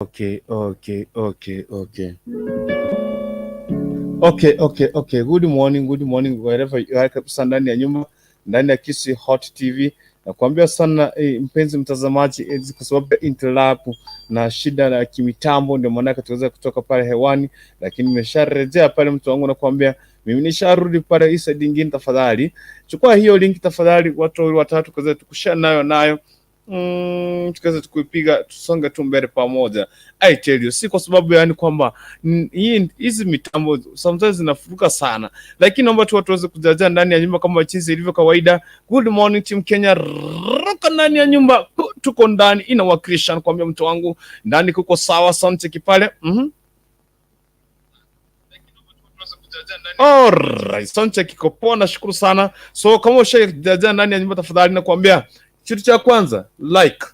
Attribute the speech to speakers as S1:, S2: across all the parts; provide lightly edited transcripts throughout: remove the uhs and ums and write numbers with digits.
S1: Okay. Okay. Good morning, wherever you are, kabisa ndani ya nyumba, ndani ya Kisii Hot TV. Nakuambia sana mpenzi mtazamaji, kwa sababu ya interlap na shida ya kimitambo ndio maana tuweza kutoka pale hewani, lakini nimesharejea pale, mtu wangu, nakuambia mimi nisharudi pale hii side nyingine. Tafadhali chukua hiyo link tafadhali, watu wawili watatu kaweza tukushare nayo tukaweza tukuipiga tusonge tu mbele pamoja. I tell you, si kwa sababu yani kwamba hizi mitambo sometimes zinafuruka sana, lakini naomba tu watu waweze kujaja ndani ya nyumba kama jinsi ilivyo kawaida. Good morning, Team Kenya, ruka ndani ya nyumba, tuko ndani inawakilisha, nakwambia mtu wangu, ndani kuko sawa, sound pale. Alright, sound check iko poa, nashukuru sana. So kama ushajaja ndani ya nyumba, tafadhali nakwambia kitu cha kwanza, like,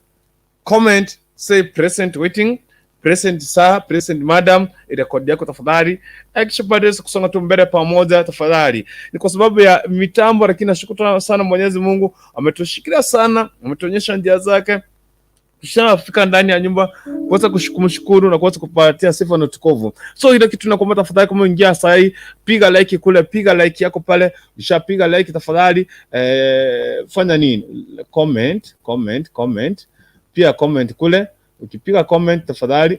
S1: comment, say present waiting, present sir, present madam, rekodi yako tafadhali. Hakikisha baadaye kusonga tu mbele pamoja tafadhali. Ni kwa sababu ya mitambo, lakini nashukuru sana Mwenyezi Mungu ametushikilia sana, ametuonyesha njia zake, tushafika ndani ya nyumba kuweza kumshukuru na kuweza kupatia sifa na utukufu. So ile kitu nakuomba tafadhali, kama ingia saa hii, piga like kule, piga like yako pale, ushapiga like tafadhali, fanya nini? Comment, comment, comment. Pia comment kule, ukipiga comment tafadhali,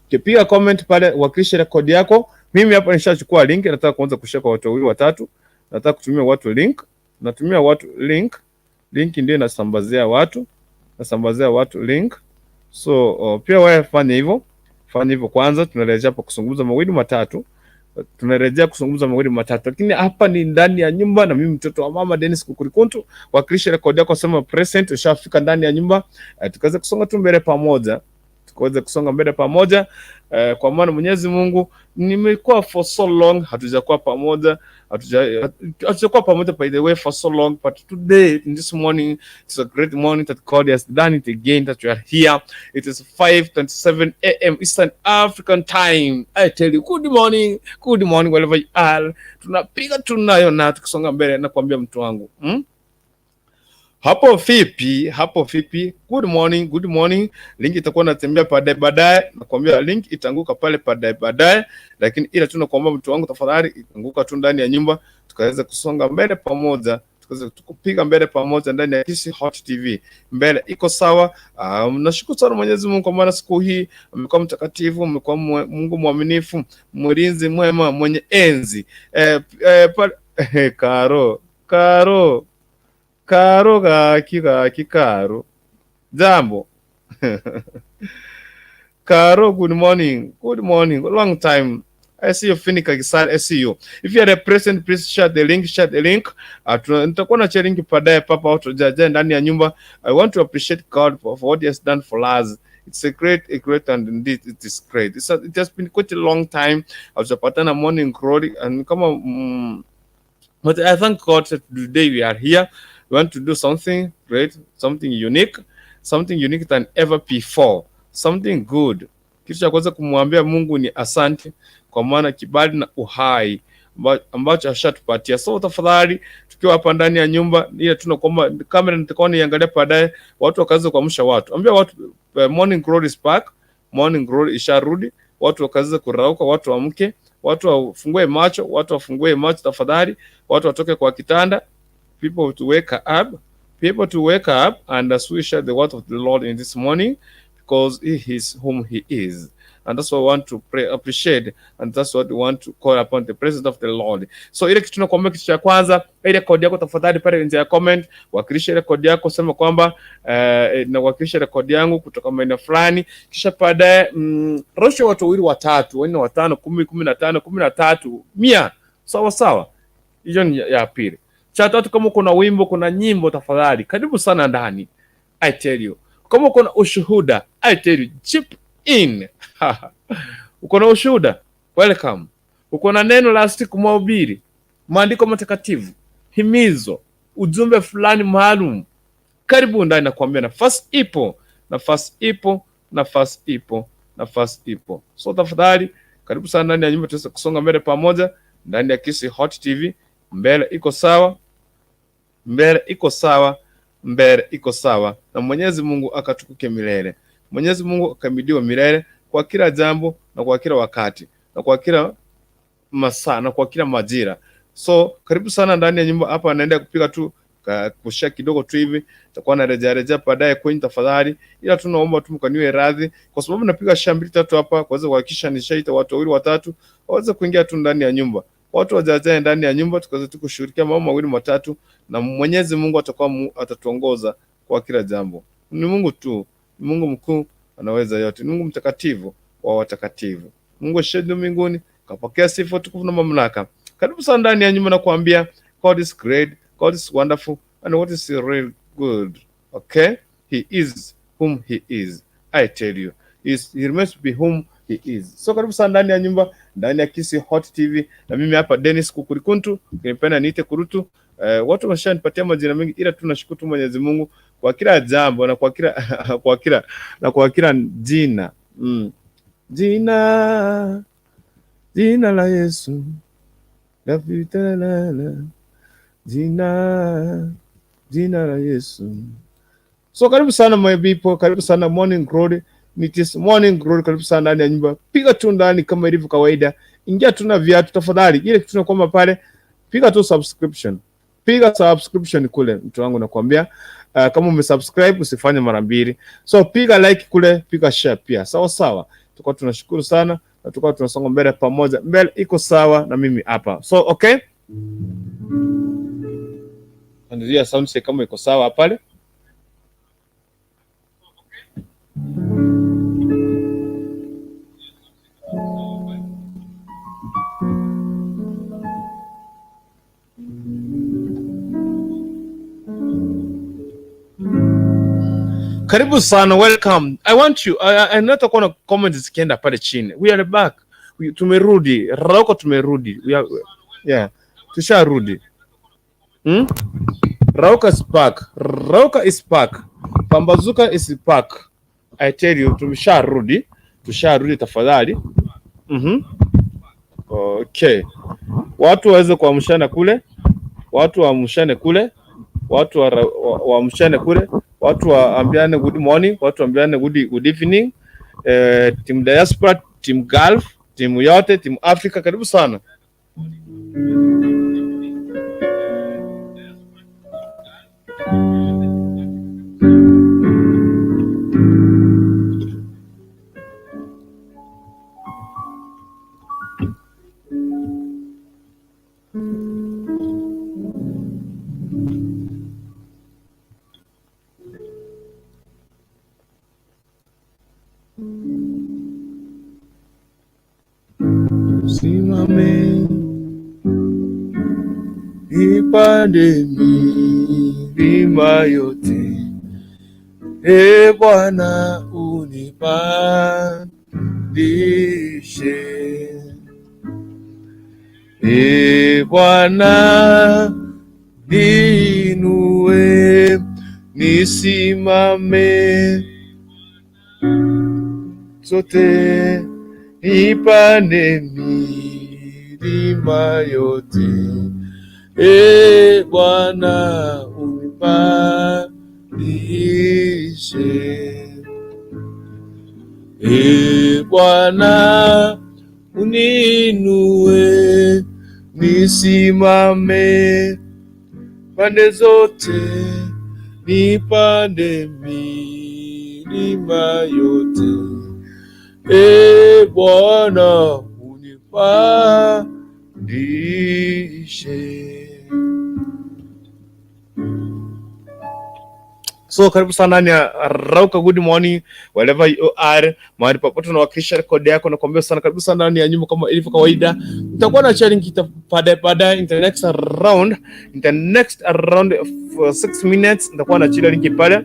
S1: Ukipiga comment pale, wakilisha rekodi yako. Mimi hapa nishachukua link, nataka kuanza kushare kwa watu wawili watatu, nataka kutumia watu link, natumia watu link, link ndio inasambazia watu, nasambazia watu link. So pia wewe fanya hivyo, fanya hivyo kwanza. Tunarejea hapa kuzungumza mawili matatu, tunarejea kuzungumza mawili matatu, lakini hapa ni ndani ya nyumba na mimi mtoto wa mama Dennis Kukurikuntu. Wakilisha rekodi yako, sema present, ushafika ndani ya nyumba, tukaweza kusonga tu mbele pamoja, tukaweza kusonga mbele pamoja, kwa maana Mwenyezi Mungu, nimekuwa for so long hatujakuwa pamoja, hatujakuwa pamoja by the way for so long, but today in this morning, it's a great morning that God has done it again, that we are here. It is 5:27 a.m. Eastern African Time. I tell you, good morning, good morning wherever you are. Tunapiga tunayo na tukisonga mbele na kuambia mtu wangu, Hapo vipi? Hapo vipi? Good morning, good morning. Link itakuwa natembea baadaye baadaye, nakwambia link itaanguka pale baadaye baadaye, lakini ila tu nakuomba mtu wangu, tafadhali anguka tu ndani ya nyumba, tukaweza kusonga mbele pamoja, tukaweza tukupiga mbele pamoja ndani ya Kisii Hot TV. Mbele iko sawa. Nashukuru sana Mwenyezi Mungu kwa maana siku hii amekuwa mtakatifu, amekuwa Mungu mwaminifu, mlinzi mwema, mwenye enzi. Pale, Karo, Karo. Karo gaki gaki Karo. Jambo. Karo, good morning. Good morning. Long time. I see you, Finika Kisar. I see you. If you are a present, please share the link, share the link. Nitakuwa na share link baadaye papa watu jaja ndani ya nyumba. I want to appreciate God for what he has done for us. It's a great, and indeed it is great. It has been quite a long time. Hatujapatana morning glory and kama but I thank God that today we are here. We want to do something great, something unique, something unique than ever before, something good. Kitu cha kwanza kumwambia Mungu ni asante kwa maana kibali na uhai ambacho ashatupatia. So tafadhali, tukiwa hapa ndani ya nyumba ile, tunakuomba kamera nitakuwa niangalia baadaye, watu wakaanza kuamsha watu, ambia watu morning glory is back, morning glory isharudi, watu wakaanza kurauka, watu waamke, watu wafungue macho, watu wafungue macho tafadhali, watu watoke kwa kitanda, people to wake up, people to wake up and as we share the word of the Lord in this morning, because he is whom he is. And that's what we want to pray, appreciate, and that's what we want to call upon the presence of the Lord. So ile kitu nakuambia, kitu cha kwanza, ile kodi yako tafadhali, pale nje ya comment, wakilisha ile kodi yako, sema kwamba nawakilisha rekodi yangu kutoka maeneo fulani, kisha baadaye rusha watu wawili watatu, wanne, watano, 10, 15, 13, 100, sawa sawa. Hiyo ni ya pili. Cha tatu, kama kuna wimbo, kuna nyimbo, tafadhali karibu sana ndani. I tell you, kama kuna ushuhuda, I tell you, chip in. Uko na ushuhuda, welcome. Uko na neno la siku, mahubiri, maandiko matakatifu, himizo, ujumbe fulani maalum, karibu ndani. Nakwambia nafasi ipo, nafasi ipo, nafasi ipo, nafasi ipo. So tafadhali karibu sana ndani ya nyumba, tuweze kusonga mbele pamoja ndani ya Kisii Hot TV. Mbele iko sawa, mbele iko sawa, mbele iko sawa, na Mwenyezi Mungu akatukuke milele. Mwenyezi Mwenyezi Mungu akamidiwa milele kwa kila jambo na kwa kila wakati na kwa kila masaa na kwa kila majira. So karibu sana ndani ya nyumba hapa, naenda kupiga tu kushare kidogo tu hivi, takuwa na rejea rejea baadaye kwenye tafadhali, ila tunaomba tu mkaniwe radhi kwa sababu napiga share mbili tatu hapa kuweza kuhakikisha nishaita watu wawili watatu waweze kuingia tu ndani ya nyumba, watu wajajae ndani ya nyumba, tukaweza tu kushughulikia mambo mawili matatu, na Mwenyezi Mungu atakuwa atatuongoza kwa kila jambo. Ni Mungu tu, ni Mungu mkuu, anaweza yote, ni Mungu mtakatifu wa watakatifu. Mungu ashindi mbinguni, kapokea sifa, tukufu na mamlaka. Karibu sana ndani ya nyumba na kuambia God is great, God is wonderful and what is real good. Okay? He is whom he is. I tell you. He remains to be whom he is. So karibu sana ndani ya nyumba, ndani ya Kisii Hot TV na mimi hapa Dennis Kukurikuntu, ukinipenda niite Kurutu. Watu wameshanipatia majina mengi, ila tunashukuru tu Mwenyezi Mungu kwa kila jambo na kwa kila jina. Jina jina la Yesu la la la jina jina la Yesu. So karibu sana my people, karibu sana Morning Glory. It is Morning Glory, karibu sana ndani ya nyumba. Piga tu ndani kama ilivyo kawaida. Ingia tu na viatu tafadhali. Ile kitu tunakwamba pale, piga tu subscription. Piga subscription kule, mtu wangu nakwambia. Kama umesubscribe usifanye mara mbili. So piga like kule, piga share pia. Sawa sawa. Tuko tunashukuru sana na tuko tunasonga mbele pamoja. Mbele iko sawa na mimi hapa. So okay? Angalia sound check kama iko sawa pale. Karibu sana, welcome. I want you, natakuwa na comments zikienda pale chini. We are back. Tumerudi. Rauka tumerudi. We are, yeah. Tusharudi. Rauka is back. Rauka is back. Pambazuka is back. I tell you, tumesharudi. Tusharudi tafadhali. Okay. Watu waweze kuamshana kule. Watu waamshane kule. Watu waamshane kule. Watu waambiane good morning, watu waambiane good evening. Team diaspora, team Gulf, timu yote, team Africa, karibu sana. Simame nipande milima yote, e Bwana unipandishe. E Bwana niinue, nisimame zote, nipande milima yote. E Bwana unipandishe. E Bwana uniinue, nisimame pande zote, nipande milima yote. E Bwana unipandishe. So karibu sana ndani ya Rauka Good Morning wherever you are, mahali popote unawakilisha rekodi yako, nakuambia sana karibu sana ndani ya nyumba kama ilivyo kawaida. Nitakuwa na sharing kita baadaye baadaye in the next round for 6 minutes nitakuwa na sharing pale.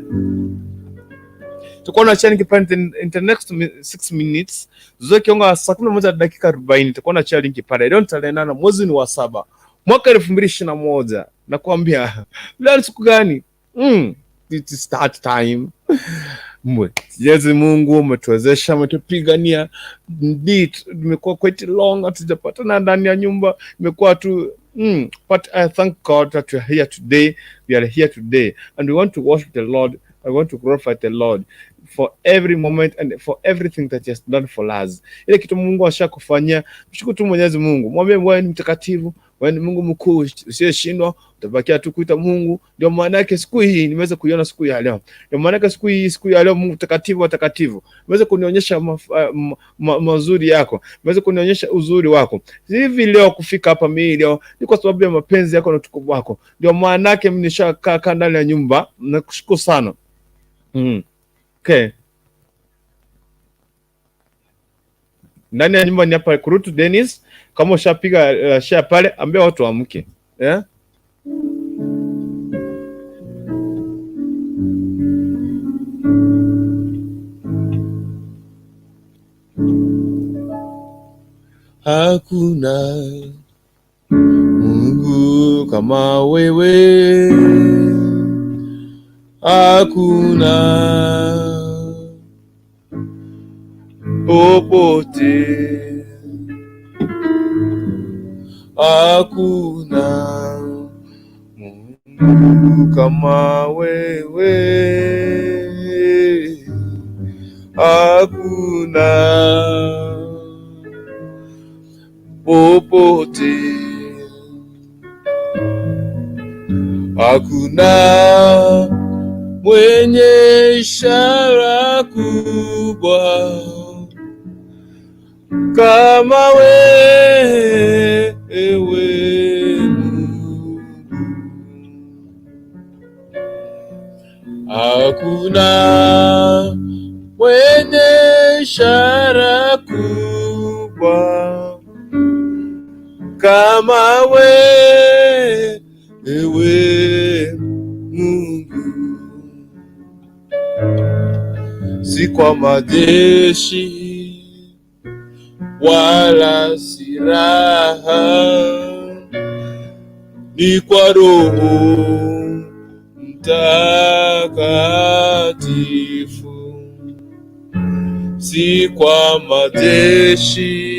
S1: Tutakuwa na sharing pale in the next 6 minutes. Zoe kionga saa 11:40 nitakuwa na sharing pale. Leo tarehe 8 mwezi ni wa 7 mwaka 2021. Nakwambia leo ni siku gani? It is that time. Mwenyezi Mungu umetuwezesha, umetupigania. Indeed, imekuwa quite long hatujapatana ndani ya nyumba, imekuwa tu but I thank God that we are here today. We are here today and we want to worship the Lord I want to glorify the Lord for every moment and for everything that he has done for us. Ile kitu Mungu ashakufanyia, mshukuru tu Mwenyezi Mungu, mwambie wewe ni mtakatifu, wewe ni Mungu mkuu usiyeshindwa, utabakia tu kuita Mungu. Ndio maana yake siku hii nimeweza kuiona siku ya leo. Ndio maana yake siku hii, siku ya leo, Mungu mtakatifu wa takatifu, umeweza kunionyesha mazuri yako, umeweza kunionyesha uzuri wako. Hivi leo kufika hapa mimi leo ni kwa sababu ya mapenzi yako na utukufu wako. Ndio maana yake mimi nishakaa ndani ya nyumba, nakushukuru sana. Okay. Ndani ya nyumba ni hapa Kurutu Dennis. Kama ushapiga share pale, ambia watu waamke. Yeah? Hakuna Mungu kama wewe, hakuna popote, hakuna Mungu kama wewe, hakuna popote, hakuna mwenye ishara kubwa kama wewe Mungu. Hakuna mwenye ishara kubwa kama wewe Mungu, si kwa majeshi wala silaha, ni kwa Roho Mtakatifu, si kwa majeshi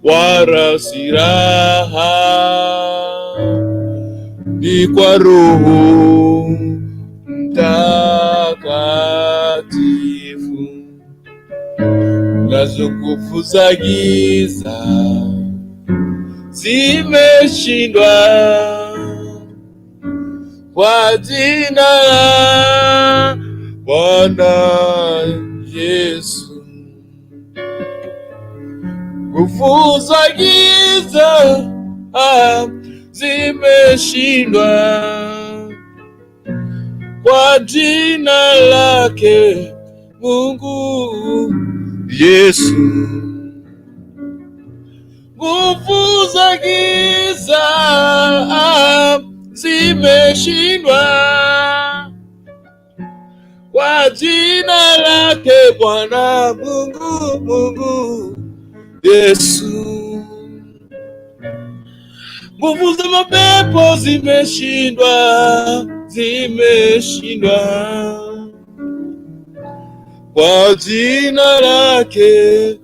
S1: wala silaha, ni kwa Roho Mtakatifu. Nazo nguvu za giza zimeshindwa kwa jina la Bwana Yesu. Nguvu za giza zimeshindwa kwa jina lake Mungu Yesu. Nguvu za giza zimeshindwa kwa jina lake Bwana Mungu, Mungu Yesu. Nguvu za mapepo zimeshindwa, zimeshindwa kwa jina lake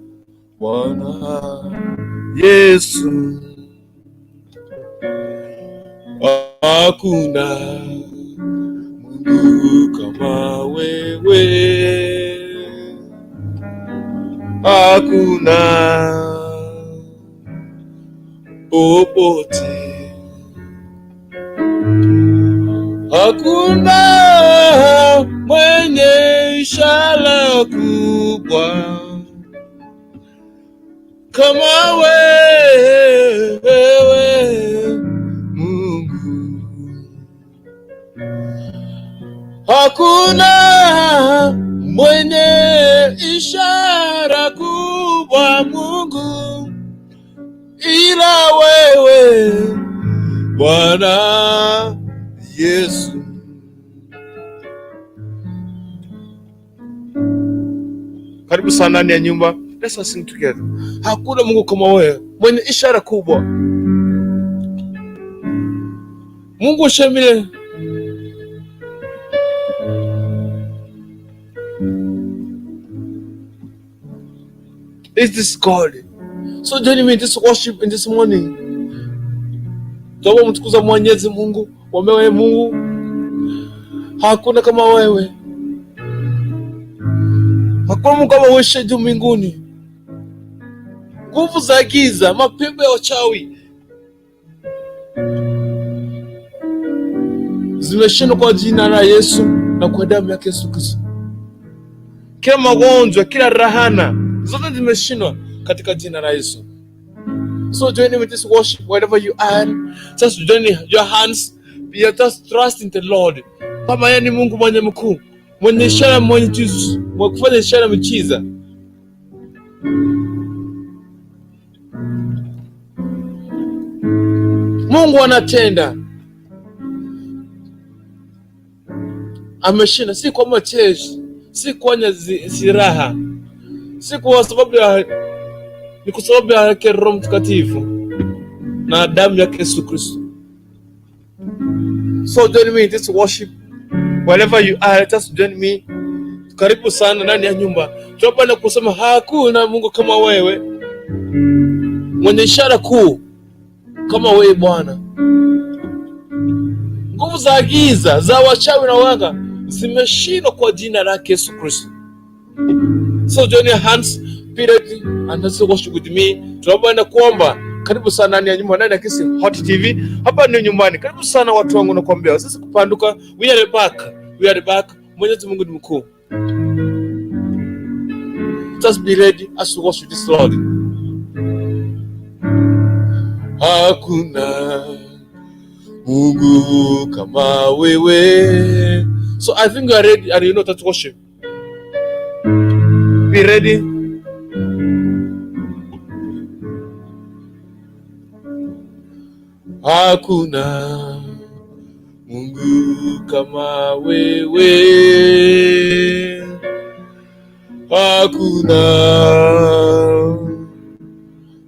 S1: Bwana Yesu. Hakuna Mungu kama wewe, hakuna popote, hakuna mwenye ishara kubwa kama wewe Mungu. Hakuna mwenye ishara kubwa Mungu ila wewe Bwana Yesu. Karibu sana ndani ya nyumba. Let's us sing together. Hakuna Mungu kama wewe, mwenye ishara kubwa. Mungu shemile. Is this God? So join me in this worship in this morning. Tuombe mtukuza Mwenyezi Mungu, wamewe Mungu. Hakuna kama wewe, hakuna Mungu kama wewe juu mbinguni. Nguvu za giza, mapepo ya wachawi zimeshindwa kwa jina la Yesu na kwa damu yake Yesu Kristo. Kila magonjwa, kila rahana zote zimeshindwa katika jina la Yesu. So join me with this worship wherever you are. Just join your hands. Be just trust in the Lord. Kama yeye ni Mungu mwenye mkuu, mwenye ishara, mwenye Jesus, mwenye kufanya ishara miujiza. Mungu anatenda, ameshinda, si kwa macheshi, si kwa silaha, si kwa sababu ya, ni kwa sababu yake Roho Mtakatifu na damu yake Yesu Kristo. So join me in this worship wherever you are, just join me. Karibu sana ndani ya nyumba, tunapenda kusema hakuna Mungu kama wewe, mwenye ishara kuu kama wewe Bwana. Nguvu za giza za wachawi na waganga zimeshindwa kwa jina lake Yesu Kristo. So join your hands, be ready and let's worship with me. Tunapoenda kuomba, karibu sana ndani ya nyumba, ndani ya Kisi Hot TV. Hapa ndio nyumbani. Karibu sana watu wangu, nakwambia sisi kupanduka, we are back, we are back. Mwenyezi Mungu ni mkuu. Just be ready as we worship this Lord. Hakuna Mungu kama wewe. So I think you are ready and you know that worship. Be ready. Hakuna Mungu kama wewe, hakuna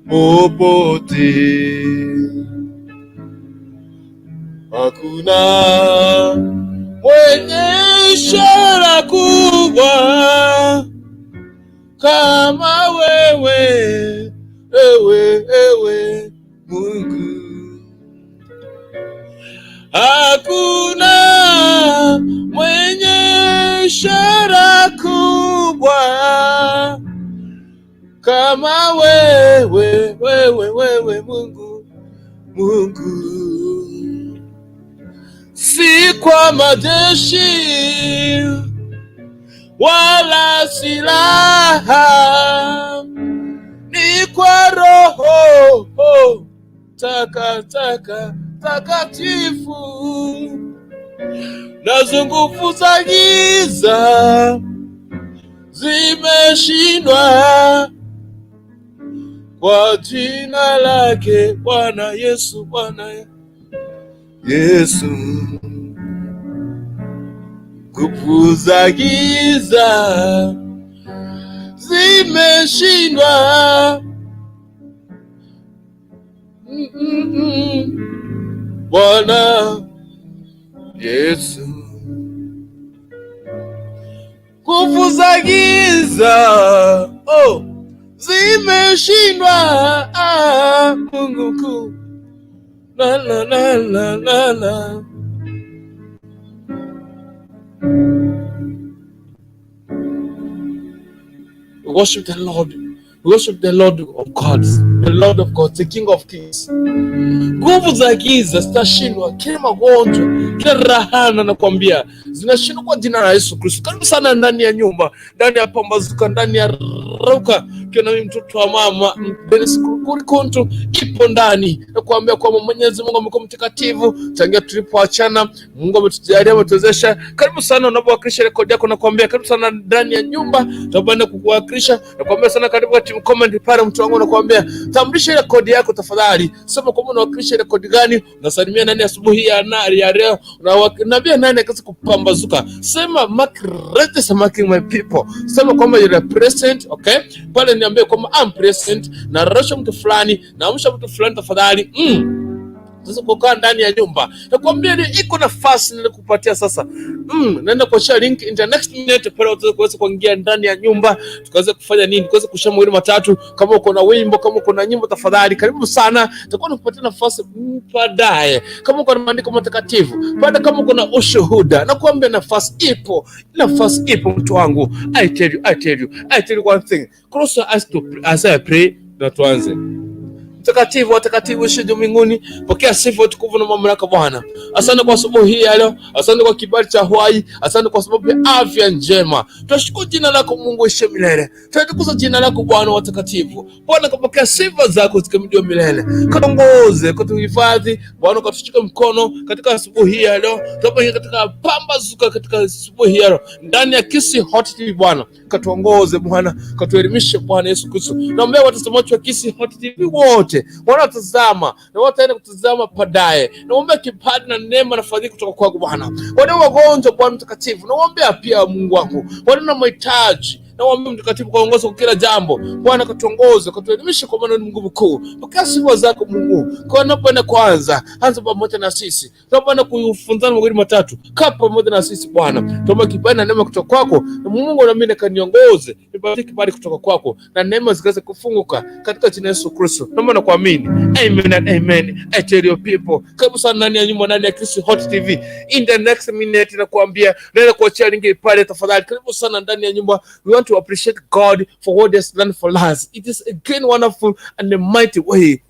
S1: popote, hakuna mwenye ishara kubwa kama wewe, ewe, ewe Mungu. Hakuna mwenye ishara kubwa kama wewe, wewe, wewe Mungu, Mungu. Si kwa majeshi wala silaha, ni kwa Roho taka taka takatifu, nazo nguvu za giza zimeshindwa kwa jina lake Bwana Yesu, Bwana Yesu. Nguvu za giza zimeshindwa. Bwana Yesu. Nguvu za giza, oh, zimeshindwa. Ah, Mungu mkuu. La, la, la, la, la, la. Worship the Lord. Worship the Lord of gods, the Lord of gods, the King of kings. Nguvu za giza zitashindwa, kila magonjwa, kila rahana nakwambia zinashindwa kwa jina la Yesu Kristo. Karibu sana ndani ya nyumba, ndani ya pambazuka, ndani ya rauka, ukiwa na mimi mtoto wa mama Dennis Kurikuntu ipo ndani, nakwambia kwamba Mwenyezi Mungu amekuwa mtakatifu tangia tulipoachana. Mungu ametujalia, ametuwezesha. Karibu sana unapowakilisha rekodi yako, nakwambia karibu sana ndani ya nyumba, tutakwenda kukuwakilisha. Nakwambia sana, karibu katika comment pale, mtu wangu, nakwambia tambulisha rekodi yako tafadhali, sema kwamba unawakilisha rekodi gani, unasalimia nani asubuhi ya nari ya leo, unaambia nani akaweza kupambazuka. Sema mark register marking my people, sema kwamba you are present. Okay, pale niambie kwamba I'm present, na rasha mtu fulani, naamsha mtu fulani tafadhali. Tuweze kukaa ndani ya nyumba. Nakwambia ni iko nafasi nilikupatia sasa. Naenda kuachia link in the next minute pale utaweza kuweza kuingia ndani ya nyumba, tukaweza kufanya nini? Tukaweza kushare mawili matatu. Kama uko na wimbo, kama uko na nyimbo, tafadhali karibu sana. Tutakuwa nakupatia nafasi baadaye. Kama uko na maandiko matakatifu, baada kama uko na ushuhuda, nakuambia nafasi ipo, nafasi ipo mtu wangu. I tell you, I tell you, I tell you one thing. Close your eyes to as I pray, na tuanze. Mtakatifu, watakatifu uishi juu mbinguni, pokea sifa, utukufu na mamlaka Bwana. Asante kwa asubuhi hii ya leo, asante kwa kibali cha uhai, asante kwa sababu ya afya njema. Tunashukuru jina lako Mungu uishi milele, tunatukuza jina lako Bwana watakatifu. Bwana, kapokea sifa zako zikamidiwa milele, katuongoze, katuhifadhi Bwana, katushike mkono katika asubuhi hii ya leo, tunapoingia katika pambazuka katika asubuhi hii ya leo ndani ya Kisii Hot TV Bwana, katuongoze Bwana, katuelimishe Bwana Yesu Kristo. Naombea watazamaji wa Kisii Hot TV wote wanaotazama na wataenda kutazama baadaye, naombea kibali na neema na fadhili kutoka kwako Bwana. Walio wagonjwa Bwana mtakatifu, naombea pia Mungu wangu, walio na mahitaji nawaambia mtakatifu kaongoza kwa kila jambo Bwana, katuongoze, katuelimishe, kwa maana ni Mungu mkuu. Pokea sifa zako Mungu, kwa unapoenda kwanza, anza pamoja na sisi, tunapoenda kufunzana mawili matatu, kaa pamoja na sisi Bwana. Tuombe kibali na neema kutoka kwako, na Mungu na mimi kaniongoze, nipatie kibali kutoka kwako na neema zikaweze kufunguka katika jina la Yesu Kristo, naomba na kuamini, amen and amen. I tell you people, karibu sana ndani ya nyumba, ndani ya Kisii Hot TV. In the next minute nakuambia, naenda kuachia link pale, tafadhali karibu sana ndani ya nyumba. We want to appreciate God for what he has done for us. It is again wonderful and a mighty way.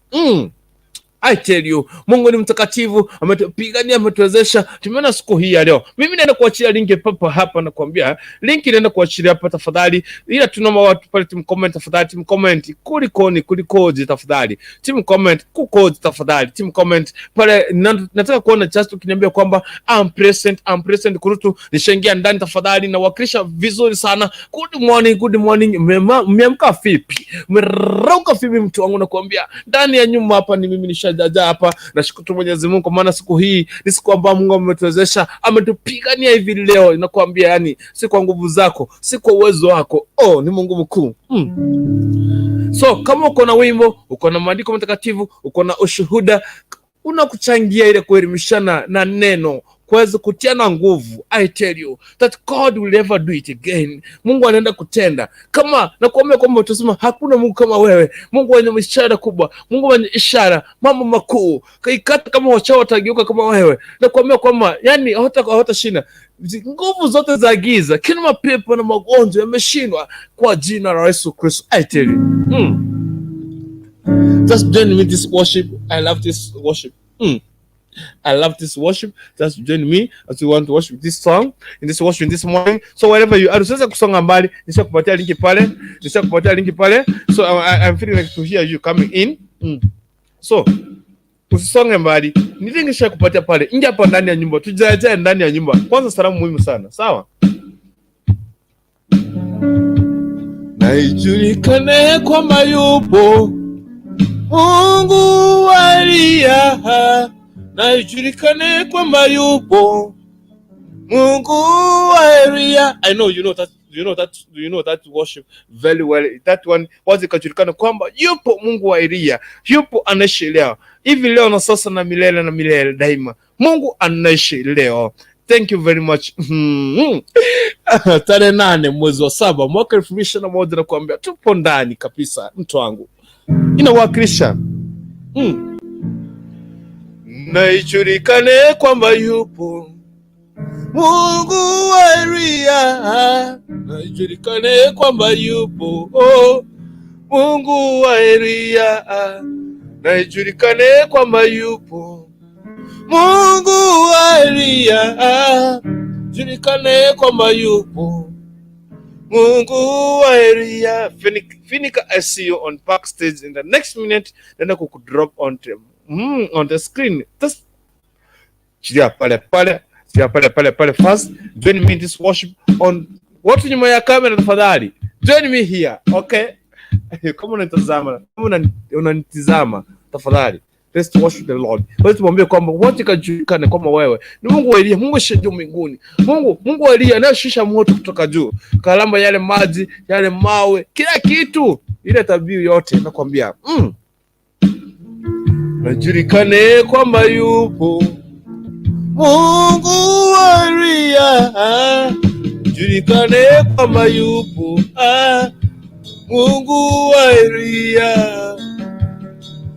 S1: I tell you, Mungu ni mtakatifu, ametupigania, ametuwezesha. Tumeona siku hii ya leo. Mimi naenda kuachilia link papa hapa, nakwambia link inaenda kuachilia hapa tafadhali, ila tunaomba watu pale team comment tafadhali, team comment kulikoni, kulikoje tafadhali, team comment kukoje tafadhali, team comment pale. Nataka kuona just ukiniambia kwamba I'm present, I'm present kurutu, nishaingia ndani tafadhali, nawakilisha vizuri sana. Good morning, good morning. Mmeamka vipi? Mmerauka vipi mtu wangu? Nakuambia ndani ya nyumba hapa ni mimi nishajaja hapa. Nashukuru Mwenyezi Mungu kwa maana siku hii ni siku ambayo Mungu ametuwezesha, ametupigania hivi leo. Nakuambia yani, si kwa nguvu zako, si kwa uwezo wako. Oh, ni Mungu mkuu. So kama uko na wimbo, uko na maandiko matakatifu, uko na ushuhuda, unakuchangia ile kuelimishana na neno kuweza kutiana nguvu. I tell you that God will never do it again. Mungu anaenda kutenda kama nakuambia kwamba utasema hakuna Mungu kama wewe, Mungu mwenye ishara kubwa, Mungu mwenye ishara, mambo makuu kaikata kama wachawi watageuka kama wewe. Nakuambia kwamba yani hawatashinda nguvu zote za giza, kila mapepo na magonjwa yameshindwa kwa jina la Yesu Kristo. I tell you. Just join me this worship. I love this worship. I love this worship. Just join me as you want to worship this song in this worship this morning. So wherever you are, usiweze kusonga mbali, nishakupatia link pale, nishakupatia link pale. So I'm feeling like to hear you coming in. So usisonge mbali, ni link nishakupatia pale. Ingia hapa ndani ya nyumba, tujaejae ndani ya nyumba. Kwanza salamu muhimu sana, sawa? Na ijulikane kwamba yupo Mungu wa Eliya, na ijulikane kwamba yupo Mungu wa Eliya. I know you know that, you know that, you know that worship very well. That one wazi ikajulikana kwamba yupo Mungu wa Eliya, yupo anaishi leo hivi leo na sasa na milele na milele daima. Mungu anaishi leo. Thank you very much. Tarehe 8 mwezi wa 7 mwaka 2021, nakuambia tupo ndani kabisa, mtu wangu inawakilisha. Na ijulikane kwamba yupo Mungu wa Eliya, na ijulikane kwamba yupo, oh, Mungu wa Eliya, na ijulikane kwamba yupo Mungu wa Eliya, julikane kwamba yupo Mungu wa Eliya. Finika, I see you on backstage in the next minute. Then I could drop on the screen. Just chilia pale pale, chilia pale pale pale fast. Join me in this worship on watu nyuma ya kamera tafadhali. Join me here, okay? Kama unanitazama, kama unanitizama tafadhali. Let's worship the Lord. Wewe tumwambie kwamba wote kajulikane kwamba wewe ni Mungu wa Eliya, Mungu aliye juu mbinguni. Mungu wa Eliya anayeshusha moto kutoka juu. Kalamba yale maji, yale mawe, kila kitu. Ile tabiu yote nakwambia. Ajulikane kwamba yupo Mungu wa Eliya, julikane kwamba yupo, ah, Mungu wa Eliya,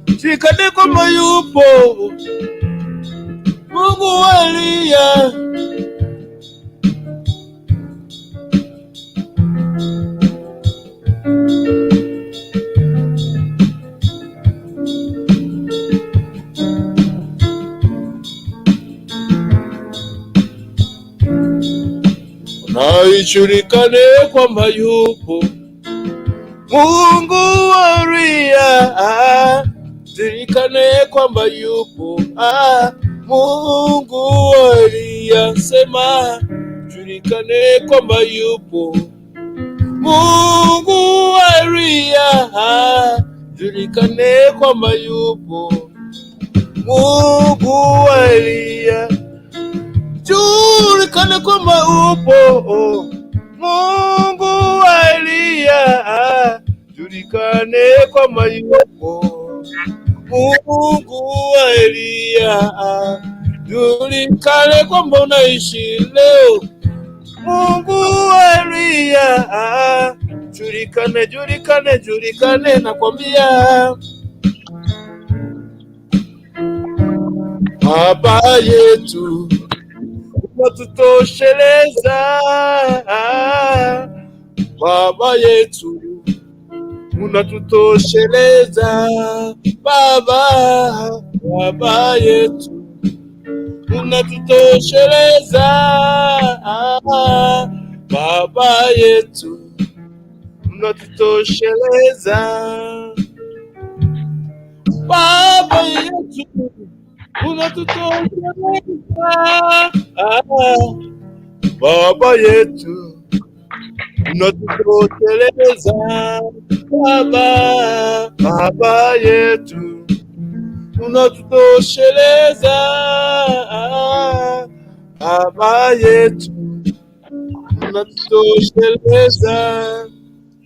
S1: julikane kwamba yupo Mungu wa Eliya. Na ijulikane kwamba yupo Mungu wa Eliya, julikane kwamba yupo, ah, Mungu wa Eliya, sema julikane kwamba yupo Mungu wa Eliya, julikane kwamba yupo Mungu wa Eliya, julikane kwamba upo Mungu wa Eliya, julikane kwamba yupo Mungu wa Eliya, julikane kwamba unaishi leo Mungu wa Eliya, julikane, julikane, julikane, nakwambia Baba yetu unatutosheleza, Baba yetu unatutosheleza, Baba, Baba yetu unatutosheleza, Baba yetu unatutosheleza, Baba yetu unatutosheleza, Baba yetu unatutosheleza, Baba, Baba yetu unatutosheleza, Baba yetu unatutosheleza.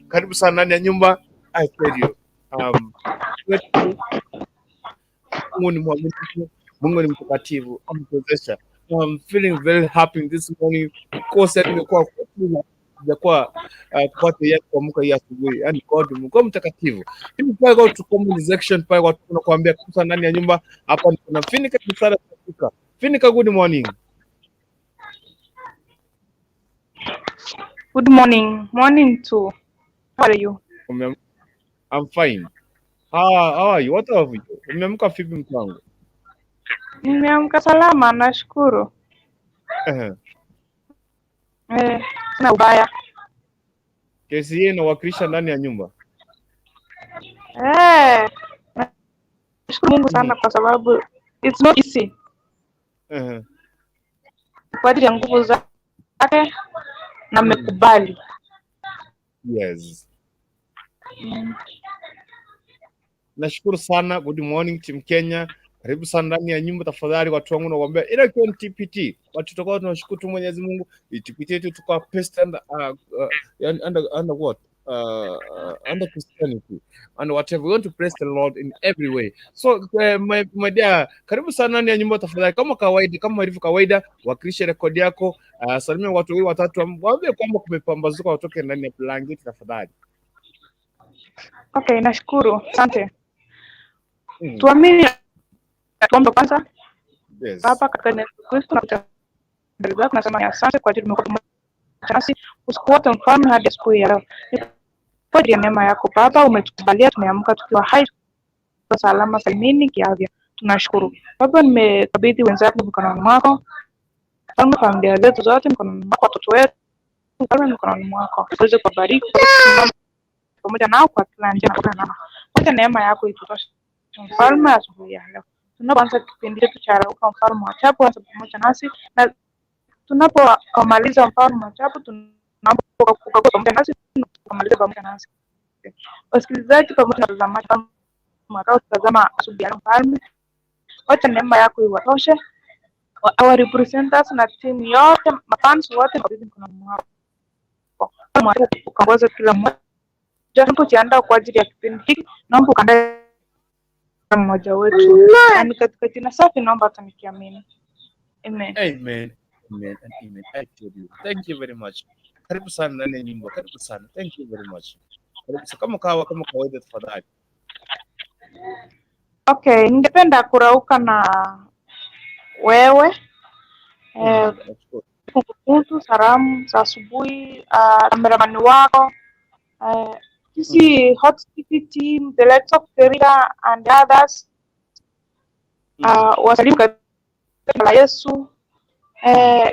S1: Karibu sana ndani ya nyumba. I tell you, Mungu ni mwaminifu, Mungu ni mtakatifu, ametuwezesha. I'm feeling very happy this morning because yani imekuwa sijakuwa kupata ya kuamka hii asubuhi. Yani God, Mungu mtakatifu. Hivi pale kwa tu comment section pale kwa tunakuambia kabisa ndani ya nyumba hapa kuna Finika Kisara Afrika. Finika, good morning.
S2: Good morning. Morning too. How are you?
S1: I'm fine. How are you? What are you? Umeamka vipi mtu wangu?
S2: Nimeamka salama, nashukuru. Eh, sina ubaya.
S1: Kesi hii inawakilisha ndani ya nyumba.
S2: Eh, nashukuru Mungu sana kwa sababu it's not easy. Kwa ajili ya nguvu zake na mmekubali.
S1: Yes. Nashukuru sana. Good morning Team Kenya. Karibu sana ndani ya nyumba tafadhali, watu wangu nakuambia, ila ikiwa ni TPT, watu tutakuwa tunashukuru tu Mwenyezi Mungu. TPT yetu tukawa paste under, under what? Under Christianity and whatever. We want to praise the Lord in every way. So my dear, karibu sana ndani ya nyumba tafadhali, kama kawaida, kama ilivyo kawaida, wakilisha rekodi yako, salimia watu wawili watatu, waambie kwamba kumepambazuka, watoke ndani ya blanketi tafadhali.
S2: Okay, nashukuru. Asante. Tuamini, tuombe kwanza.
S1: Yes.
S2: Baba, katika jina la Yesu Kristo na mbele zako nasema ni asante kwa ajili umekuwa pamoja nasi usiku wote Mfalme hadi asubuhi ya leo. Ni kwa ajili ya neema yako Baba, umetukubalia tumeamka tukiwa hai, tukiwa salama salimini kiafya. Tunashukuru Baba, nimekabidhi wenzangu mikononi mwako Mfalme, familia zetu zote mikononi mwako, watoto wetu Mfalme mikononi mwako, uweze kuwabariki pamoja nao kwa kila njia na kila namna. Wacha neema yako itutoshe Mfalme asubuhi ya leo. Tunapoanza kipindi chetu cha Rauka Mfalme wa Ajabu, anza pamoja nasi, na tunapomaliza Mfalme wa Ajabu, tunaomba ukague pamoja nasi na ukamalize pamoja nasi. Wasikilizaji pamoja na watazamaji watakaotazama asubuhi ya leo Mfalme, wacha neema yako iwatoshe. Our representatives na timu yote, mafans wote kabidhi mkononi mwako. Ukaongoze kila mmoja. Tunapojiandaa kwa ajili ya kipindi hiki, naomba ukaandae mmoja wetu. Na ni katika jina safi naomba hata nikiamini. Amen.
S1: Amen. Amen and amen. I tell you. Thank you very much. Karibu sana ndani ya nyumba. Karibu sana. Thank you very much. Karibu sana. Kama kawaida tafadhali.
S2: Okay, ningependa kurauka na wewe
S1: Nashukuru.
S2: Kuhusu salamu za asubuhi, kameramani wako, sisi Hot TV team, the likes of Terira and others, wasalimu katika jina la Yesu.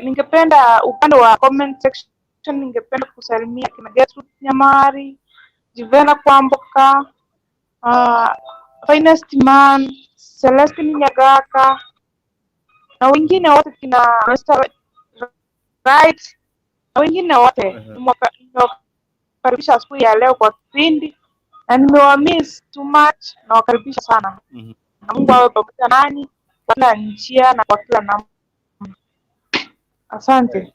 S2: Ningependa upande wa comment section, ningependa kusalimia kina Gertrude Nyamari, Jivena Kwamboka, Finest Man, Celestine Nyagaka na wengine wote kina Mr. Right na wengine wote. Nimewakaribisha asubuhi ya leo kwa kipindi na nimewamiss too much, nawakaribisha sana na Mungu awe pamoja nanyi kwa kila njia na kwa kila namna. Asante.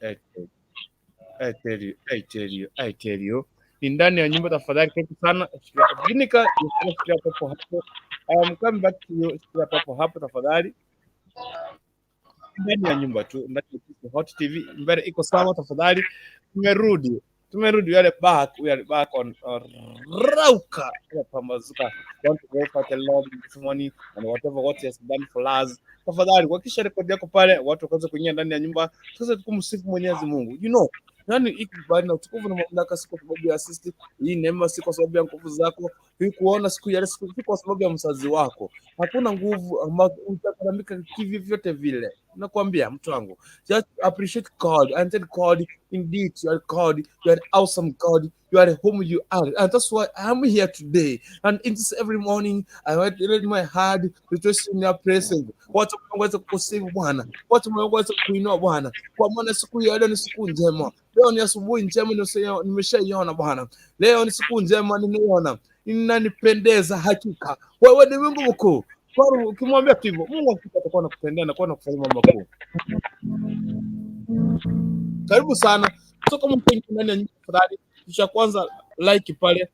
S1: I tell you, I tell you, I tell you. Ni ndani ya nyumba tafadhali, karibu sana. Vinika, shikilia papo hapo. I am coming back to you. Shikilia papo hapo tafadhali. Ndani ya nyumba tu, ndani ya Hot TV, mbele iko sawa tafadhali. Tumerudi. Tumerudi, we are back, we are back on Rauka. Pambazuka. Want to glorify the Lord this morning and whatever what he has done for us. Tafadhali hakikisha rekodi yako pale, watu wakaanza kuingia ndani ya nyumba. Sasa tukumsifu Mwenyezi Mungu. Yaani hii kibali na utukufu na mamlaka si kwa sababu ya sisi, hii neema si kwa sababu ya nguvu zako, hii kuona siku ya siku si kwa sababu ya mzazi wako. Hakuna nguvu ambazo utakaramika kivi vyote vile. Nakwambia mtu wangu, just appreciate God and tell God, indeed you are God, you are awesome God, you are whom you are. And that's why I'm here today. And in this every morning, I let my heart rejoice in your presence. Wacha Mungu aweze kukusifu Bwana, wacha Mungu aweze kuinua Bwana, kwa maana siku ya leo ni siku njema. Leo ni asubuhi njema nimeshaiona Bwana. Leo ni siku njema nimeiona, inanipendeza hakika. Wewe ni Mungu mkuu. Kwa hiyo ukimwambia tu hivyo, Mungu hakika atakuwa anakutendea na kuwa anakufanyia mambo makuu. Karibu sana. So kama mtu ndani ya nyumba tafadhali, kitu cha kwanza like pale,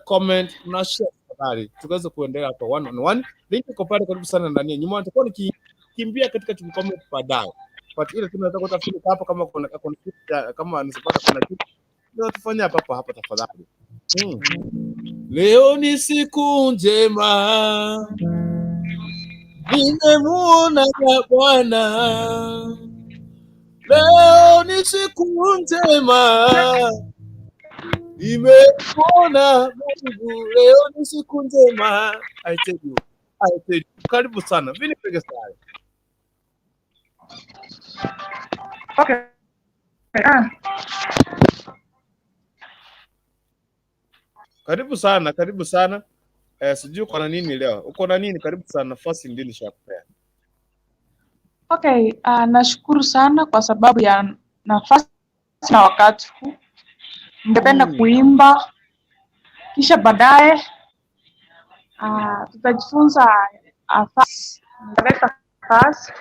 S1: comment na share tafadhali, tukaweze kuendelea hapa one on one. Link iko pale, karibu sana ndani ya nyumba. Nitakuwa nikikimbia katika comment baadaye. But ile tunataka kutafiti hapa kama kuna kitu kama nisipata kuna kitu ndio tufanye hapa hapa hapa tafadhali. Leo ni siku njema, nimemuona Bwana. Leo ni siku njema, nimemuona Mungu. Leo ni siku njema. I tell you, I tell you. Karibu sana. Vini pege sana.
S2: Okay.
S1: Karibu sana, karibu sana. Sijui uko na nini leo. Uko na nini? Karibu sana, nafasi ndio nishakupea.
S2: Okay, nashukuru sana kwa sababu ya nafasi na wakati huu. Ningependa kuimba kisha baadaye tutajifunza verse. Nitaleta verse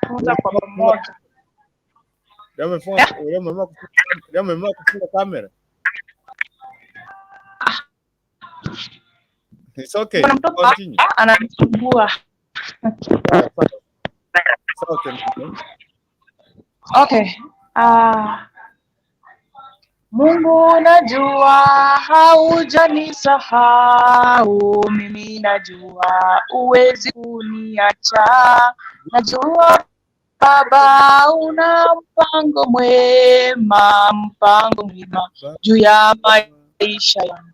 S2: tujifunza kwa pamoja.
S1: Leo umeamua kufunga kamera. It's okay.
S2: Kuna mtoto
S1: Continue.
S2: ananisumbua.
S1: Sawa, okay.
S2: Okay. Mungu najua haujanisahau, mimi najua uwezi kuniacha. Najua Baba una mpango mwema, mpango mwema juu ya maisha yangu.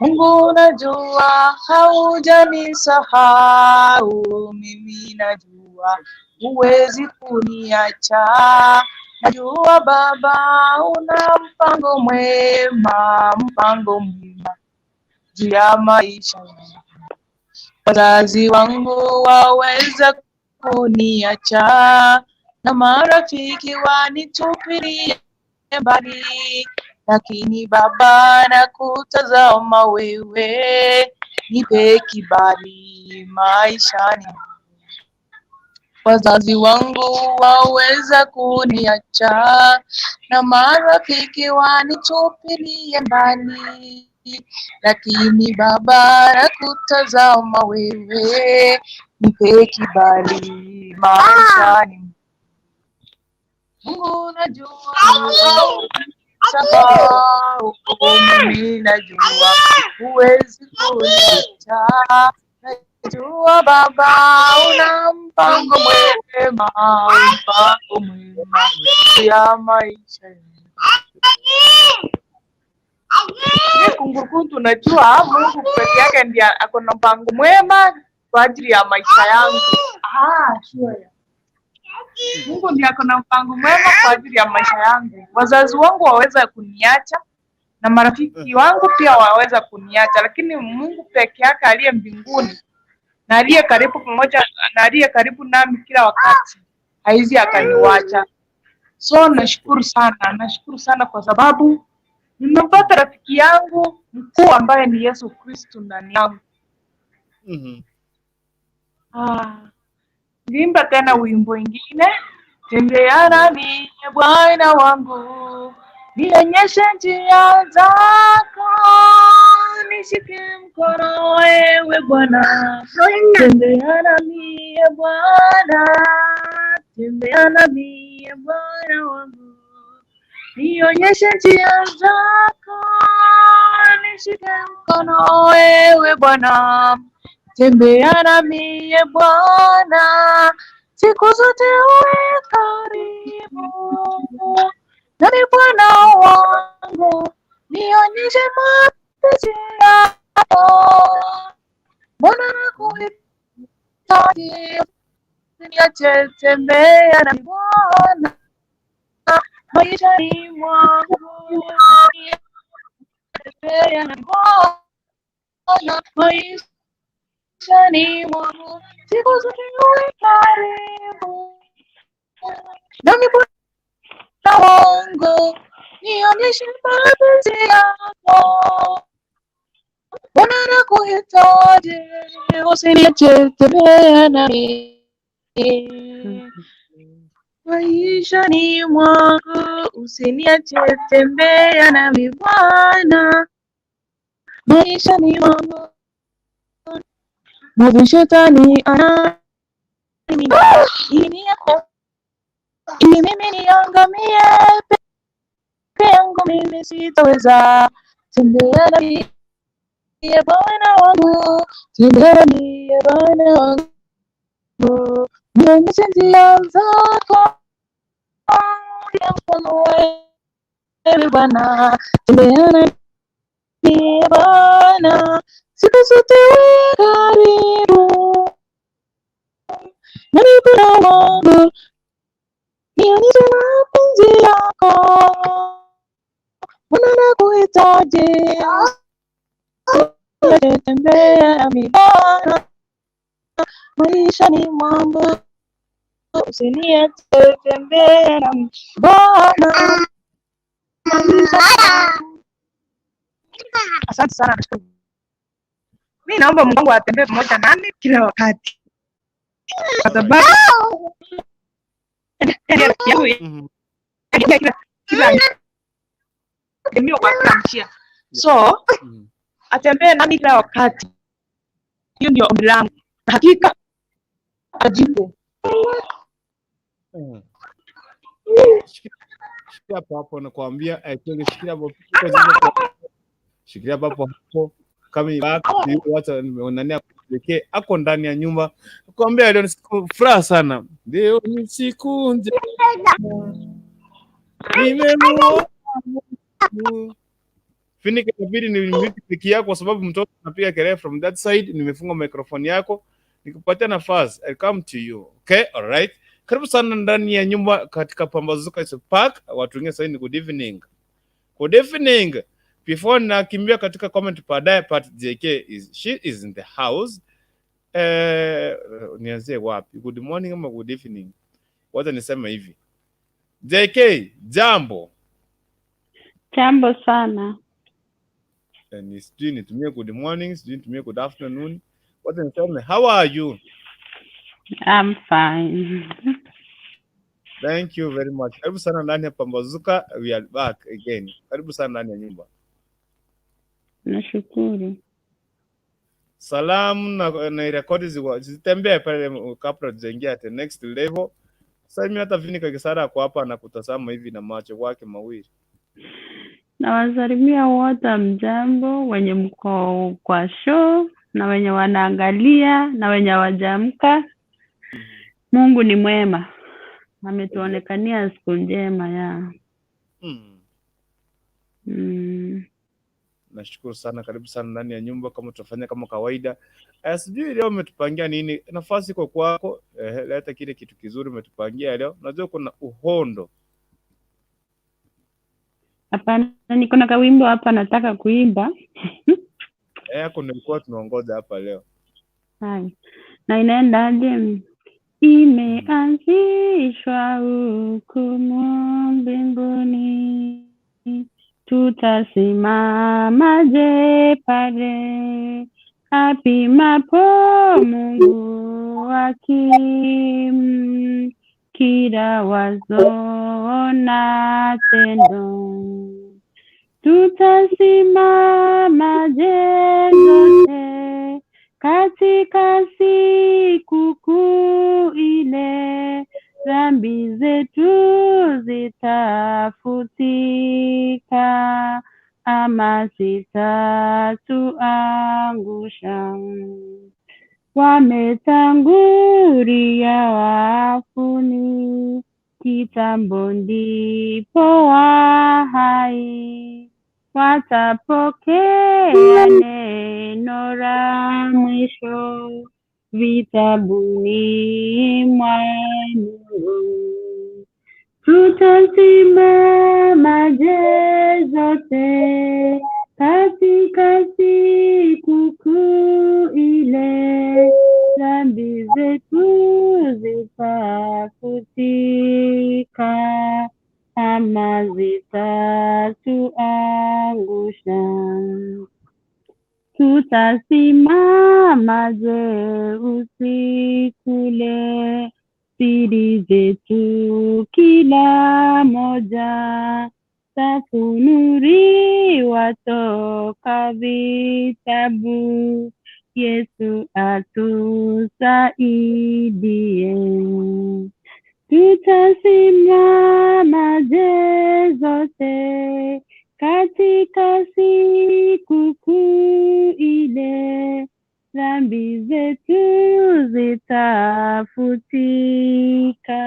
S2: Mungu najua haujanisahau, mimi najua huwezi kuniacha. Najua Baba una mpango mwema, mpango mwema juu ya maisha yangu. Wazazi wangu waweza kuniacha na marafiki wanitupilie mbali, lakini Baba nakutazama wewe, nipe kibali maishani. Wazazi wangu waweza kuniacha na marafiki wanitupilie mbali, Lakini Baba nakutazama wewe, nipe kibali maishani. Mungu najua sahau, mimi najua huwezi kuniacha. Najua Baba una mpango mwema, mpango mwema ya maisha yangu. Mi kungurukuntu, najua Mungu peke yake ndiye ako na mpango mwema kwa ajili ya maisha yangu. Ah, sure. Mungu ndiye ako na mpango mwema kwa ajili ya maisha yangu. Wazazi wangu waweza kuniacha na marafiki wangu pia waweza kuniacha, lakini Mungu peke yake aliye mbinguni na aliye karibu pamoja na aliye karibu nami kila wakati haizi akaniwacha. So nashukuru sana, nashukuru sana kwa sababu nimempata rafiki yangu mkuu ambaye ni Yesu Kristo ndani yangu. Ah, niimba tena wimbo ingine. Tembea nami Bwana wangu, nionyeshe njia zako, nishike mkono wewe Bwana. Tembea nami Bwana, tembea nami Bwana wangu, nionyeshe njia zako, nishike mkono wewe Bwana. Tembea nami Bwana, siku zote uwe karibu nami Bwana wangu, nionyeshe mapenzi yako. Bwana nakuhitaji, usiniache, tembea nami Bwana maishani mwangu, tembea nami Bwana maishani mwangu, siku zote uwe karibu nami Bwana wangu, nionyeshe mapenzi yako. Bwana nakuhitaji, usiniache, tembea nami maishani mwangu, usiniache, tembea nami Bwana maishani mwangu. Mwovu shetani ili mimi niangamie, peke yangu mimi sitaweza. Tembea nami Bwana wangu, tembea nami Bwana wangu, nionyeshe njia zako, mkono wewe Bwana, tembea nami Bwana, siku zote uwe karibu nami Bwana wangu, nionyeshe mapenzi yako. Bwana nakuhitaji, tembea nami Bwana maishani mwangu, usiniache, tembea nami Bwana maishani mwangu. Asante sana, nashukuru. Mi naomba Mungu wangu atembee pamoja nami kila wakati, kwa sababu ndiye rafiki yangu kila kila kwa kila njia, so atembee nami kila wakati. Hiyo ndio ombi langu, na hakika ajibu.
S1: Shikilia hapo hapo, nakwambia shikilia hapo, shikilia hapo hapo. Coming back to you, wacha nani akupelekee ako ndani ya nyumba. Nakwambia leo ni siku furaha sana, leo ni siku njema, nimemuona Mungu. Finika, inabidi ni mute peke yako kwa sababu mtoto anapiga kelele from that side. Nimefunga microphone yako, nikupatia nafasi. I come to you. Okay, all right. Karibu sana ndani ya nyumba katika Pambazuka is Park. Watu wengine sasa ni good evening. Good evening. Before nakimbia katika comment baadaye, but JK is she is in the house. Nianzie wapi? Good morning ama good evening? Wacha niseme hivi. JK, jambo.
S3: Jambo sana.
S1: Ni sijui nitumie good morning, sijui nitumie good afternoon. Wacha niseme how are you?
S3: I'm fine.
S1: Thank you very much. Karibu sana ndani ya Pambazuka. We are back again. Karibu sana ndani ya nyumba.
S3: Nashukuru. Nashukuru.
S1: Salamu na rekodi zitembee pale kabla tujaingia at the next level. Sasa mimi hata Vinika Kisara ako hapa na kutazama hivi na macho wake mawili.
S3: Nawasalimia wote, mjambo, wenye mko kwa show na wenye wanaangalia na wenye hawajaamka. Mungu ni mwema, ametuonekania siku njema ya
S1: Nashukuru sana, karibu sana ndani ya nyumba kama tutafanya kama kawaida. Sijui leo umetupangia nini? Nafasi iko kwako. Leta kile kitu kizuri umetupangia leo. Najua kuna uhondo.
S3: Hapana, niko na kawimbo hapa nataka kuimba.
S1: Hapo nilikuwa tunaongoza hapa leo.
S3: Hai. Na inaendaje? Imeanzishwa hukumu mbinguni, tutasimamaje pale apimapo Mungu hakimu kila wazo na tendo? Tutasimamaje zote katika siku kuu ile? Dhambi zetu zitafutika ama zitatuangusha? Wametangulia wafuni, kitambo ndipo wahai watapokea neno la mwisho vitabuni mwa Mungu. Tutasimamaje zote katika siku kuu ile? Dhambi zetu zitafutika ama zitatuangusha? Tutasimamaje usiku ule, siri zetu kila moja tafunuliwa toka vitabu. Yesu atusaidie. Tutasimamaje zote katika siku kuu ile? Dhambi zetu zitafutika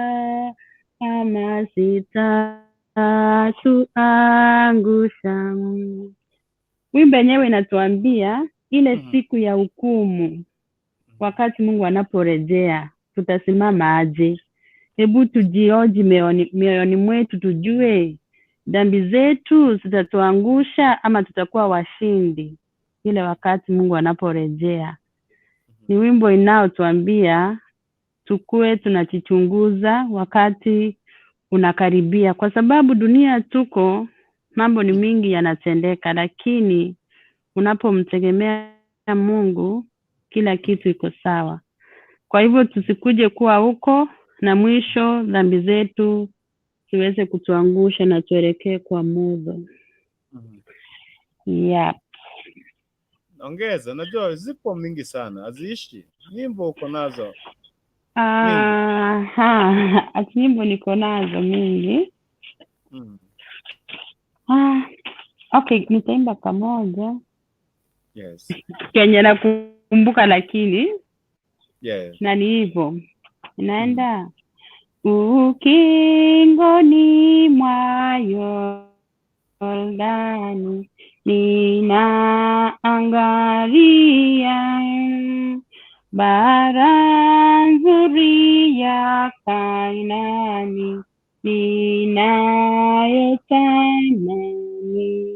S3: ama zitatuangusha? Wimbo yenyewe inatuambia ile siku ya hukumu, wakati Mungu anaporejea, tutasimama aje? Hebu tujioji mioyoni mwetu, tujue dhambi zetu zitatuangusha ama tutakuwa washindi ile wakati Mungu anaporejea. Ni wimbo inaotuambia tukue tunajichunguza wakati unakaribia, kwa sababu dunia tuko, mambo ni mingi yanatendeka, lakini unapomtegemea Mungu kila kitu iko sawa. Kwa hivyo tusikuje kuwa huko na mwisho dhambi zetu ziweze kutuangusha na tuelekee kwa moto. Yeah.
S1: Ongeza, najua zipo mingi sana, haziishi. Nyimbo uko nazo mingi.
S3: Aha, ati nyimbo niko nazo mingi. Okay, nitaimba pamoja. Kenye nakumbuka lakini na ni hivyo. Inaenda ukingoni mwa Yordani ninaangalia bara nzuri ya Kainani ninayotamani.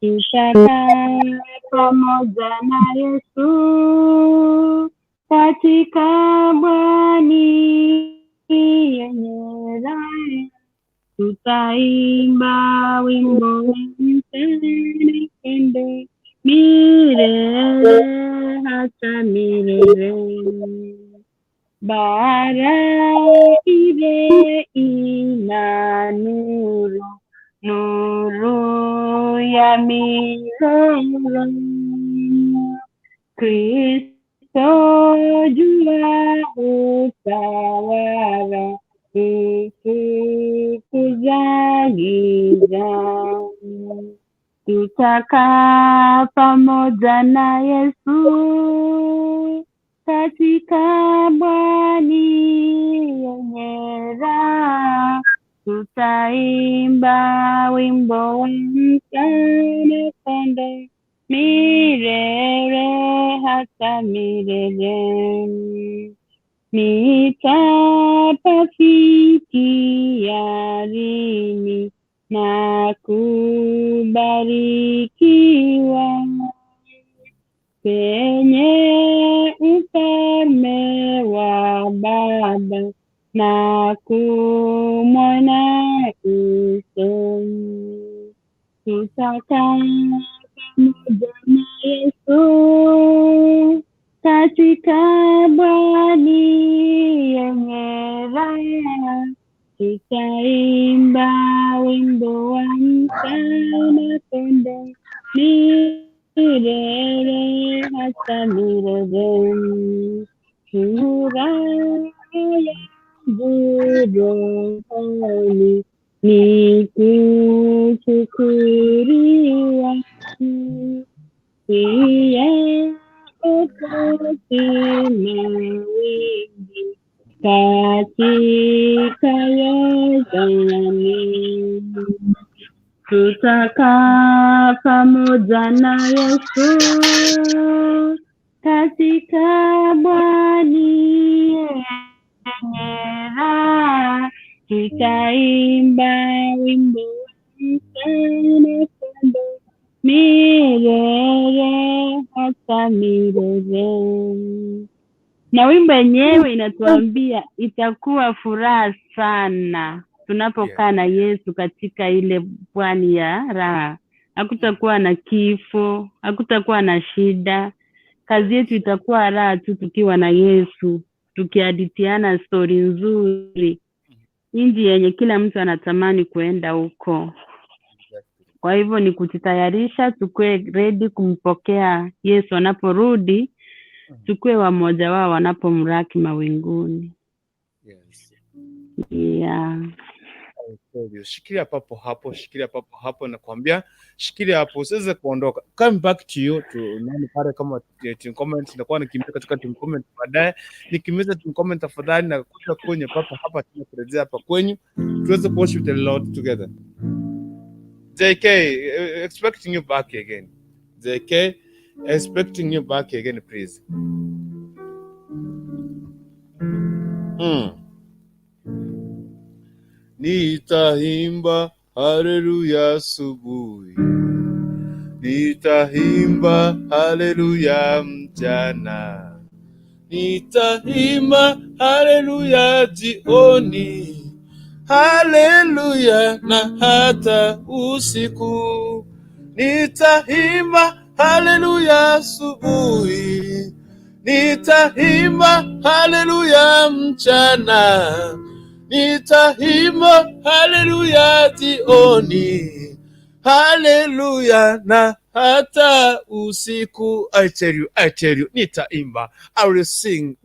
S3: Tutakaa pamoja na Yesu katika bwani yenye raha, tutaimba wimbo wa mtende milele hata milele. Bara ile ina nuru, nuru ya milele. Milele. Kristo jua utawala, kufukuza giza. Tutakaa pamoja na Yesu katika bwani yenye raha. Tutaimba wimbo wa mwana kondoo milele hata milele. Nitapafikia lini na kubarikiwa penye ufalme wa Baba na kumwona uso. Tutakaa pamoja na Yesu katika bwani yenye raha. Tutaimba wimbo wa mwana kondoo milele hata milele. Furaha yangu rohoni ni kushukuriwa, pia Mwokozi mawingi katika Yordani. Tutakaa pamoja na Yesu katika bwani yenye raha. Tutaimba wimbo wa mwana kondoo milele hata milele. Na wimbo yenyewe inatuambia itakuwa furaha sana tunapokaa na Yesu katika ile pwani ya raha. Hakutakuwa na kifo, hakutakuwa na shida. Kazi yetu itakuwa raha tu tukiwa na Yesu, tukihadithiana stori nzuri, nchi yenye kila mtu anatamani kuenda huko. Kwa hivyo ni kujitayarisha, tukue ready kumpokea Yesu anaporudi, tukue wamoja wao wanapomlaki mawinguni.
S1: Yes.
S3: Yeah.
S1: I tell you, shikilia papo hapo, shikilia papo hapo, nakwambia shikilia hapo, usiweze kuondoka. Come back to you to nani pale kama team comment, nitakuwa nikimbia katika team comment baadaye. Nikimiza team comment tafadhali, na kuja kwenye papo hapa tena kurejea hapa kwenyu tuweze worship the Lord together. JK, expecting you back again. JK, expecting you back again, please. Nitaimba haleluya asubuhi, nitaimba haleluya mchana, nitaimba haleluya jioni, haleluya na hata usiku. Nitaimba haleluya asubuhi, nitaimba haleluya mchana, nitaimba haleluya jioni, haleluya na hata usiku. I tell you, I tell you, nitaimba, I will sing.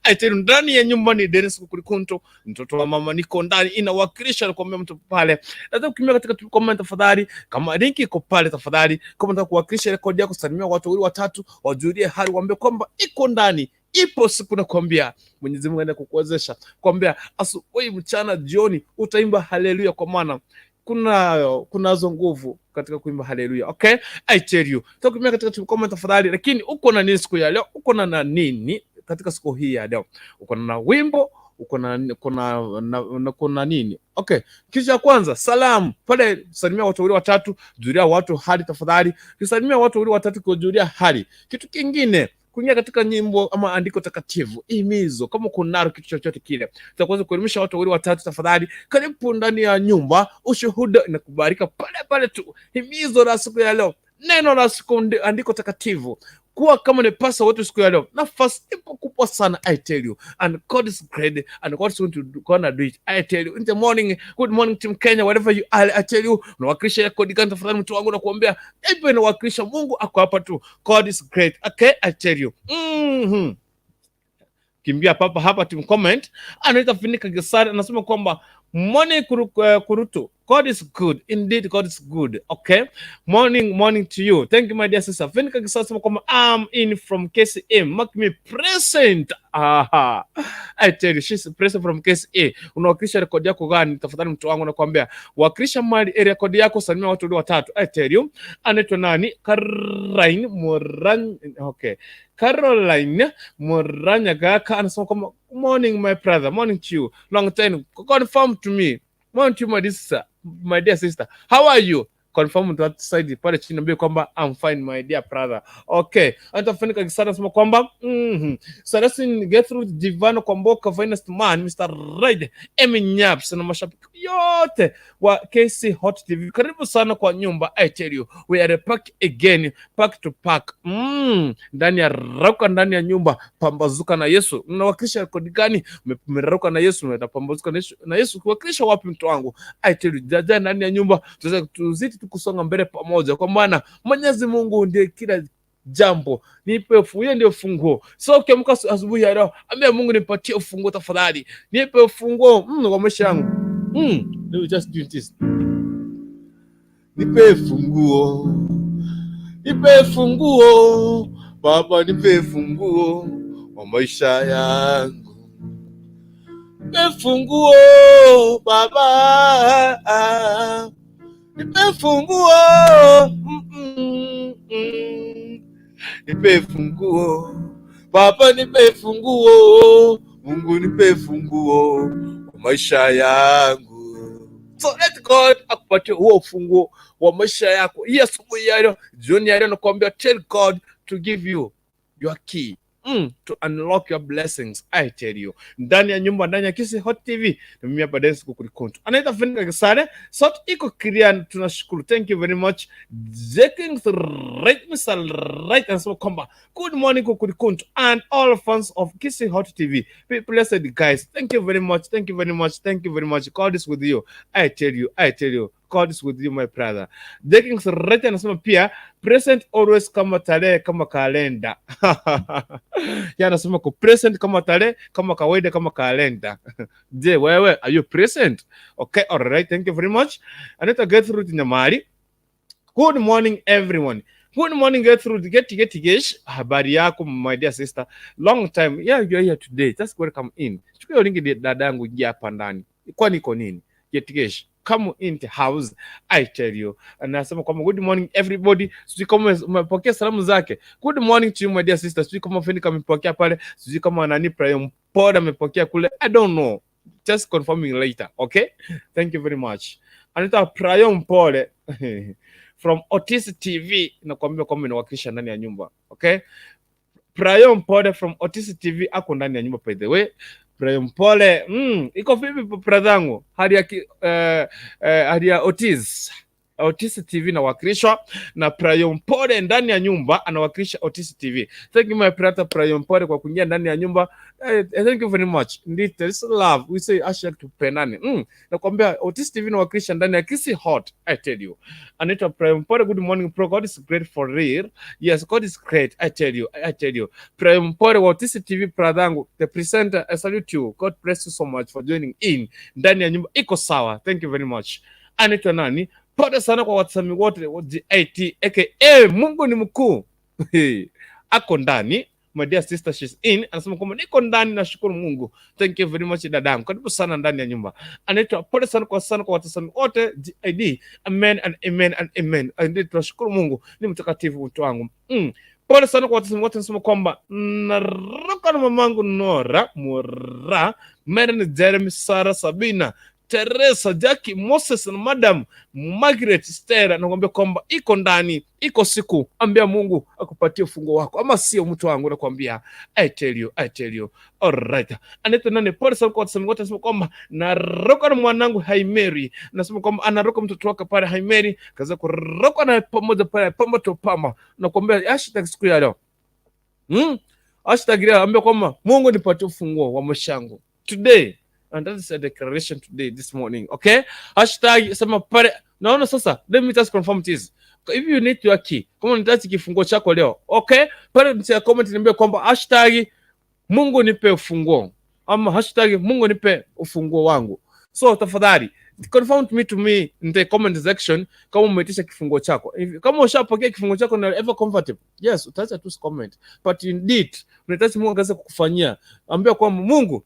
S1: I tell you, ndani ya nyumba ni Dennis Kukulikunto, mtoto wa mama, niko ndani, inawakilisha nakuambia mtu pale. Nataka kukimbia katika comment tafadhali, kama link iko pale tafadhali, kama unataka kuwakilisha rekodi yako, salimia watu wawili watatu, wajulie hali, waambie kwamba iko ndani, ipo siku nakwambia Mwenyezi Mungu aenda kukuwezesha kwambia asubuhi, mchana, jioni utaimba haleluya, kwa maana kunazo nguvu katika kuimba haleluya. Okay, I tell you, tukumia katika comment tafadhali. Lakini uko na nini siku ya leo? Uko na nini katika siku hii ya leo? Uko na wimbo? Uko na kuna nini? Okay, kisha kwanza salamu pale, salimia watu wawili watatu, julia watu hali tafadhali. Kisalimia watu wawili watatu, kujulia hali. Kitu kingine kuingia katika nyimbo ama andiko takatifu, himizo, kama kunalo kitu chochote kile, tutakuweza kuelimisha watu wawili watatu tafadhali. Karibu ndani ya nyumba, ushuhuda inakubalika pale pale tu. Himizo la siku ya leo, neno la siku, andiko takatifu, Kuwa kama ni pasta wetu siku ya leo, nafasi ipo kubwa sana, I tell you, and God is great and God is gonna do it, I tell you. In the morning, good morning, Team Kenya, wherever you are, I tell you. Unawakilisha rekodi gani? Tafadhali mtu wangu, nakuombea ipo inawakilisha. Mungu ako hapa tu. God is great, okay, I tell you. Kimbia papa hapa team comment. Anaita Finika Gesari, anasema kwamba morning Kurutu, God is good indeed, God is good. Okay, morning, morning to you. Thank you, my dear sister. Finika Gesari anasema kwamba I'm in from KCA, mark me present. Aha, I tell you, she's present from KCA. Unawakilisha rekodi yako gani? Tafadhali mtu wangu, nakwambia wakilisha mali rekodi yako, salimia watu watatu. I tell you. Anaitwa nani? Caroline Moran, okay, Caroline Moranyagaka anasema kwamba morning, my brother, morning to you, long time. Confirm to me. Morning to you, my sister, my dear sister, how are you? Confirm to that side pale chini, niambie kwamba I'm fine, my dear brother. Okay, Antafanika Kisana anasema kwamba Sarasin Gertrude Divano Kwamboka, finest man, Mr. Right Emi Nyaps na mashabiki yote wa KC Hot TV, karibu sana kwa nyumba. I tell you, we are back again, back to pack ndani ya rauka, ndani ya nyumba, pambazuka na Yesu. Mnawakilisha rekodi gani? Meraruka na Yesu, mnapambazuka na Yesu, na Yesu kuwakilisha wapi, mtu wangu? I tell you, jaja ndani ya nyumba, tuweze tuzidi tukusonga mbele pamoja, kwa maana Mwenyezi Mungu ndiye kila jambo. Nipe ufunguo, ndio funguo. So ukiamka asubuhi ya leo, ambia Mungu, nipatie ufunguo tafadhali, nipe ufunguo wa maisha yangu. Let me just do this. Nipe funguo, nipe funguo Baba, nipe funguo wa maisha yangu, nipe funguo Baba, nipe funguo Nipe funguo Baba, nipe funguo Mungu, nipe funguo wa maisha yangu. So let God akupatie huo ufunguo wa maisha yako. Hii asubuhi ya leo, jioni ya leo, nakuambia tell God to give you your key to unlock your blessings. I tell you, ndani ya nyumba, ndani ya Kisi Hot TV, na mimi hapa Dennis Kukulikonto. Anaita Finika Kisare, sauti iko clear, tunashukuru. Thank you very much. Jenkins right, Mr. Right, anasema kwamba good morning, Kukulikonto and all fans of Kisi Hot TV. Be blessed, guys. Thank you very much. Thank you very much. Thank you very much. God is with you. I tell you, I tell you. God is with you, my brother. Jenkins right anasema pia present always kama tarehe kama kalenda. Yeye anasema ko present kama tarehe kama kawaida kama kalenda. Je, wewe, are you present? Okay, all right. Thank you very much. Anita Gertrude Nyamari. Good morning, everyone. Good morning, Gertrude. Get get gesh. Habari yako, my dear sister? Long time. Yeah, you're here today. Just welcome in. Chukua hiyo link, dada yangu, ingia hapa ndani. Kwani iko nini? Get gesh. Come in the house, I tell you. Anasema kwamba good morning, everybody. Sijui kama umepokea salamu zake. Good morning to you, my dear sister. Sijui kama Fenika amepokea pale. Sijui kama nani Prime Pod amepokea kule. I don't know. Just confirming later. Okay? Thank you very much. Anita Prayom Pole from Otis TV, nakwambia kwamba inawakilisha ndani ya nyumba. Okay? Prayom Pole from Otis TV ako ndani ya nyumba, by the way. Prayom Pole, iko vipi brother yangu? Hali ya hali ya Otis. Otis TV inawakilishwa na Prayom Pole ndani ya nyumba, anawakilisha Otis TV. Thank you, my brother Prayom Pole, kwa kuingia ndani ya nyumba. Thank you very much. Indeed, there is love. We say #tupendane. Nakwambia Otis TV inawakilisha ndani ya Kisi Hot, I tell you. Anaitwa Prayom Pole, good morning, bro. God is great for real. Yes, God is great. I tell you. I tell you. Prayom Pole wa Otis TV, brother yangu, the presenter, I salute you. God bless you so much for joining in. Ndani ya nyumba iko sawa. Thank you very much. Anaitwa nani? Pole sana kwa watazami wote wa GIT aka Mungu ni mkuu. Ako ndani. My dear sister, she's in. Anasema kwamba niko ndani, nashukuru Mungu. Thank you very much, dadangu. Karibu sana ndani ya nyumba. Anaitwa pole sana kwa watazami wote GID. Amen and amen and amen. Indeed, tunashukuru Mungu ni mtakatifu, mtu wangu. Pole sana kwa watazami wote, nasema kwamba naruka na mamangu Nora Mura, Mary, Jeremy, Sara, Sabina, Teresa, Jackie, Moses na Madam Margaret Stella, nakwambia kwamba iko ndani, iko siku, ambia Mungu akupatie ufunguo wako, ama sio, mtu wangu? Nakwambia, I tell you, I tell you. Alright. Anaitwa nani? Pole sana kwa watazami wote, nasema kwamba naruka na mwanangu Haimeri, nasema kwamba anaruka mtoto wake pale Haimeri, kaza kuruka na pamoja pale pamba to pamba, nakwambia #siku ya leo. Hashtag leo ambia kwamba Mungu nipatie ufunguo wa maisha yangu today, and that is a declaration today, this morning, okay? Hashtag sema pale. Naona sasa, let me just confirm this. If you need your key, kama unahitaji kifunguo chako leo, okay, pale nitia comment, niambie kwamba #MunguNipeUfunguo ama #MunguNipeUfunguo wangu. So tafadhali confirm to me in the comment section kama umeitisha kifunguo chako. If, kama ushapokea kifunguo chako na ever comfortable, yes, utaacha tu comment, but indeed unahitaji Mungu aweze kukufanyia, ambia kwamba Mungu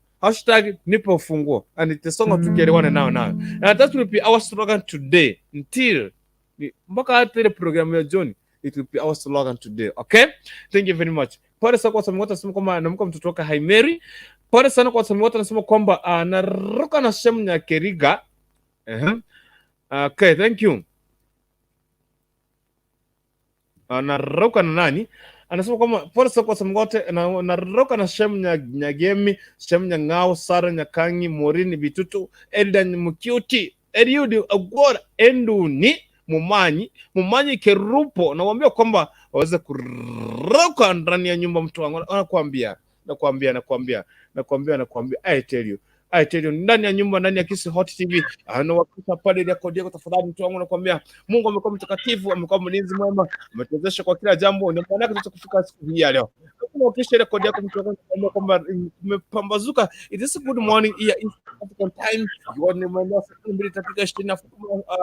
S1: #NipeUfunguo and the song tukielewane nao nayo, and that will be our slogan today until mpaka hata ile programu ya John. It will be our slogan today, okay? Thank you very much. Pole sana kwa sababu wote nasema kwamba namka mtoto wake Haimeri. Pole sana kwa sababu wote nasema kwamba anaruka na shemu ya Keriga. Okay, thank you. Anaruka na nani? Anasema kwamba pole sana kwa sababu wote naruka na shemu Nyagemi, shemu Nyang'ao, Sara Nyakangi, Morini Bitutu, Eldan Mukiuti, Eliudi Agora, Enduni Mumanyi, Mumanyi Kerupo. Nawaambia kwamba waweze kuruka ndani ya nyumba, mtu wangu. Nakwambia, nakwambia, nakwambia, nakwambia, nakwambia, I tell you. I tell you, ndani ya nyumba, ndani ya Kisii Hot TV anawakilisha pale rekodi yako tafadhali, mtu wangu, nakwambia Mungu amekuwa mtakatifu, amekuwa mlinzi mwema, ametuwezesha kwa kila jambo, ndio maana yake kufika siku hii ya leo. Unawakilisha rekodi yako, mtu wangu, nakwambia kwamba umepambazuka. It is a good morning here in African time, ikiwa ni mwendo saa 2 dakika 20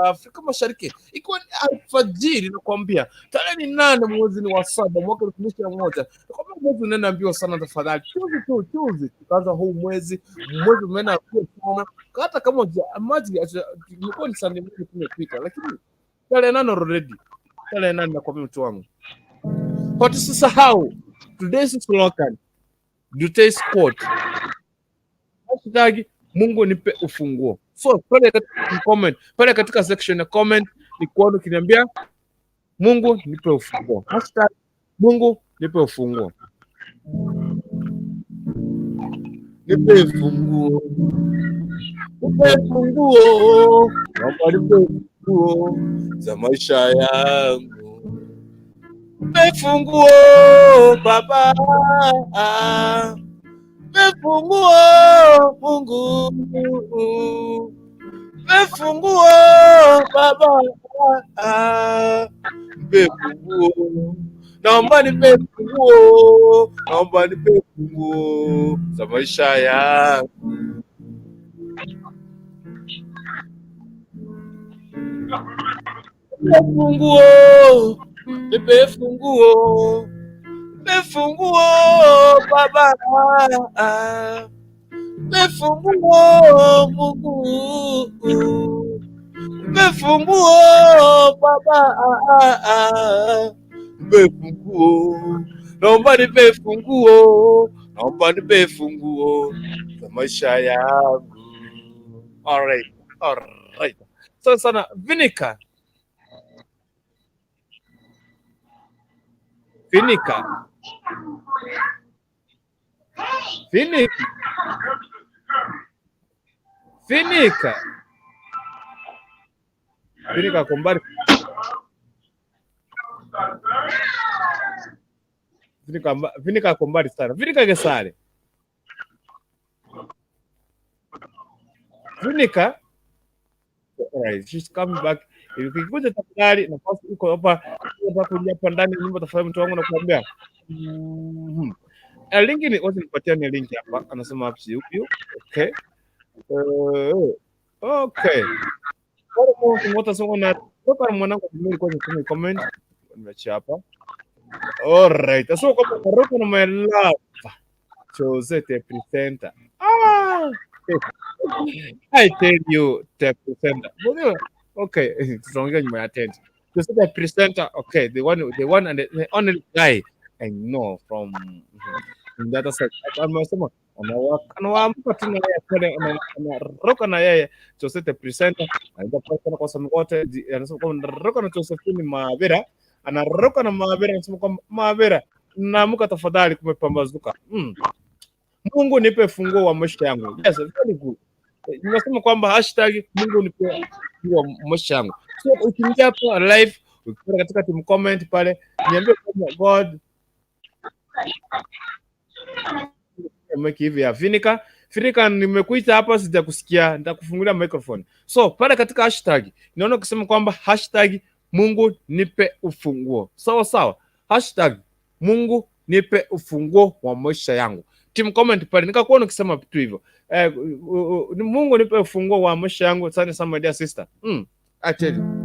S1: Afrika Mashariki, ikiwa ni alfajiri, nakwambia tarehe ni 8 mwezi ni wa 7 mwaka 2021. Nakwambia mwezi unaenda mbio sana, tafadhali. Juzi tu, juzi tukaanza huu mwezi, mwezi umeenda mbio sana, hata kama maji imekuwa ni Sunday moja tumepita, lakini tarehe 8 already, tarehe 8, nakwambia mtu wangu. But usisahau today's slogan, today's quote, #MunguNipeUfunguo. So pale katika comment, pale katika section ya comment ni kuona ukiniambia Mungu nipe ufunguo. #MunguNipeUfunguo. Nipe funguo. Nipe funguo. Naomba nipe funguo za maisha yangu. Nipe funguo Baba. Nipe funguo Mungu. Nipe funguo Baba. Nipe funguo. Naomba nipe funguo. Naomba nipe funguo za maisha yangu. Nipe funguo. Nipe funguo. Nipe funguo Baba. Nipe funguo Mungu. Nipe funguo Baba. Nipe funguo. Naomba nipe funguo. Naomba nipe funguo za maisha yangu. All right. All right. Sana sana Vinika. Vinika. Vinika. Vinika. Vinika kwa mbali. Vinika, Vinika kwa mbali sana. Vinika Gesare. Vinika. Alright, she's coming back. Ukikuja tafadhali, nafasi iko hapa. Nataka kuingia hapa ndani ya nyumba tafadhali, mtu wangu nakuambia. Link ni wacha nipatie ni link hapa. Anasema hapo huyu. Okay. Okay. Kwa sema na toka mwanangu mimi kwa nisome comment. Nimeachia hapa. All right. So kwa Maroko na my love. Jose the presenter. Ah! I tell you the presenter. Okay, tutaongea nyuma ya tent. Jose the presenter. Okay, the one and the only guy I know from the other side. Amesema anawaamka tu na yeye pale, anaruka na yeye Jose the presenter. Anaenda pale kwa sababu wote anasema kwamba anaruka na Josephine Mabera, anaruka na Mabera, anasema kwamba Mabera, naamka tafadhali, kumepambazuka. Mungu nipe funguo wa maisha yangu. Yes, very good. Nimesema kwamba #MunguNipeFunguo wa maisha yangu. So ukiingia hapo live, ukienda katika team comment pale, niambie kwamba God Mic hivi ya Finika. Finika, nimekuita hapa sijakusikia, nitakufungulia microphone. So pale katika hashtag naona ukisema kwamba hashtag Mungu nipe ufunguo. Sawa sawa, hashtag Mungu nipe ufunguo wa maisha yangu. Team comment pale nikakuona ukisema vitu hivyo. Mungu nipe ufunguo wa maisha yangu. Asante sana my dear sister. I tell you.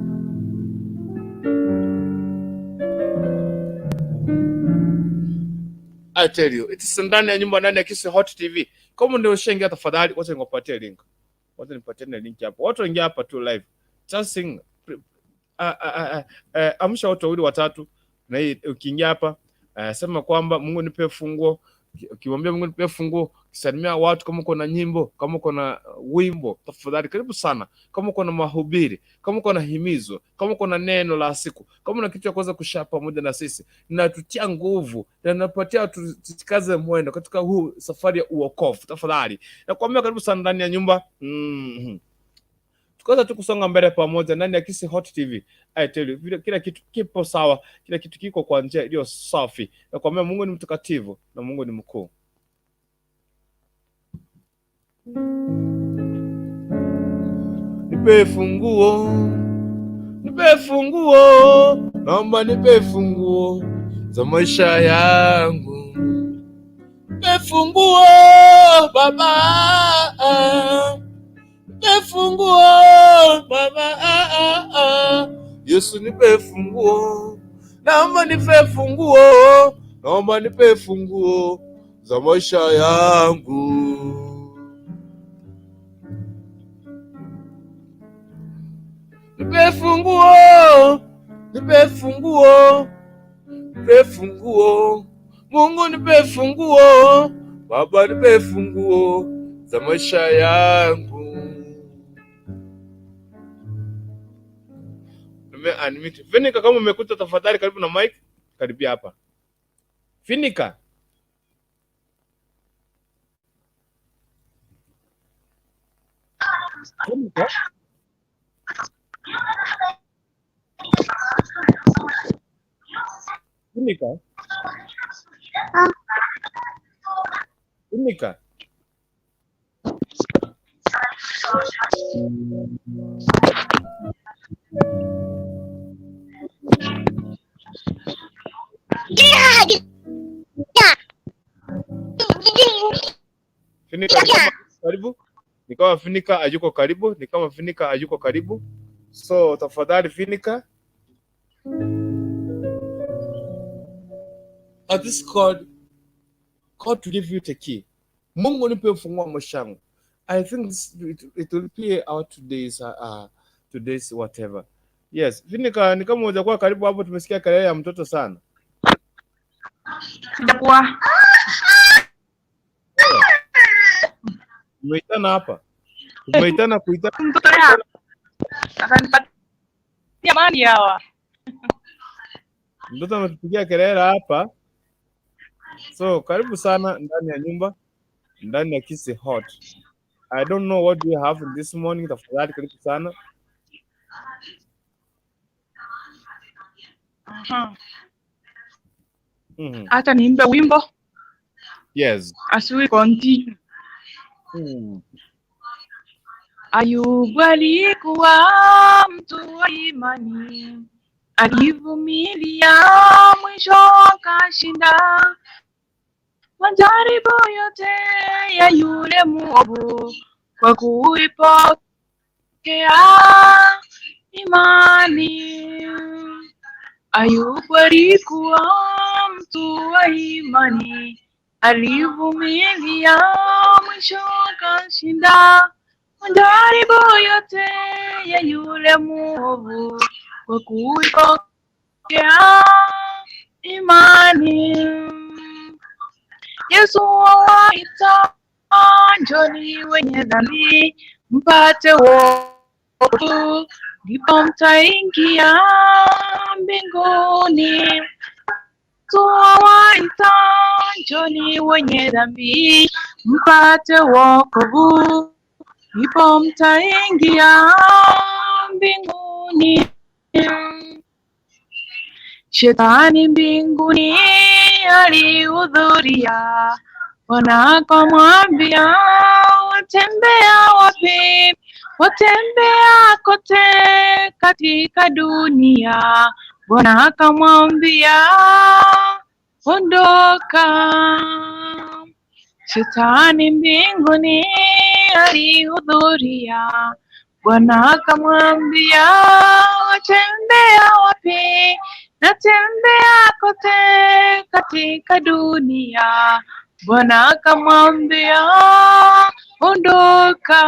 S1: I tell you, it's ndani ya nyumba, ndani ya Kisii Hot TV. Kama ndio ushaingia, tafadhali wacha nikupatie link. Wacha nipatie na link hapo. Watu waingia hapa tu live. Just sing. Amsha watu wawili watatu, na hii ukiingia hapa sema kwamba Mungu nipe funguo. Ukimwambia Mungu nipe funguo, salimia watu. Kama uko na nyimbo, kama uko na wimbo, tafadhali karibu sana. Kama uko na mahubiri, kama uko na himizo, kama uko na neno la siku, kama una kitu cha kuweza kushare pamoja na sisi, natutia nguvu na napatia tukaze mwendo katika huu safari ya uokovu. Tafadhali nakuambia karibu sana ndani ya nyumba. Tukaweza tu kusonga mbele pamoja ndani ya Kisii Hot TV. I tell you, vile kila kitu kipo sawa, kila kitu kiko kwa njia iliyo safi. Nakwambia Mungu ni mtakatifu na Mungu ni mkuu. Nipe funguo, nipe funguo, naomba nipe funguo za maisha yangu. Nipe funguo Baba, nipe funguo Baba, Yesu nipe funguo, naomba nipe funguo, naomba nipe funguo za maisha yangu. Nipe funguo, nipe funguo, nipe funguo, Mungu nipe funguo, Baba nipe funguo za maisha yangu. Nime unmute. Finika, kama umekuta tafadhali karibu na mic, karibia hapa. Finika. Finika. Finika. Finika. Finika ni kama karibu, ni kama Finika hayuko karibu, ni kama Finika hayuko karibu. So tafadhali Finika. At this God, God to give you the key. Mungu nipe ufunguo wa maisha yangu. I think this, it will be our today's whatever. Yes, Finika ni kama hujakuwa karibu hapo, tumesikia kelele ya mtoto sana.
S2: Sijakuwa.
S1: Tumeitana hapa. Tumeitana kuitana.
S2: Mtoto ya. Akanipatia amani hawa.
S1: Mtoto ametupigia kelele hapa. So karibu sana ndani ya nyumba, ndani ya Kisii Hot. I don't know what we have this morning. Tafadhali karibu sana.
S2: Acha niimbe wimbo.
S1: Yes.
S2: As we continue. Ayubu alikuwa mtu wa imani, alivumilia mwisho akashinda majaribu yote ya yule muovu kwa kuipokea imani. Ayubu alikuwa mtu wa imani, alivumilia mwisho akashinda majaribu yote ya yule muovu kwa kuipokea imani. Yesu awaita, njoni wenye dhambi mpate wokovu, ndipo mtaingia mbinguni. Yesu awaita, njoni wenye dhambi mpate wokovu, ndipo mtaingia mbinguni. Shetani mbinguni alihudhuria, Bwana akamwambia, watembea wapi? Watembea kote katika dunia. Bwana akamwambia, ondoka. Shetani mbinguni alihudhuria, Bwana akamwambia, watembea wapi? Natembea kote katika dunia. Bwana akamwambia, ondoka.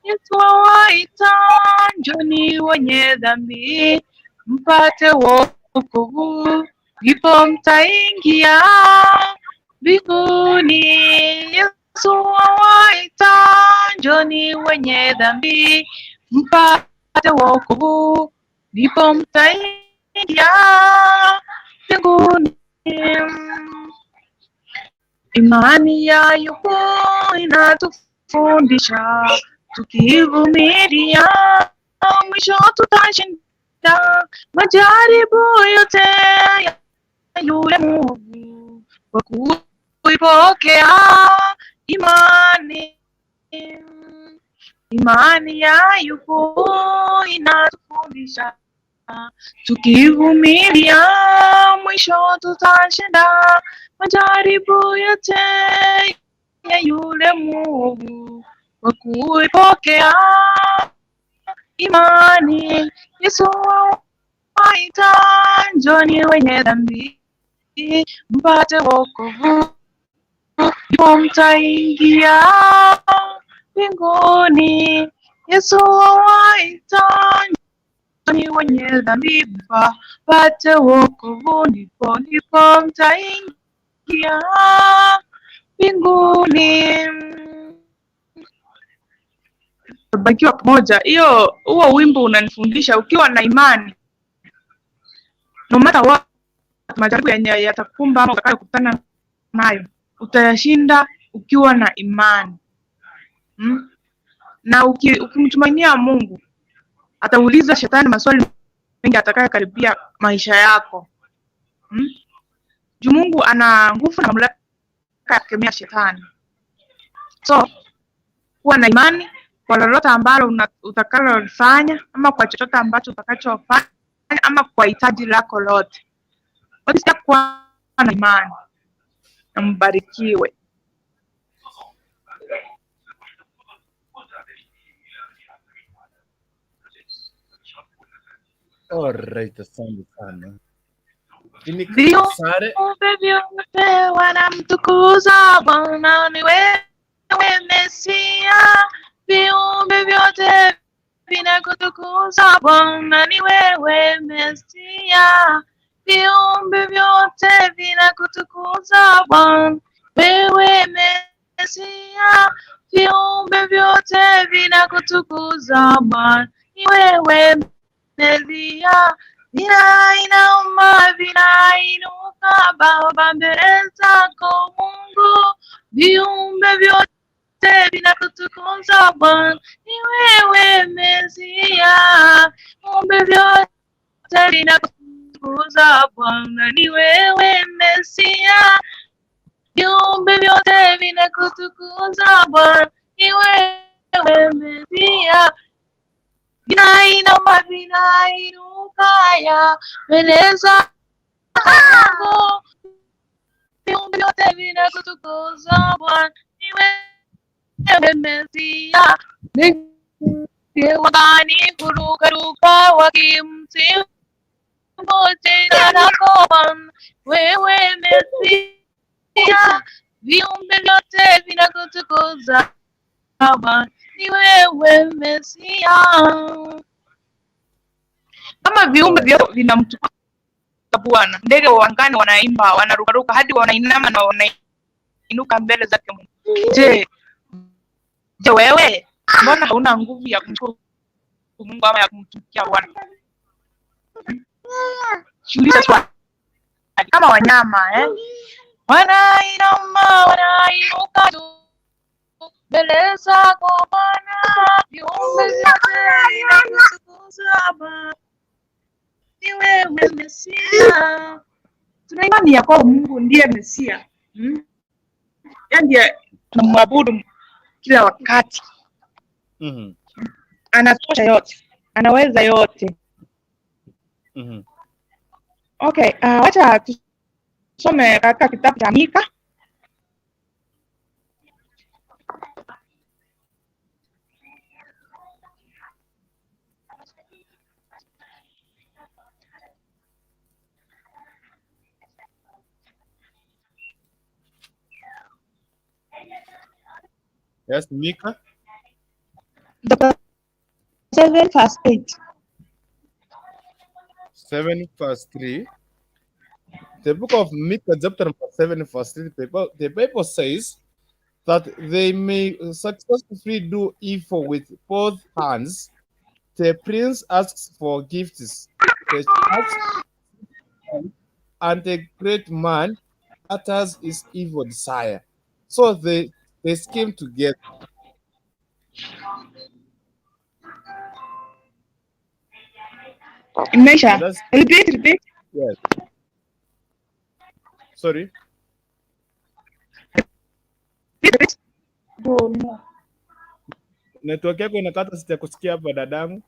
S2: Yesu awaita, njoni wenye dhambi, mpate wokovu, ndipo mtaingia mbinguni. Yesu awaita, njoni wenye dhambi, mpate wokovu, ndipo mtaingia mbinguni. Imani ya Ayubu inatufundisha tukivumilia, mwisho tutashinda majaribu yote ya yule mwovu, kwa kuipokea imani. Imani ya Ayubu inatufundisha tukivumilia, mwisho tutashinda majaribu yote ya yule mwovu, kwa kuipokea imani. Yesu awaita, njoni wenye dhambi, mpate wokovu, ndipo mtaingia mbinguni. Yesu awaita, njoni wenye dhambi, mpate wokovu, ndipo mtaingia mbinguni. Tubakiwa pamoja. Hiyo huo wimbo unanifundisha ukiwa na imani, no matter what majaribu yenye yatakumba ama utakayokutana nayo utayashinda ukiwa na imani. Na ukimtumainia Mungu atauliza shetani maswali mengi atakayokaribia maisha yako. Juu Mungu ana nguvu na mamlaka ya kukemea shetani. So kuwa na imani kwa lolote ambalo utakalolifanya ama kwa chochote ambacho utakachofanya ama kwa hitaji lako lote. Kuwa na imani na mbarikiwe.
S1: Alright, asante sana.
S2: Viumbe vyote wanamtukuza Bwana, ni wewe Mesia. Viumbe vyote vinakutukuza Bwana, ni wewe Mesia. Viumbe vyote vinakutukuza Bwana, wewe Mesia. Viumbe vyote vinakutukuza Bwana, ni wewe Mesia. Vinainama, vinainuka Baba mbele zako Mungu, viumbe vyote vinakutukuza Bwana, ni wewe Mesia. Viumbe vyote vinakutukuza Bwana, ni wewe Mesia. Viumbe vyote vinakutukuza Bwana, ni wewe Mesia. Vinainama, vinainuka ya mbele zako, viumbe vyote vinakutukuza Bwana, ni wewe Mesia. Ndege wangani hurukaruka wakimsifu jina lako Bwana, wewe Mesia. Viumbe vyote vinakutukuza Bwana, ni wewe Mesia. Kama viumbe vyote vinamtukuza Bwana, ndege wa angani wanaimba, wanarukaruka hadi wanainama na wanainuka mbele zake Mungu. Je, wewe mbona hauna nguvu ya kumshukuru Mungu ama ya kumtumikia Bwana? Jiulize swali kama wanyama Wanainama, wanainuka juu mbele zako Bwana, viumbe vyote vinakutukuza Bwana, ni wewe Mesia. Tuna imani ya kwamba Mungu ndiye Mesia. Yeye ndiye tunamwabudu kila wakati. Anatosha yote, anaweza yote. Okay, wacha tusome katika kitabu cha Mika.
S1: Yes, Mika.
S2: Chapter 7 verse 8.
S1: 7 verse 3. The book of Micah, chapter number 7, verse 3, the Bible says that they may successfully do evil with both hands. The prince asks for gifts. The church and the great man utters his evil desire. So they scheme together.
S2: Imeisha.
S1: That's,
S2: Repeat, repeat.
S1: Yes. Sorry.
S2: Repeat, repeat. Oh, no.
S1: Network yako inakata, sijakusikia hapa, dadangu.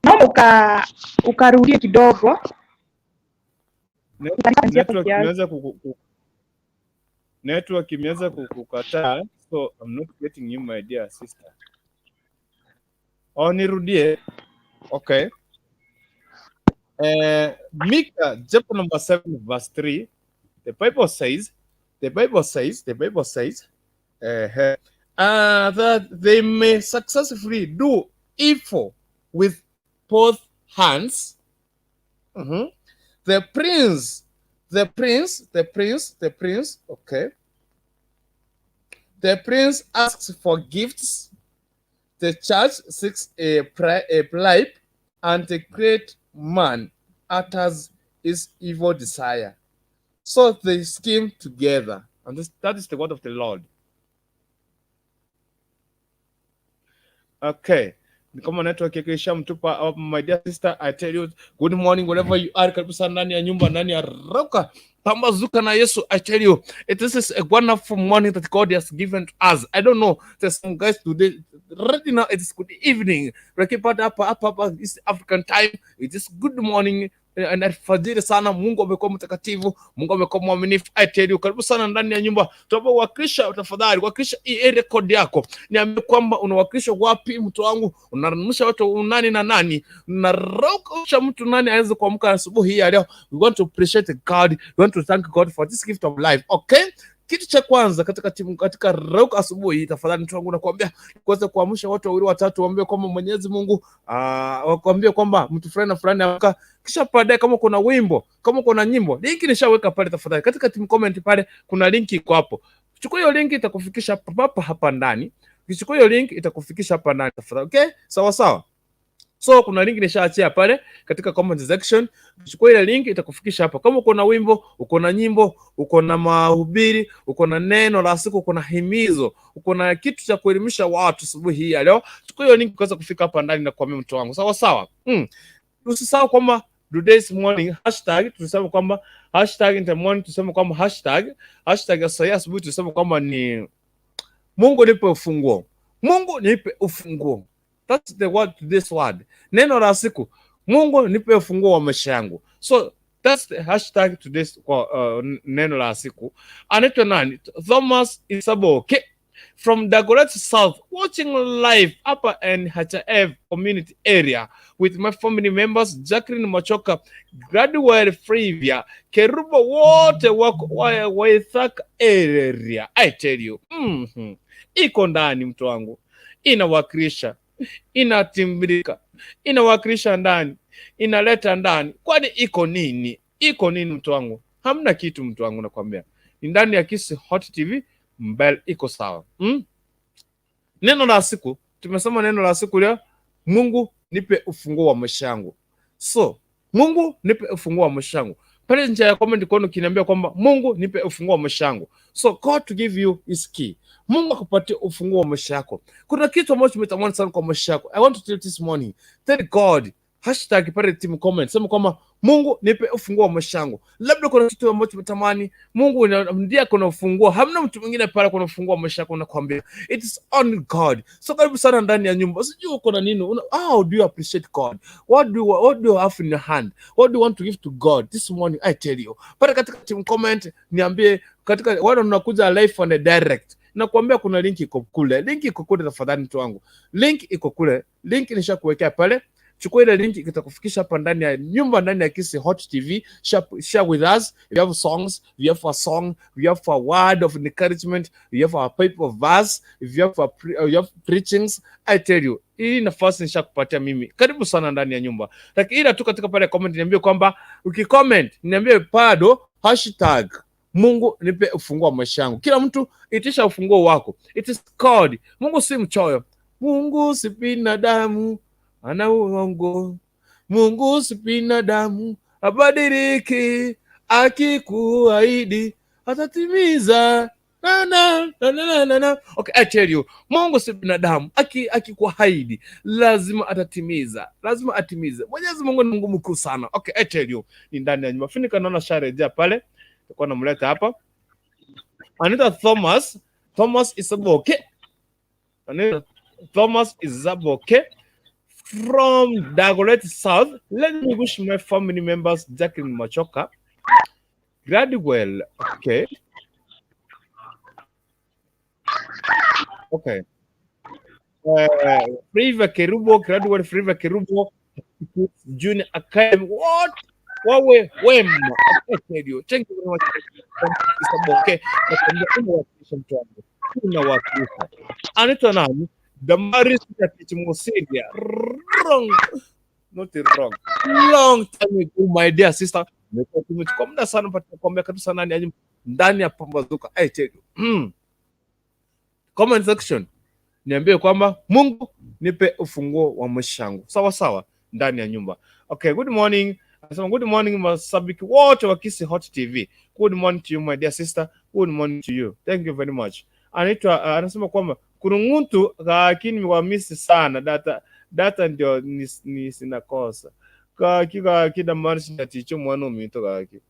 S2: Naomba ukarudie kidogo.
S1: Network imeanza kukukataa, so I'm not getting you, my dear sister. Oh, nirudie. Okay. Micah chapter number 7 verse 3, the Bible says, the Bible says, the Bible says that they may successfully do evil with both hands. The prince, the prince, the prince, the prince, okay. The prince asks for gifts. The church seeks a bribe, and the great man utters his evil desire. So they scheme together. And that is the word of the Lord. Okay. Ni kama network yako ishamtupa. Oh, my dear sister, I tell you, good morning wherever you are. Karibu sana ndani ya nyumba, ndani ya Rauka Pambazuka na Yesu. I tell you, this is a wonderful morning that God has given to us. I don't know, there's some guys today, right now it is good evening. Rakipata hapa hapa hapa East African time. It is good morning and alfajiri sana. Mungu amekuwa mtakatifu, Mungu amekuwa mwaminifu. I tell you, karibu sana ndani ya nyumba. Tunapowakilisha, tafadhali wakilisha hii area code yako, niambie kwamba unawakilisha wapi, mtu wangu, unaramsha watu nani na nani, unarauka mtu nani aweze kuamka asubuhi hii ya leo. We want to appreciate God, we want to thank God for this gift of life. Okay, kitu cha kwanza katika timu katika rauka asubuhi, tafadhali mtu wangu, nakuambia kuweza kuamsha watu wawili watatu, waambie kwamba Mwenyezi Mungu wakuambie kwamba mtu fulani na fulani amka. Kisha baadaye, kama kuna wimbo, kama kuna nyimbo, link nishaweka pale, tafadhali katika team comment pale kuna link iko hapo. Chukua hiyo link, itakufikisha hapa hapa ndani. Ukichukua hiyo link itakufikisha hapa ndani, tafadhali. Okay, sawa sawa. So kuna link nishaachia pale katika comment section. Chukua ile link itakufikisha hapa. Kama uko na wimbo, uko na nyimbo, uko na mahubiri, uko na neno la siku, uko na himizo, uko na kitu cha kuelimisha watu asubuhi hii ya leo, chukua hiyo link kuweza kufika hapa ndani na kuambia mtu wangu. Sawa sawa. Usisahau kwamba today's morning hashtag, tulisema kwamba hashtag in the morning, tuseme kwamba hashtag ya saa asubuhi tuseme kwamba ni "Mungu nipe ufunguo. Mungu nipe ufunguo." That's the word, this word. Neno la siku. Mungu nipe ufunguo wa maisha yangu. So that's the hashtag today's kwa neno la siku. Anaitwa nani? Thomas Isaboke from Dagoretti South, watching live hapa in HF community area with my family members Jacqueline Machoka, Gradwell Frivia, Kerubo, wote wako Waithaka area. I tell you, Iko ndani, mtu wangu, inawakilisha, inatimbilika, inawakilisha ndani, inaleta ndani. Kwani iko nini? Iko nini, mtu wangu? Hamna kitu, mtu wangu, nakwambia ni ndani ya Kisi Hot TV mbele iko sawa. Neno la siku, tumesema neno la siku leo, "Mungu nipe ufunguo wa maisha yangu." So "Mungu nipe ufunguo wa maisha yangu." Pale nje ya comment kono ukiniambia kwamba "Mungu nipe ufunguo wa maisha yangu." So God to give you his key. Mungu akupatie ufunguo wa maisha yako. Kuna kitu ambacho umetamani sana kwa maisha yako. I want to tell you this morning. Tell God Hashtag pale team comment, sema kwamba Mungu nipe ufunguo wa maisha yangu. Labda kuna kitu ambacho umetamani, Mungu ndiye kuna ufunguo, hamna mtu mwingine pale kuna ufunguo wa maisha yako, nakwambia it is only God. So karibu sana ndani ya nyumba. Sijui uko na nini, how do you appreciate God? What do you have in your hand? What do you want to give to God this morning? I tell you, pale katika team comment niambie, katika wale unakuja live on the direct, nakuambia kuna link iko kule, link iko kule, tafadhali mtu wangu, link iko kule, link nishakuwekea pale. Chukua ile link, itakufikisha hapa ndani ya nyumba, ndani ya Kisii Hot TV. Share with us. We have songs, we have a song, we have a word of encouragement, we have a pipe of verse, we have you have preachings. I tell you, hii nafasi nishakupatia mimi. Karibu sana ndani ya nyumba, lakini ila tu katika pale comment niambie kwamba, ukicomment niambie bado #Mungu nipe ufunguo wa maisha yangu. Kila mtu itisha ufunguo wako. It is God. Mungu si mchoyo, Mungu si binadamu ana uongo. Mungu si binadamu abadiliki, akikuahidi atatimiza. Na, na, na, na, na, na. Okay, I tell you, Mungu si binadamu, akikuahidi lazima atatimiza, lazima atimize. Mwenyezi Mungu ni Mungu mkuu sana. Okay, I tell you, ni ndani ya nyumba. Finika naona sharejea pale, nilikuwa namleta hapa. Anaitwa Thomas, Thomas Isaboke. Anaitwa Thomas Isaboke from Dagoretti South. Let me wish my family members Jacqueline Machoka, Gladwell, okay. Friva Kerubo, Gladwell Friva Kerubo, Junior Academy, what? Wawe wema. Okay, tell you. Thank you very much. Isaboke. Nakwambia unawakilisha mtu wangu. Unawakilisha. Anaitwa nani? Damaris Musiria. Wrong. Not wrong. Long time ago, my dear sister. Nimekuwa tumechukua muda sana mpaka kuambia kabisa nani aje ndani ya Pambazuka. I tell you. Comment section. Niambie kwamba Mungu nipe ufunguo wa maisha yangu. Sawa sawa, ndani ya nyumba. Okay, good morning. Anasema good morning mashabiki wote wa Kisii Hot TV. Good morning to you, my dear sister. Good morning to you. Thank you very much. Anaitwa anasema kwamba kurungutu lakini wamisi sana data data ndio ni sinakosa kaki kaki damani naticho mwana umito kaki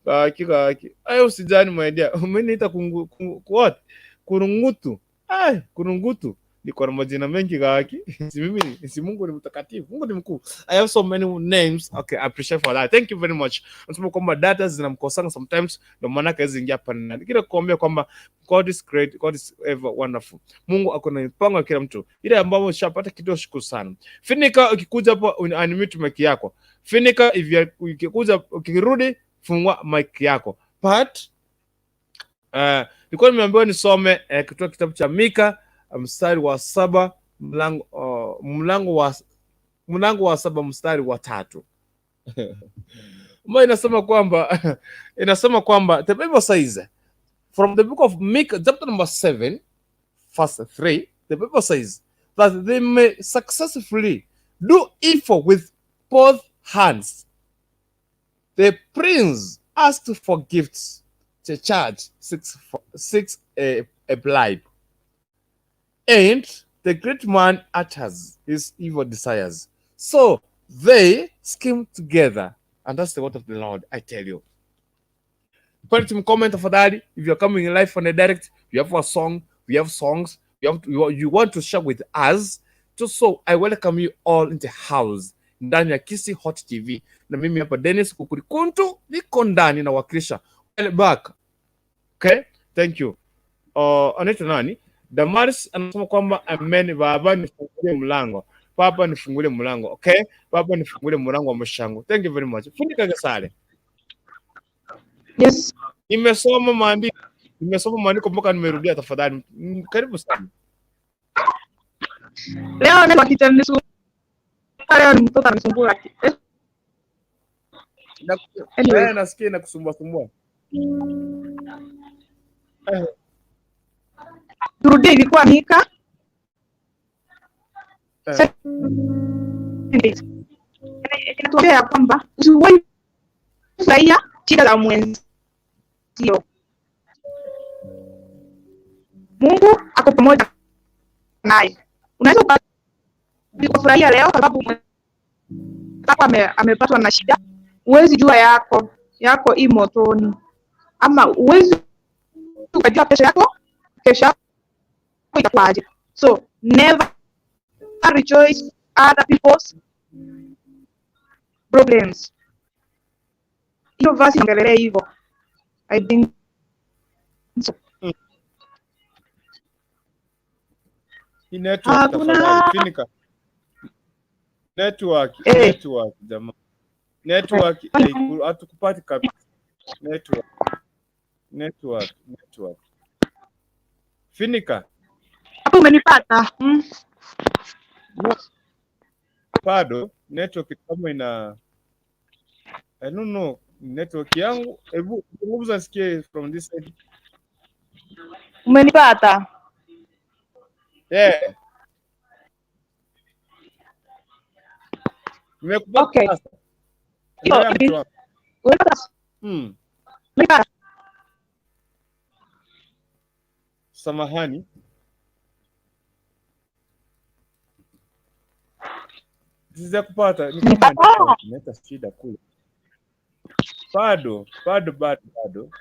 S1: kaki kaki. Ayo, usijani, my dear, umeniita kungu, kungu, what, kurungutu. Ay, kurungutu niko na majina mengi kaki. Si mimi si Mungu ni mtakatifu, Mungu ni mkuu. I have so many names. Okay, I appreciate for that. Thank you very much. Nasema kwamba data zinamkosanga sometimes, ndio maana kazi ingia hapa ndani. Kile kuambia kwamba God is great, God is ever wonderful. Mungu ako na mipango ya kila mtu. Ile ambayo ushapata kitu, shukuru sana. Finika, ukikuja hapo unmute mic yako. Finika, if you ukikuja, ukirudi fungua mic yako. But nilikuwa nimeambiwa nisome kutoka kitabu cha Mika mstari wa 7 mlango mlango wa 7 mstari wa 3 ambayo inasema kwamba the Bible says from the book of Micah chapter number 7 verse 3, the Bible says that they may successfully do evil with both hands. The prince asked for gifts to charge six a bribe, and the great man utters his evil desires. So they scheme together, and that's the word of the Lord, I tell you. Put some comment tafadhali. If you're coming in live on the direct, you have a song, we have songs, you want to share with us. Just so I welcome you all in the house ndani ya Kisii Hot TV, na mimi hapa Dennis Kukurikuntu niko ndani nawakilisha back. Okay, thank you. Anaitwa nani? Damaris anasema kwamba amen, baba nifungulie mlango. Baba nifungulie mlango. Okay? Baba nifungulie mlango wa maisha yangu. Thank you very much. Funika Gesale.
S2: Yes.
S1: Nimesoma maandiko. Nimesoma maandiko mpaka nimerudia tafadhali. Karibu sana.
S2: Leo neno kitanisumbua. Leo ni mtoto anisumbua. Anyway.
S1: Nasikia inakusumbua sumbua.
S2: Turudie, ilikuwa Mika inatuambia ya kwamba usiwahi furahia shida za mwenzio. Mungu ako pamoja naye. Unaweza ukafurahia leo kwa sababu Mwenzako amepatwa na shida, huwezi jua yako i motoni, ama huwezi ukajua kesho yako itakuwaje. So never rejoice other people's problems. Hiyo verse inaongelelea hivyo, I think so.
S1: Hii network,
S2: Hakuna
S1: tafadhali finika network.
S2: Eh.
S1: Network, jamaa, network hatukupati kabisa. Network, network, network. Finika.
S2: Hapo umenipata?
S1: No, bado network kama ina, I don't know, network yangu. Hebu zungumza nisikie from this side.
S2: Umenipata?
S1: Yeah. Nimekupata sasa.
S2: Hiyo,
S1: Endelea, mtu wangu.
S2: Umenipata? Umenipata?
S1: Samahani. Sijakupata. Ni kama
S2: Umenipata?
S1: network inaleta shida kule. Bado, bado, bado, bado.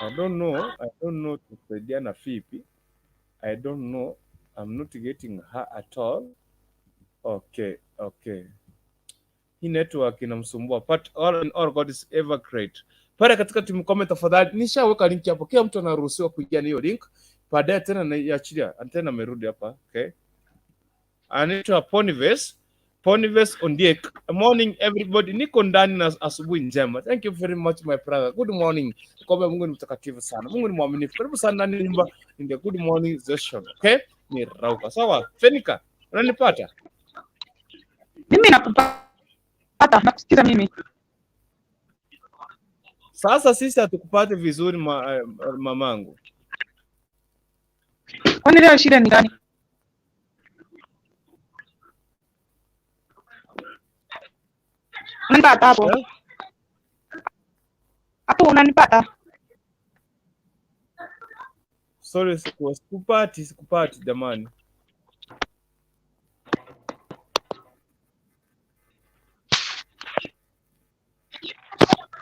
S1: I don't know. I don't know tusaidiana vipi. I don't know. I'm not getting her at all. Okay. Hii network inamsumbua. But all in all, God is ever great. Pale katika team comment, tafadhali, nishaweka link hapo. Kila mtu anaruhusiwa kuingia na hiyo link. Baadaye tena naiachilia. Tena amerudi hapa. Okay. Anaitwa Ponives. Ponives Ondiek. Morning, everybody. Niko ndani na asubuhi njema. Thank you very much, my brother. Good morning. Kwamba Mungu ni mtakatifu sana. Mungu ni mwaminifu. Karibu sana ndani ya nyumba in the good morning session. Okay? Ni Rauka. Sawa. Fenika, unanipata?
S2: Mimi nakupata, nakusikiza mimi.
S1: Sasa sisi hatukupati vizuri, mamangu.
S2: Kwani leo shida ni gani? Unanipata hapo?
S1: Eh?
S2: Hapo unanipata?
S1: Sorry, sikupati, sikupati jamani.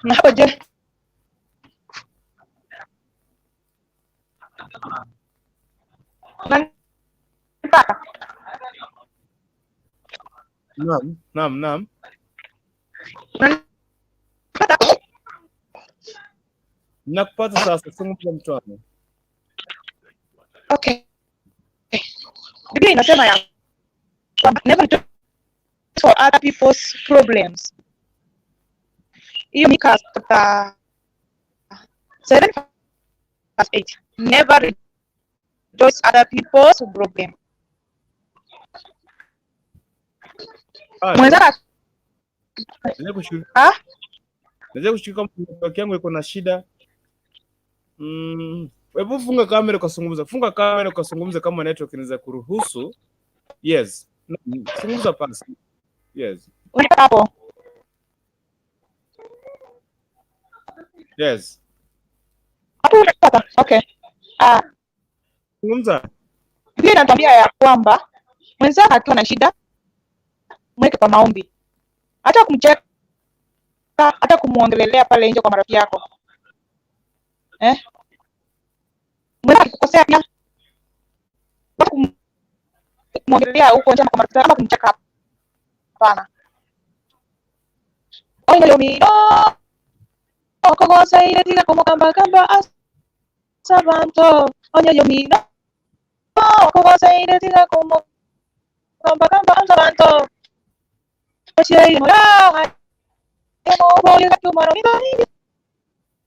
S2: Na hapo je? Unanipata?
S1: Naam.
S2: Unanipata?
S1: Nakupata sasa, zungumza, mtu wangu.
S2: Okay. Biblia inasema ya kwamba never rejoice for other people's problems. Hiyo Mika chapter 7 verse 8. Never rejoice other people's problem.
S1: Ah,
S2: Mwenzako
S1: naweza kushiriki.
S2: Ah?
S1: Naweza kushiriki kama network yangu iko na shida. Hebu funga kamera ukazungumza. Funga kamera ukazungumza kama network inaweza kuruhusu. Yes. Zungumza pasi. Yes.
S2: Unanipata hapo?
S1: Yes.
S2: Hapo unanipata? Okay. Ah,
S1: Zungumza.
S2: Biblia inatuambia ya kwamba mwenzako akiwa na shida, mweke kwa maombi. Hata kumcheka, hata kumuongelelea pale nje kwa marafiki yako. Eh? Mwenzako akikukosea pia, hata kumuongelelea huko nje kwa marafiki ama kumcheka, hapana. Oina yomi okogosa ile tiga kumukamba kamba asabanto onyo yomi okogosa ile tiga kumukamba kamba asabanto oshie mola emo boye kumaro mi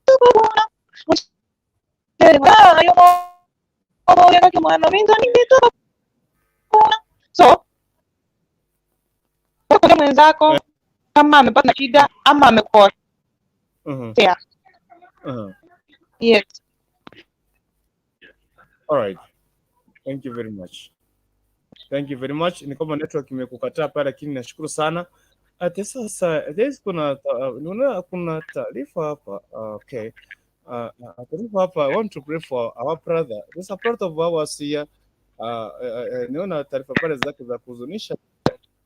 S2: tukubuna oshie mola yo boye kumaro mi tukubuna. So kwa mwenzako kama amepata shida ama amekosea. Yes.
S1: All right. Thank you very much. Thank you very much. Ni kama network imekukataa pale, lakini nashukuru sana. Ate sasa there's kuna kuna taarifa hapa. Okay. Taarifa hapa, I want to pray for our brother. There's a brother of ours here. Niona taarifa pale zake za kuhuzunisha.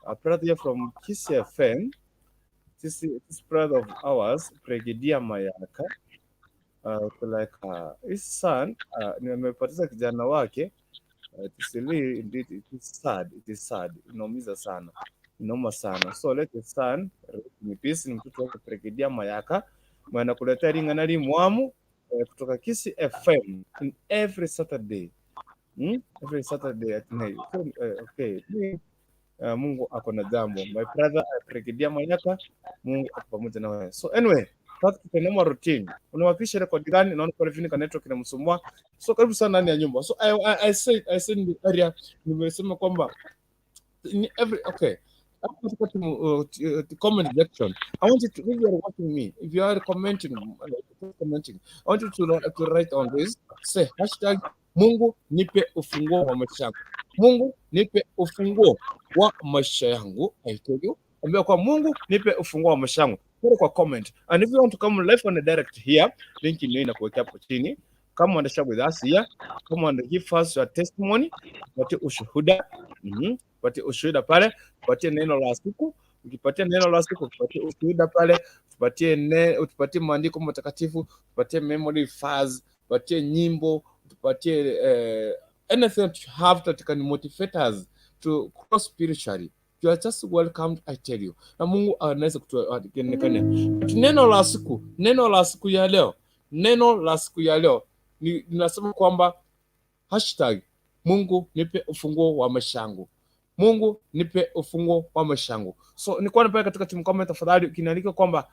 S1: A brother here from Kisii FM. This brother of ours, Brigadier Mayaka, like his son, nimepoteza kijana wake. It is really indeed, it is sad, it is sad, inaumiza sana, inauma sana. So let the son rest in peace. Ni mtoto wake Brigadier Mayaka mwenye anakuletea ringana limwamu kutoka Kisii FM in every Saturday, Every Saturday at night. So, okay. Mungu ako na jambo. My brother, Brigadier Mayaka, Mungu ako pamoja na wewe. So anyway, back to the normal routine. Unawapisha rekodi gani? Naona pale Vinika network inamsumbua. So karibu sana ndani ya nyumba. So I said in the area, nimesema kwamba in every, okay. Hapo katika comment section. I want you to, if you are watching me, if you are commenting, I want you to write on this, say #Mungu nipe ufunguo wa maisha yangu. Mungu nipe ufunguo wa maisha yangu. I tell you, ambia kwa Mungu nipe ufunguo wa maisha yangu. Put kwa comment. And if you want to come live on the direct here, link ndio inakuwekea hapo chini. Come and share with us here. Come and give us your testimony. Patie ushuhuda. Patie ushuhuda pale. Patie neno la siku. Ukipatia neno la siku, ukipatie ushuhuda pale, utupatie maandiko matakatifu, tupatie memory verse, tupatie nyimbo, tupatie anything that you have that can motivate us to grow spiritually. You are just welcomed, I tell you. Na Mungu anaweza kutuonekania. But neno la siku ya leo, neno la siku ya leo ni linasema kwamba #Mungu nipe ufunguo wa maisha yangu. Mungu nipe ufunguo wa maisha yangu. So nilikuwa napenda katika team comment, tafadhali ukiniandika kwamba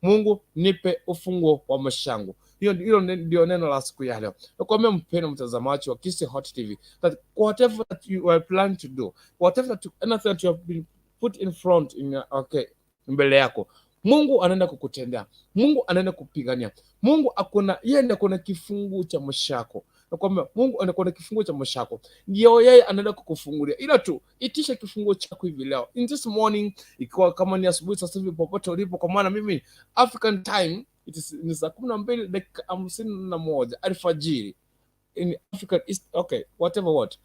S1: #Mungu nipe ufunguo wa maisha yangu. Hiyo hilo ndio neno la siku ya leo. Nakwambia mpendwa mtazamaji wa Kisii Hot TV that whatever that you are planning to do, whatever that you, anything that you have been put in front in your, okay, mbele yako, Mungu anaenda kukutendea. Mungu anaenda kupigania. Mungu akona, yeye ndiye akona kifungu cha maisha yako. Nakwambia Mungu anakuwa na kifunguo cha maisha yako, ndio yeye anaenda kukufungulia, ila tu itisha kifunguo chako hivi leo, in this morning, ikiwa kama ni asubuhi sasa hivi, popote ulipo, kwa maana mimi African time it is ni saa 12:51 alfajiri in African East, okay, whatever what,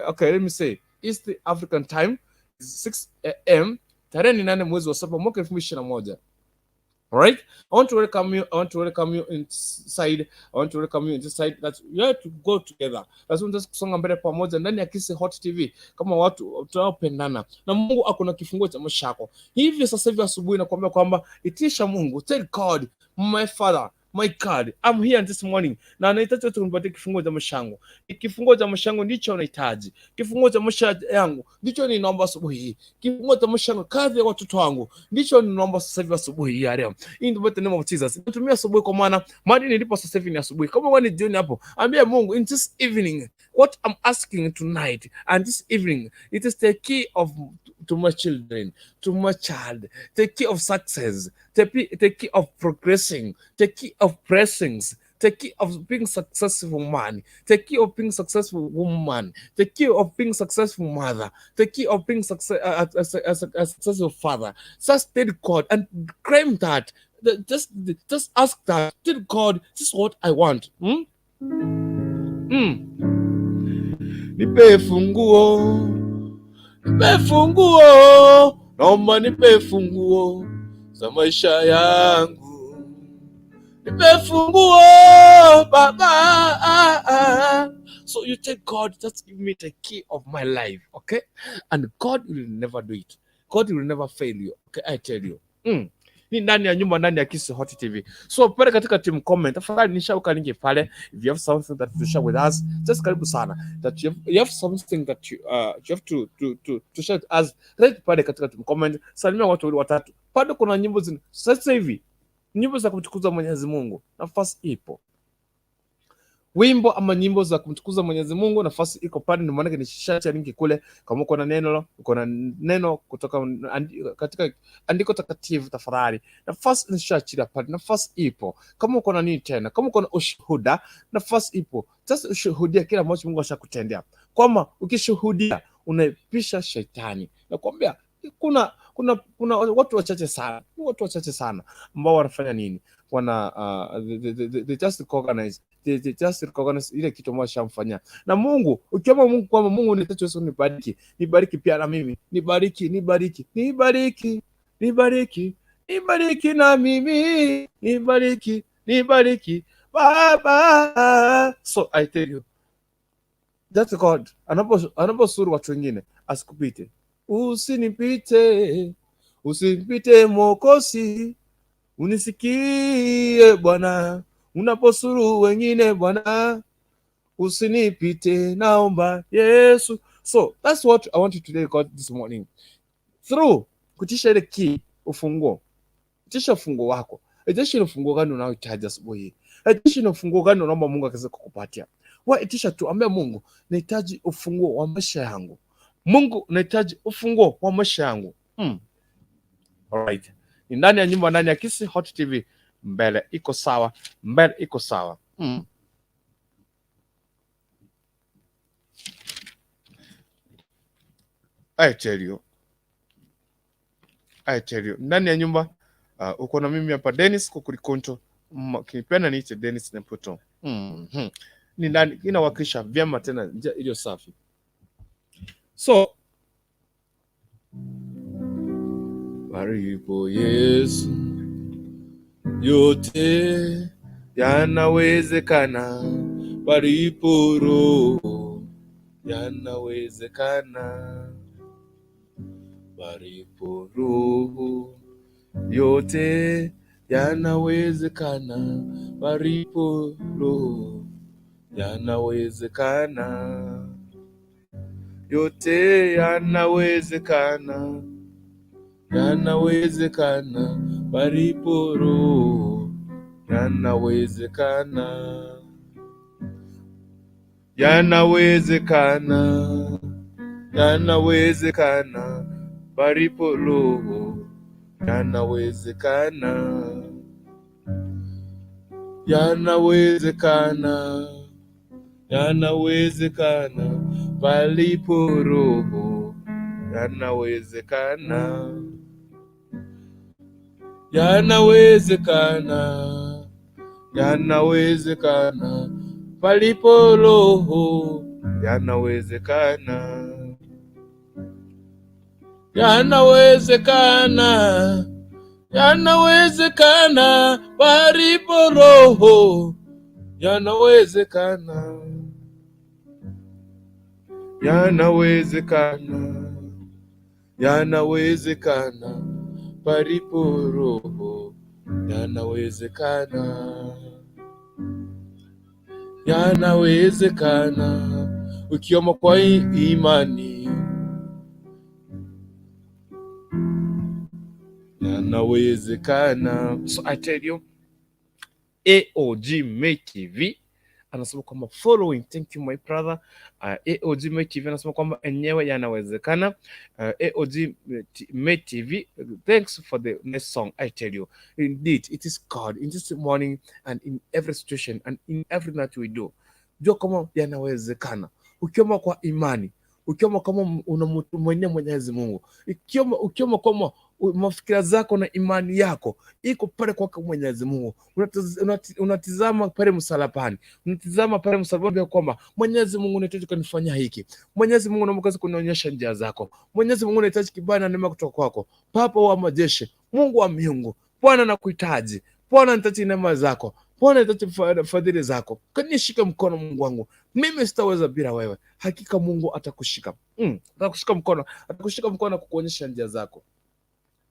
S1: okay, let me say East African time is 6 a.m., tarehe ni 8 mwezi wa 7 mwaka 2021. All right. I want to welcome you. I want to welcome you inside. I want to welcome you inside that we have to go together. Lazima tuweze kusonga mbele pamoja ndani ya Kisii Hot TV kama watu tunaopendana. Na Mungu ako na kifunguo cha maisha yako. Hivi sasa hivi asubuhi nakwambia kwamba itisha Mungu, tell God, my father, my God, I'm here this morning. Na nahitaji watu kunipatia kifunguo cha maisha yangu. Kifunguo cha maisha yangu ndicho nahitaji. Kifunguo cha maisha yangu ndicho ninaomba asubuhi hii. Kifunguo cha maisha yangu, kazi ya watoto wangu ndicho ninaomba sasa hivi asubuhi hii ya leo. In the mighty name of Jesus. Natumia asubuhi kwa maana mahali nilipo sasa hivi ni asubuhi. Kama wewe ni jioni hapo, ambia Mungu in this evening what I'm asking tonight and this evening, it is the key of to my children, to my child, the key of success, the key of progressing, the key of blessings, the key of being successful man, the key of being successful woman, the key of being successful mother, the key of being success, a successful father. Just tell God and claim that. Just ask that. Tell God, this is what I want. Hmm? Nipe funguo, nipe funguo, naomba nipe funguo za maisha yangu. Nipe funguo Baba. So you tell God, just give me the key of my life, okay? And God will never do it. God will never fail you. Okay, I tell you. Ni ndani ya nyumba, ndani ya Kisii Hot TV. So pale katika team comment, tafadhali nishaweka link pale. If you have something that to share with us, just karibu sana. That you have something that you have to share with us, right pale katika team comment. Salimia watu wawili watatu. Bado kuna nyimbo zina sasa hivi, nyimbo za kumtukuza Mwenyezi Mungu, nafasi ipo. Wimbo ama nyimbo za kumtukuza Mwenyezi Mungu, nafasi iko pale. Ndio maana nishaacha link kule. Kama uko na neno kutoka katika andiko takatifu, tafadhali, nafasi nishaachilia pale, nafasi ipo. Kama uko na nini tena, kama uko na ushuhuda, nafasi ipo. Sasa ushuhudia kila ambacho Mungu ashakutendea, kwamba ukishuhudia unaipisha shetani. Nakwambia kuna watu wachache sana, watu wachache sana ambao wanafanya nini, wana they just recognize, They just recognize ile kitu ambacho shamfanyia. Na Mungu, ukiomba Mungu kwamba Mungu nitacho Yesu nibariki, nibariki pia na mimi, nibariki, nibariki, nibariki, nibariki, nibariki na mimi, nibariki, nibariki Baba. So I tell you, that's God. Anaposuru watu wengine asikupite, usinipite, usinipite Mwokozi, unisikie Bwana, unaposuru wengine Bwana, usinipite, naomba Yesu. So that's what I want you to tell God this morning through kutisha ile key, ufunguo, itisha ufunguo wako. Itisha ile ufunguo gani unaohitaji asubuhi hii. Itisha ile ufunguo gani unaomba Mungu akaweze kukupatia. Wewe itisha tu, ambia Mungu, nahitaji ufunguo wa maisha yangu. Mungu, nahitaji ufunguo wa maisha yangu. Alright. Ni ndani ya nyumba, ndani ya Kisii Hot TV. Mbele iko sawa, mbele iko sawa. I tell you. I tell you. Ndani ya nyumba uko na mimi hapa Dennis Kukulikonto. Ukipenda niite Dennis Nemputo. Ni ndani inawakilisha vyema tena njia iliyo safi. So palipo Yesu yote yanawezekana, palipo Roho yanawezekana, palipo Roho yote yanawezekana, palipo Roho yanawezekana, yote yanawezekana, yanawezekana, palipo Roho yanawezekana, yanawezekana, yanawezekana, palipo Roho yanawezekana, yanawezekana, yanawezekana, palipo Roho yanawezekana, yanawezekana, yanawezekana, palipo Roho yanawezekana, yanawezekana, yanawezekana, palipo Roho yanawezekana, yanawezekana, yanawezekana, palipo Roho yanawezekana, yanawezekana, ukiomba kwa imani yanawezekana. So I tell you, AOG May TV anasema kwamba following, thank you my brother. AOG May TV anasema kwamba enyewe yanawezekana. AOG May TV, thanks for the next song. I tell you, indeed it is God in this morning and in every situation and in everything that we do. Jua kama yanawezekana ukiomba kwa imani, ukiomba kama unamtumainia Mwenyezi Mungu, ukiomba kama mafikira zako na imani yako iko pale kwake Mwenyezi Mungu, unatizama pale msalabani, unatizama pale msalabani kwamba Mwenyezi Mungu unahitaji kunifanyia hiki, Mwenyezi Mungu naomba kazi kunionyesha njia zako, Mwenyezi Mungu unahitaji kibali na neema kutoka kwako, Papa wa majeshi, Mungu wa miungu, Bwana nakuhitaji, Bwana nahitaji neema zako, Bwana nahitaji fadhili zako, kanishike mkono Mungu wangu, mimi sitaweza bila wewe. Hakika Mungu atakushika, atakushika mkono, atakushika mkono na kukuonyesha njia zako.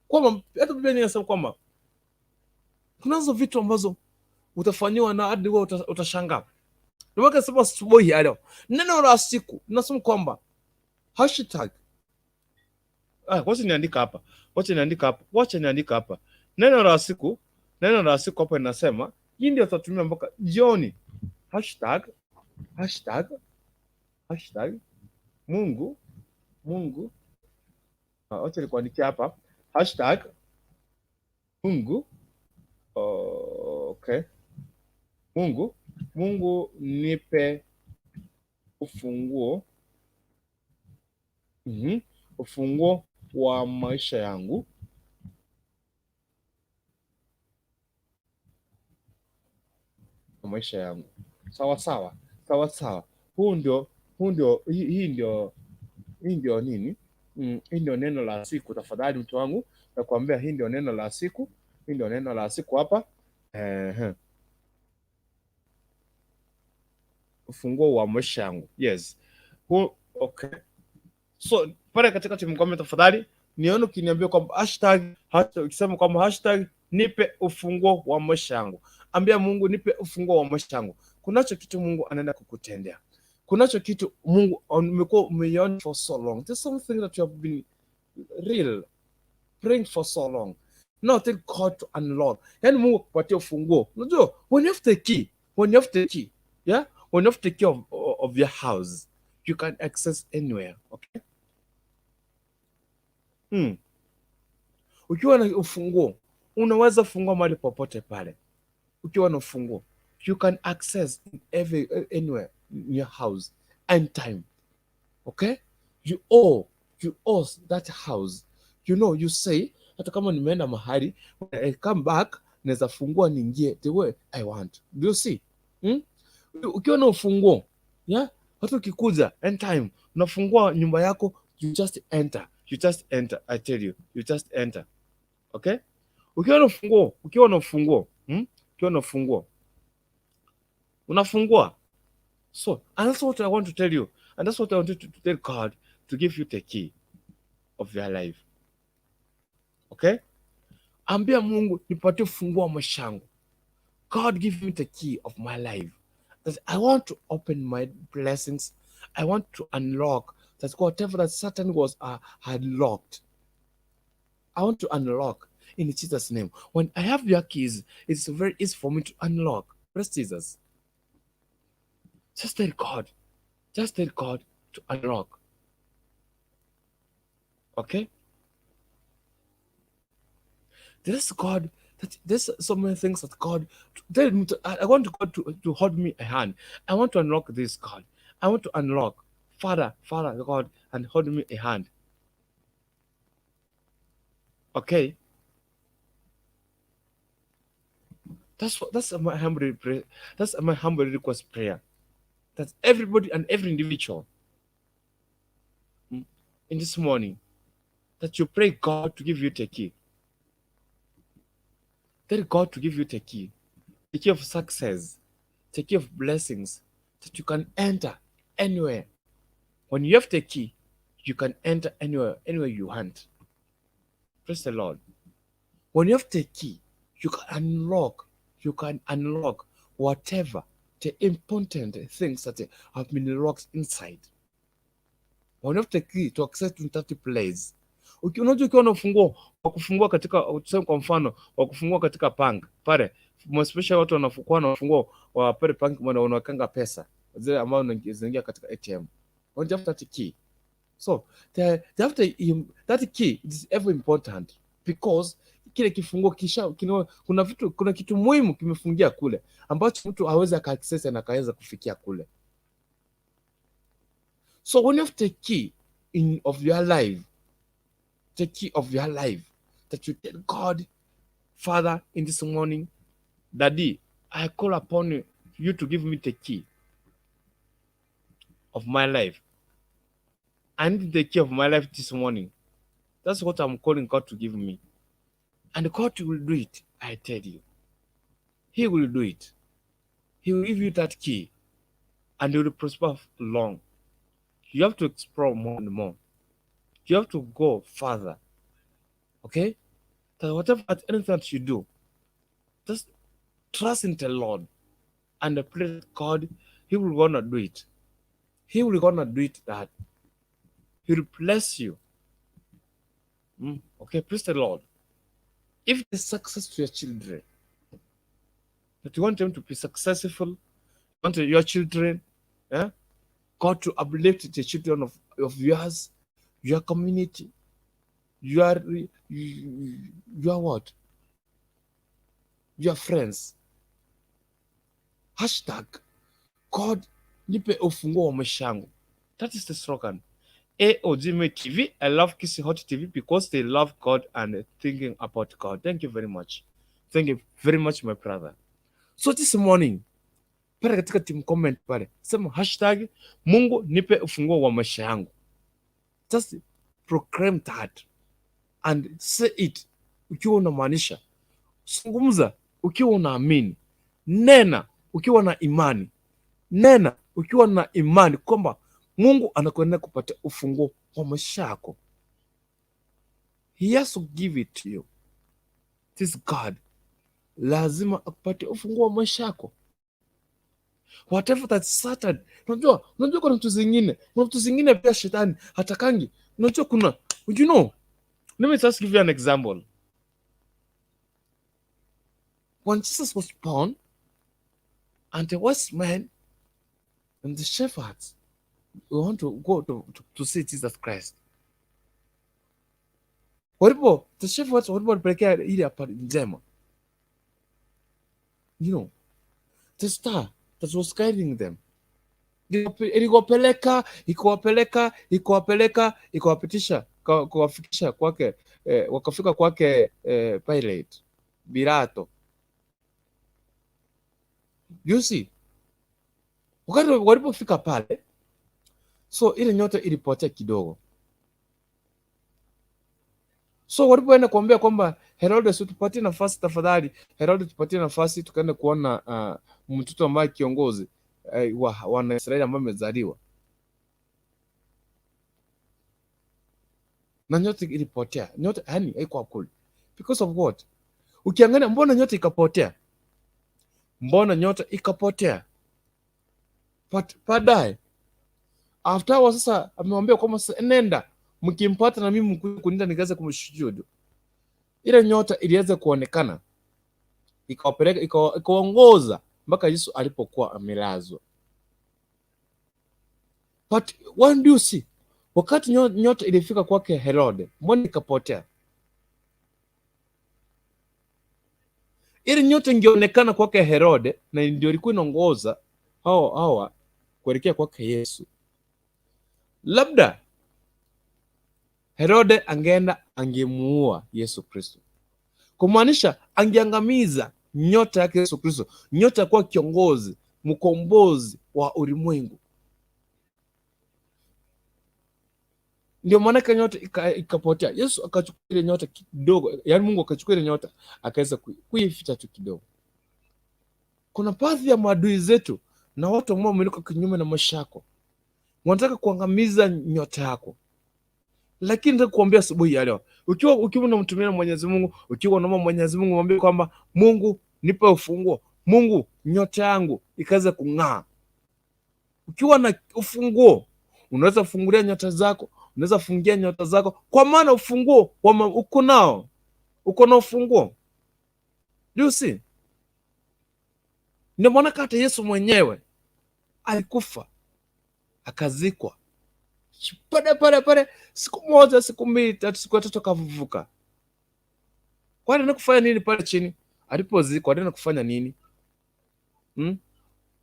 S1: Kwamba hata Biblia inasema kwamba kunazo vitu ambazo utafanyiwa na hadi wewe utashangaa. Ndio maana nasema asubuhi ya leo, neno la siku nasema kwamba hashtag, wacha niandika hapa, wacha niandika hapa, wacha niandika hapa. Neno la siku, neno la siku hapa inasema hii ndio tutatumia mpaka jioni. Hashtag, hashtag, hashtag Mungu, Mungu. Wacha nikuandikia hapa. Hashtag Mungu, okay. Mungu, Mungu nipe ufunguo, ufunguo wa maisha yangu. Wa maisha yangu. Sawa sawa, sawa sawa. Huu ndio huu ndio hii hii ndio hii ndio nini? Hii ndio neno la siku. Tafadhali mtu wangu, nakwambia hii ndio neno la siku. Hii ndio neno la siku hapa. Ehe. Ufunguo wa maisha yangu. Yes. Huu, okay. So pale katika timu comment, tafadhali nione ukiniambia kwamba hashtag, ukisema kwamba #nipe ufunguo wa maisha yangu. Ambia Mungu, nipe ufunguo wa maisha yangu. Kunacho kitu Mungu anaenda kukutendea. Kunacho kitu Mungu umekuwa umeiona for so long. There's something that you have been real praying for so long. Now tell God to unlock. Yani Mungu akupatie ufunguo. Unajua, when you have the key, when you have the key, yeah, when you have the key of your house, you can access anywhere, okay? Ukiwa na ufunguo, unaweza fungua mahali popote pale. Ukiwa na ufunguo, you can access every anywhere in your house anytime. Okay? You owe that house. You say, hata kama nimeenda mahali, when I come back, naweza fungua niingie the way I want. Do you see? Hmm? Ukiwa na ufunguo, yeah? Hata ukikuja anytime, unafungua nyumba yako, you just enter. You just enter, I tell you. You just enter. Okay? Ukiwa na ufunguo, ukiwa na ufunguo, Ukiwa na ufunguo, unafungua. So, and that's what I want to tell you. And that's what I want you to tell God to give you the key of your life. Okay? Ambia Mungu, nipatie ufunguo wa maisha yangu. God, give me the key of my life. That I want to open my blessings. I want to unlock that whatever that Satan was had locked. I want to unlock in Jesus' name. When I have your keys, it's very easy for me to unlock. Praise Jesus. Just tell God. Just tell God to unlock. Okay? There's God that there's so many things that God tell me to, I want God to hold me a hand. I want to unlock this, God. I want to unlock. Father, Father God, and hold me a hand. Okay? That's my humble prayer. That's my humble request prayer. That everybody and every individual in this morning, that you pray God to give you the key. Tell God to give you the key. The key of success, the key of blessings, that you can enter anywhere. When you have the key, you can enter anywhere, anywhere you want. Praise the Lord. When you have the key, you can unlock whatever the important things that have been locked inside. When you have the key to access to that place. Unajua ukiwa na ufunguo wa kufungua katika, tuseme kwa mfano, wa kufungua katika bank pale, especially watu wanakuwa na ufunguo wa pale bank, wanawekanga pesa zile ambazo zinaingia katika ATM. When you have that key. So the have that key is ever important because kile kifunguo kisha kina, kuna vitu, kuna kitu muhimu kimefungia kule ambacho mtu hawezi aka-access na akaweza kufikia kule. So when you have the key in of your life, the key of your life, that you tell God, Father, in this morning, Daddy, I call upon you to give me the key of my life. I need the key of my life this morning. That's what I'm calling God to give me. And God will do it, I tell you. He will do it. He will give you that key and you will prosper long. You have to explore more and more. You have to go further. Okay? That whatever, anything that you do, just trust in the Lord and pray God, He will gonna do it. He will gonna do it that. He will bless you. Okay, praise the Lord. If the success to your children, that you want them to be successful, you want your children, yeah, God to uplift the children of yours, your community, your what? Your friends. #GodNipe ufunguo wa maisha yangu. That is the slogan. AOG TV. I love Kissy Hot TV because they love God and thinking about God. Thank you very much. Thank you very much, my brother. So this morning, Pale katika team comment pale, sema #MunguNipeUfunguo wa maisha yangu. Just proclaim that and say it ukiwa unamaanisha. Zungumza ukiwa unaamini, nena ukiwa na imani, nena ukiwa na imani kwamba Mungu anakwenda kupatia ufunguo wa maisha yako. He has to give it to you. This God lazima akupatie ufunguo wa maisha yako. Whatever that Satan, unajua kuna vitu zingine pia shetani hatakangi. Unajua kuna, let me just give you an example. When Jesus was born, and the wise men and the shepherds want to go to see Jesus Christ. The shepherds walipopelekea ile habari njema, the star that was guiding them ilikowapeleka, ikawapeleka, ikawapeleka, ikawapitisha, kuwafikisha kwake, wakafika kwake Pilate, Pilato. You see, wakati walipofika pale, so ile nyota ilipotea kidogo. So walipoenda kuambia kwamba Herodes, tupatie nafasi tafadhali, Herode, tupatie nafasi tukaenda kuona mtoto ambaye kiongozi wa Wanaisraeli ambaye amezaliwa, na nyota ilipotea. Nyota yani haikuwa kule because of what? Ukiangalia, mbona nyota ikapotea? Mbona nyota ikapotea? But baadaye after wa sasa amemwambia kwamba sasa nenda mkimpata na mimi mkuje kuniita nikaweze kumshujudu. Ile nyota iliweza kuonekana ikawapeleka, ikawaongoza mpaka Yesu alipokuwa amelazwa. But when do you see? Wakati nyota ilifika kwake Herode, mbona ikapotea? Ile nyota ingeonekana kwake Herode na ndio ilikuwa inaongoza hawa kuelekea kwake Yesu. Labda Herode angeenda angemuua Yesu Kristo, kumaanisha angeangamiza nyota yake Yesu Kristo, nyota ya kuwa kiongozi, mkombozi wa ulimwengu. Ndio maana nyota ikapotea. Yesu akachukua ile nyota kidogo, yaani Mungu akachukua ile nyota akaweza kuificha tu kidogo. Kuna baadhi ya maadui zetu na watu ambao wameinuka kinyume na maisha yako, wanataka kuangamiza nyota yako. Lakini nataka kuambia asubuhi ya leo, ukiwa unamtumia Mwenyezi Mungu, ukiwa unaomba Mwenyezi Mungu, mwambie kwamba Mungu nipe ufunguo, Mungu nyota yangu ikaweze kung'aa. Ukiwa na ufunguo unaweza kufungulia nyota zako, unaweza fungia nyota zako, kwa maana ufunguo uko nao, uko na ufunguo. Do you see? Ndio maana hata Yesu mwenyewe alikufa akazikwa pale pale pale, siku moja, siku mbili, tatu, siku ya tatu akafufuka. Kwani alienda kufanya nini pale chini alipozikwa? Alienda kufanya nini?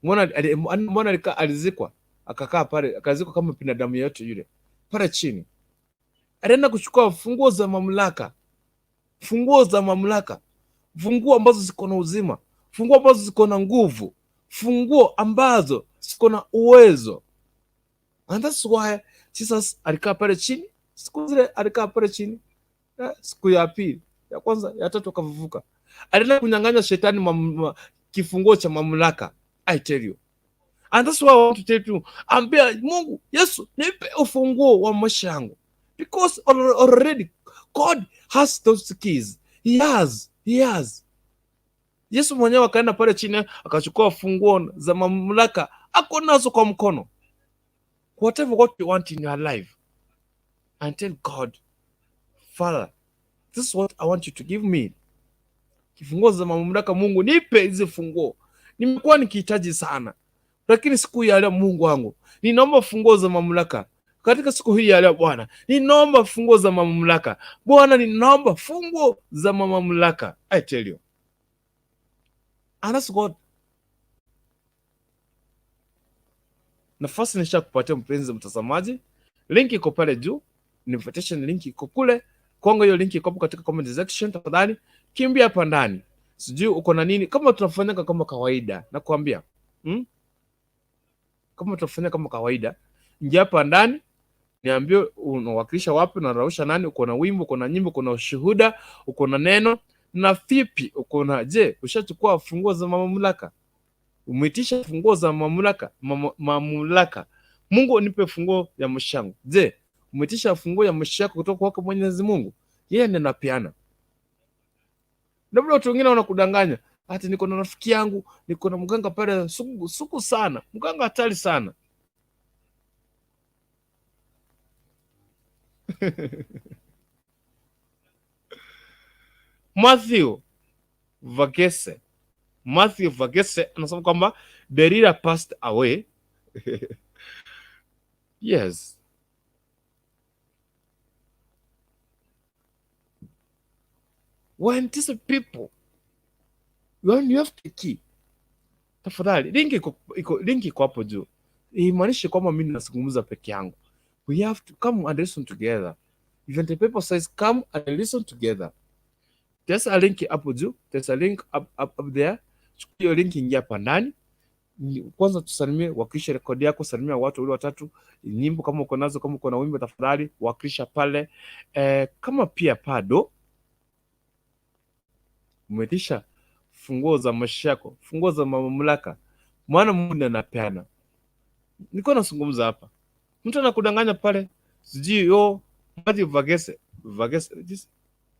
S1: Mbona alizikwa akakaa pale, akazikwa kama binadamu yeyote yule pale chini? Alienda kuchukua funguo za mamlaka, funguo za mamlaka, funguo ambazo ziko na uzima, funguo ambazo ziko na nguvu, funguo ambazo ziko na uwezo. And that's why Jesus alikaa pale chini siku zile, alikaa pale chini siku ya pili, ya kwanza, ya tatu akafufuka. Alienda kunyang'anya shetani kifunguo cha mamlaka. I tell you. And that's why I want to tell you, ambia Mungu, Yesu, nipe ufunguo wa maisha yangu. Because already God has those keys. He has, he has. Yesu mwenyewe akaenda pale chini akachukua funguo za mamlaka, ako nazo kwa mkono. Whatever what you want in your life, and tell God, Father, this is what I want you to give me. Kifunguo za mamlaka, Mungu nipe hizi funguo, nimekuwa nikihitaji sana, lakini siku ya leo Mungu wangu, ninaomba funguo za mamlaka katika siku hii ya leo Bwana, ninaomba funguo za mamlaka Bwana, ninaomba funguo za mamlaka. I tell you, and that's God. Nafasi nishakupatia mpenzi mtazamaji, link iko pale juu, invitation link iko kule Kongo, hiyo link iko hapo katika comment section. Tafadhali kimbia hapa ndani, sijui uko na nini, kama tunafanyaka kama kawaida, nakwambia Kama tutafanya kama kawaida, ingia hapa ndani, niambie unawakilisha wapi, unarausha nani, uko na wimbo, uko na nyimbo, uko na ushuhuda, uko na neno na vipi, uko na je, ushachukua funguo za mamlaka? Umeitisha funguo za mamlaka, mamlaka. Mungu nipe funguo ya maisha yangu. Je, umeitisha funguo ya maisha yako kutoka kwake Mwenyezi Mungu? Yeye ndiye anapeana. Labda watu wengine wanakudanganya, ati niko na rafiki yangu, niko na mganga pale sugu, sugu sana, mganga hatari sana. Matthew Vagese, Matthew Vagese anasema kwamba Delila passed away. Yes. When these people, when you have the key, tafadhali link iko hapo juu. Imaanishi kwamba mimi nazungumza peke yangu. We have to come and listen together. Even the paper says come and listen together. There's a link hapo juu. There's a link up there. Chukua hiyo link, ingia hapa ndani. Kwanza tusalimie, wakilisha rekodi yako, salimia watu wawili watatu, nyimbo kama uko nazo, kama uko na wimbo tafadhali wakilisha pale. Kama pia bado umeitisha funguo za maisha yako, funguo za mamlaka, maana Mungu anapeana. Nilikuwa nazungumza hapa, mtu anakudanganya pale, sijui yo Matthew Vagese, Vagese, this,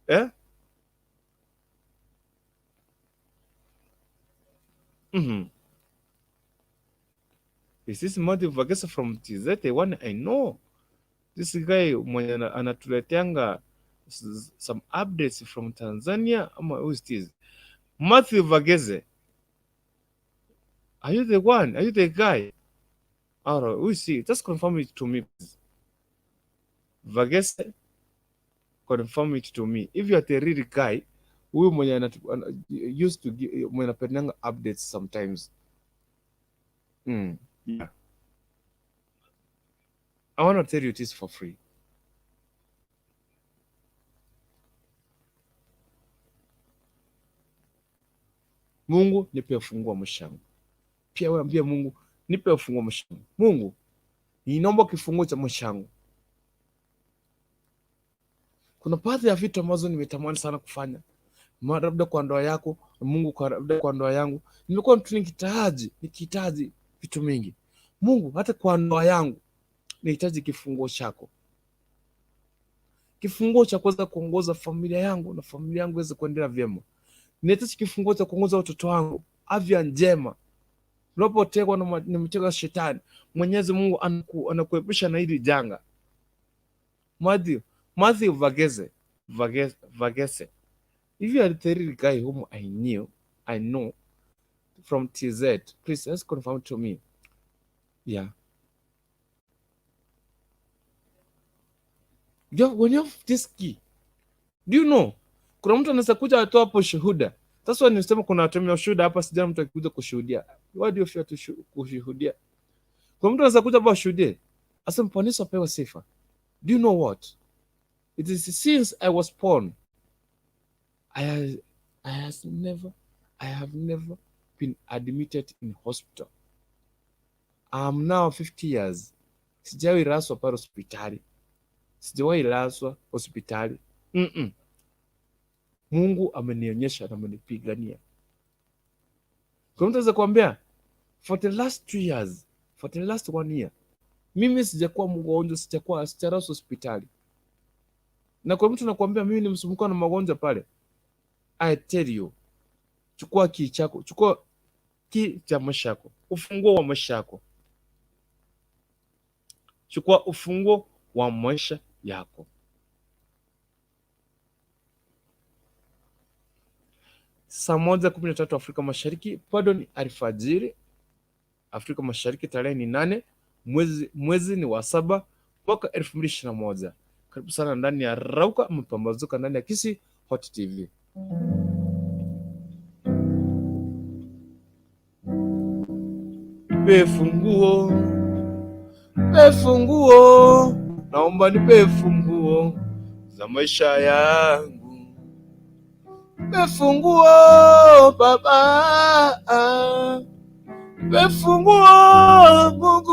S1: eh? Is this Matthew Vagese from TZ? The one I know. This guy mwenye anatuleteanga some updates from Tanzania. Ama who is this? Matthew Vagese. Are you the one? Are you the guy? All right, we see. Just confirm it to me, please. Vagese, confirm it to me. If you are the real guy, huyu mwenye used to give, mwenye anapeananga updates sometimes. Yeah. I want to tell you this for free. Mungu nipe ufunguo wa maisha yangu. Pia wewe ambia Mungu nipe ufunguo wa maisha yangu. Mungu, ninaomba kifunguo cha maisha yangu. Kuna baadhi ya vitu ambazo nimetamani sana kufanya. Labda kwa ndoa yako, Mungu kwa labda kwa ndoa yangu. Nimekuwa mtu nikihitaji vitu mingi. Mungu, hata kwa ndoa yangu nahitaji kifunguo chako. Kifunguo cha kuweza kuongoza familia yangu na familia yangu iweze kuendelea vyema. Nahitaji kifunguo cha kuongoza watoto wangu, afya njema. Unapotekwa na mtego wa shetani, Mwenyezi Mungu anakuepusha na hili janga. Matthew Vagese, Vagese, Vagese. If you are the real guy whom I knew, I know from TZ, please just confirm to me. Yeah. When you have this key, do you know? Kuna mtu anaweza kuja atoa hapo shuhuda. Sasa nisema kuna watu wenye ushuhuda hapa, sijana mtu akikuja kushuhudia. Why do you fear to kushuhudia? Kuna mtu anaweza kuja hapa ashuhudie. Asema Bwana Yesu apewe sifa. Do you know what? It is since I was born, I have never been admitted in hospital. I'm now 50 years. Sijawahi laswa pale hospitali. Sijawahi laswa hospitali. Mungu amenionyesha na amenipigania. Kwa mtu anaweza kuambia for the last 2 years, for the last 1 year, mimi sijakuwa mgonjwa, sijalazwa hospitali. Na kwa mtu anakuambia mimi ni msumbuko na magonjwa pale, I tell you, chukua key chako, chukua key cha maisha yako, ufunguo wa maisha yako. Chukua ufunguo wa maisha yako. Saa 1:13 Afrika Mashariki, bado ni alfajiri Afrika Mashariki, tarehe ni 8, mwezi ni wa 7 mwaka elfu mbili ishirini na moja. Karibu sana ndani ya Rauka Mapambazuka ndani ya Kisii Hot TV. Nipe funguo, nipe funguo, naomba nipe funguo za maisha yangu. Nipe funguo Baba, Nipe funguo Mungu,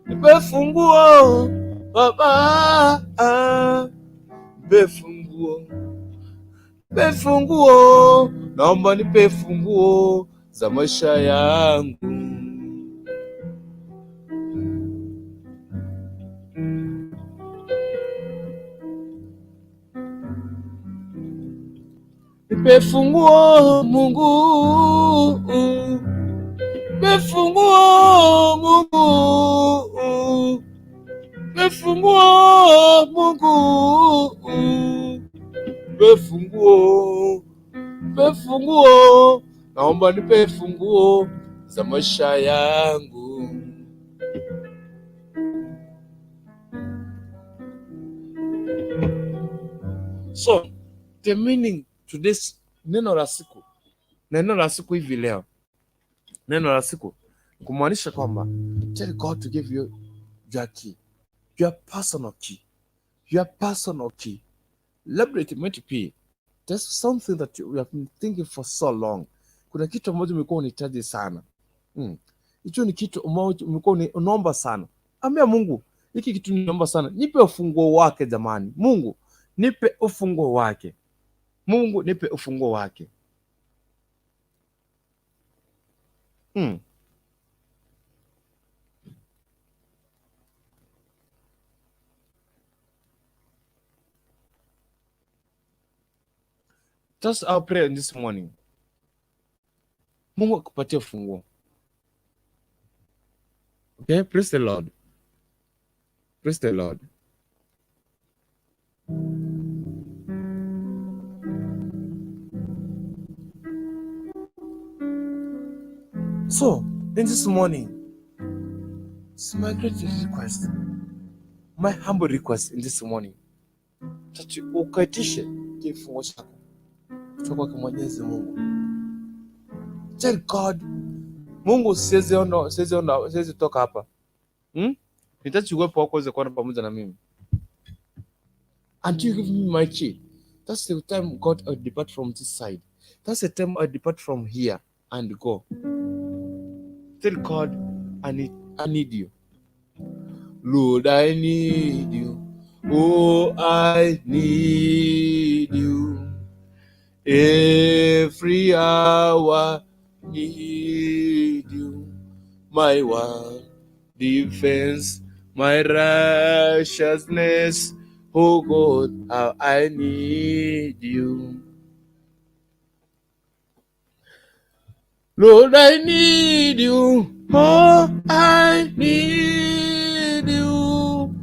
S1: nipe funguo Baba, nipe funguo, nipe funguo, naomba nipe funguo za maisha yangu. Nipe funguo Mungu, nipe funguo Mungu, nipe funguo Mungu, nipe funguo, nipe funguo, naomba nipe funguo za maisha yangu. So the meaning to this neno la siku, neno la siku hivi leo, neno la siku kumaanisha kwamba tell God to give you your key, your personal key, your personal key. Labda it might be there's something that you have been thinking for so long. Kuna kitu ambacho umekuwa unahitaji sana. Hicho ni kitu ambacho umekuwa unaomba sana. Ambia Mungu, hiki kitu niomba sana, nipe ufunguo wake jamani. Mungu, nipe ufunguo wake. Mungu, nipe ufunguo wake. That's our prayer this morning. Mungu akupatie ufunguo. Okay, praise the Lord. Praise the Lord. So, in this morning, it's my great request, my humble request in this morning, that ukaitishe kifungo chako kutoka kwa Mwenyezi Mungu. Tell God, Mungu, siwezi ono, siwezi ono, siwezi toka hapa. Nitachukua uwepo wako uweze kuona pamoja na mimi. Until you give me my key. That's the time God I depart from this side. That's the time I depart from here and go. Tell God, I need you. Lord, I need you. Oh, I need you. Every hour need you. My one defense, my righteousness. Oh God, how I need you. Lord, I need you. Oh, I need you.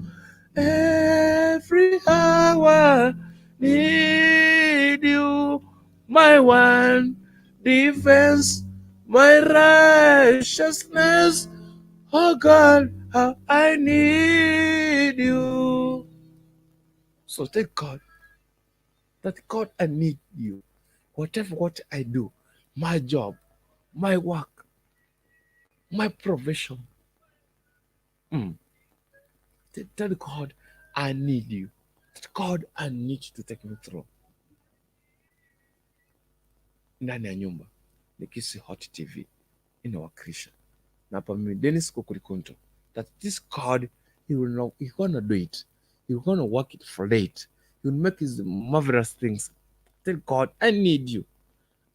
S1: Every hour need you. My one defense, my righteousness. Oh God, how I need you. So thank God that God, I need you. Whatever what I do, my job, my work, my provision. Tell God, I need you. God, I need you to take me through. Ndani ya nyumba ni Kisii Hot TV inawakilisha. Na hapa mimi Dennis Kukulikunto, that this God, he will not, he gonna do it. He gonna work it for late. He will make his marvelous things. Tell God, I need you.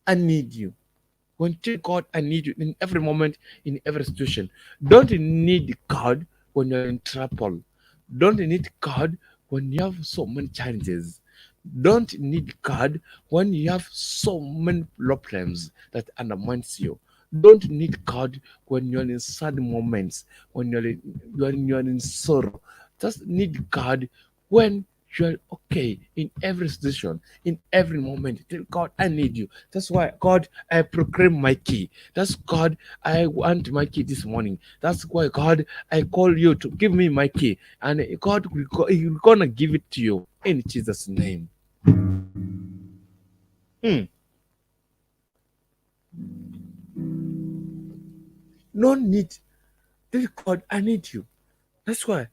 S1: I need you. When tell God, I need you in every moment, in every situation. Don't need God when you're in trouble. Don't need God when you have so many challenges. Don't need God when you have so many problems that undermines you. Don't need God when you're in sad moments, when you're in sorrow. Just need God when you're okay in every situation, in every moment. Tell God, I need you. That's why, God, I proclaim my key. That's God, I want my key this morning. That's why, God, I call you to give me my key. And God, He's gonna give it to you in Jesus' name. No need. Tell God, I need you. That's why,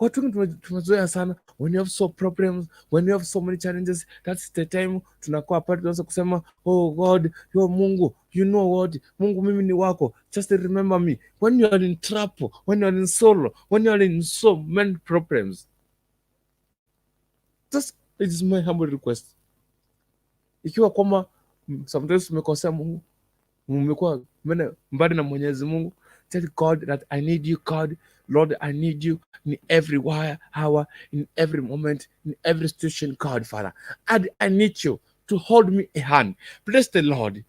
S1: Watu wengi tumezoea sana, when you have so problems, when you have so many challenges, that's the time tunakuwa pale tunaanza kusema, "Oh God, yo Mungu, you know what, Mungu mimi ni wako, just remember me." When you are in trouble, when you are in sorrow, when you are in so many problems, just, it is my humble request, ikiwa kwamba sometimes tumekosea Mungu, mmekuwa mbali na Mwenyezi Mungu, tell God that I need you, God. Lord, I need you in every hour, in every moment, in every situation, God, Father. And I need you to hold me a hand. Bless the Lord.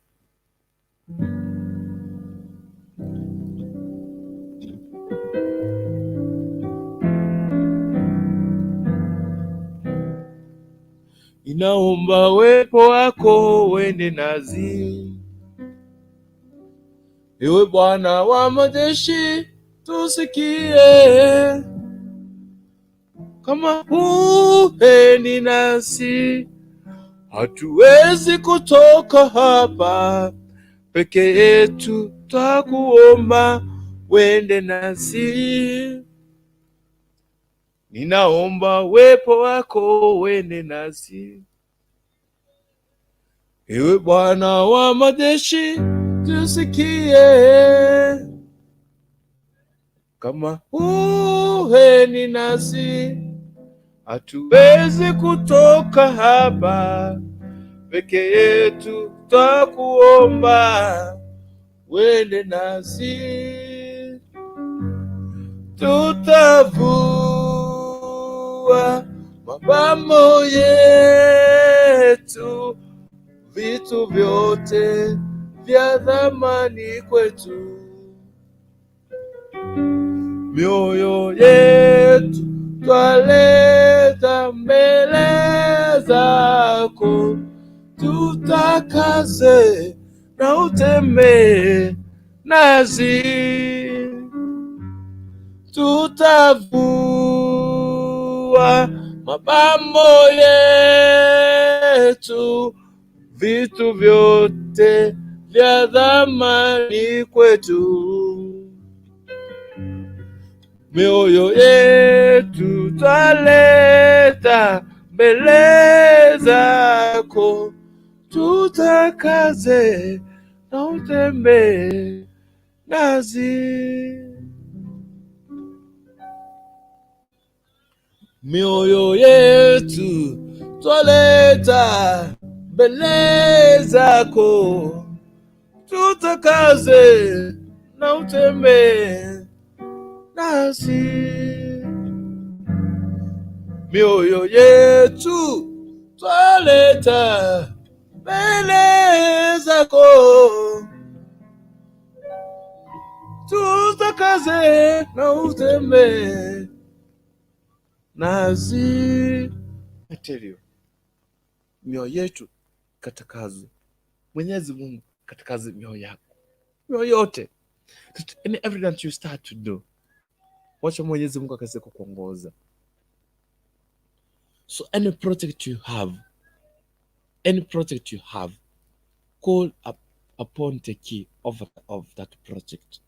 S1: Ninaomba uwepo wako uende nasi. Ewe Bwana wa majeshi, tusikie. Kama huendi nasi, hatuwezi kutoka hapa peke yetu, twakuomba wende nasi. Ninaomba uwepo wako uende nasi. Ewe Bwana wa majeshi, tusikie. Kama huendi nasi, hatuwezi kutoka hapa peke yetu, twakuomba wende nasi. Tutavua mapambo yetu, vitu vyote vya thamani kwetu, mioyo yetu twaleta mbele zako, tutakaze na utembee nasi. Tutavua mapambo yetu, vitu vyote vya thamani kwetu, mioyo yetu twaleta mbele zako, tutakaze na utembee nasi. Mioyo yetu twaleta mbele zako, tutakaze na utembee nasi. Mioyo yetu twaleta mbele zako, tutakaze na utembee nasi. I tell you, mioyo yetu katakazwe. Mwenyezi Mungu katakaze mioyo yako, mioyo yote. In everything that you start to do, wacha Mwenyezi Mungu akaweze kukuongoza. So any project you have, any project you have, call up upon the key of that project.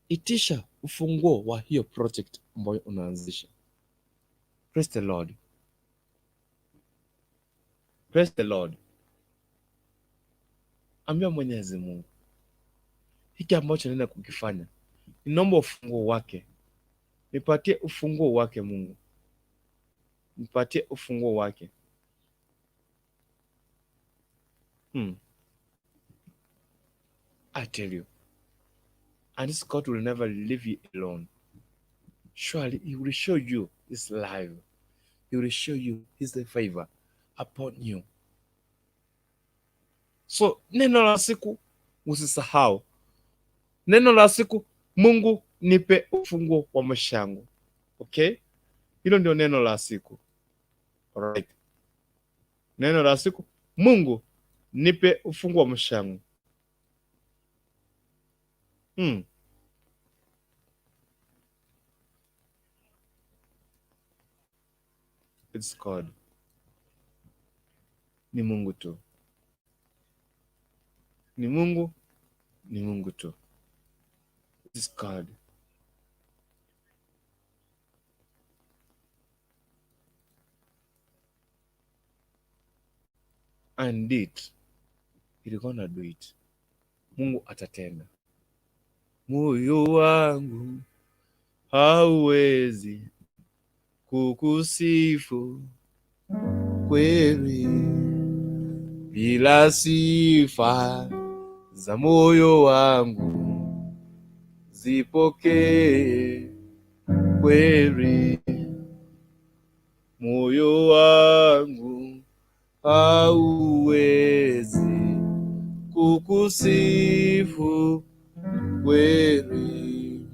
S1: Itisha ufunguo wa hiyo project ambayo unaanzisha. Praise the Lord. Praise the Lord. Ambia Mwenyezi Mungu, hiki ambacho naenda kukifanya, ninaomba ufunguo wake, nipatie ufunguo wake Mungu, nipatie ufunguo wake. I tell you, and this God will never leave you alone. Surely he will show you his life. He will show you his favor upon you. So neno la siku usisahau. Neno la siku, Mungu nipe ufunguo wa maisha yangu. Okay? Hilo ndio neno la siku. Alright. Neno la siku, Mungu nipe ufunguo wa maisha yangu. It's God. Ni Mungu tu. Ni Mungu, ni Mungu tu. It's God. And He gonna do it. Mungu atatenda. Moyo wangu hauwezi kukusifu kweli bila sifa za moyo wangu zipokee kweli. Moyo wangu hauwezi kukusifu kweli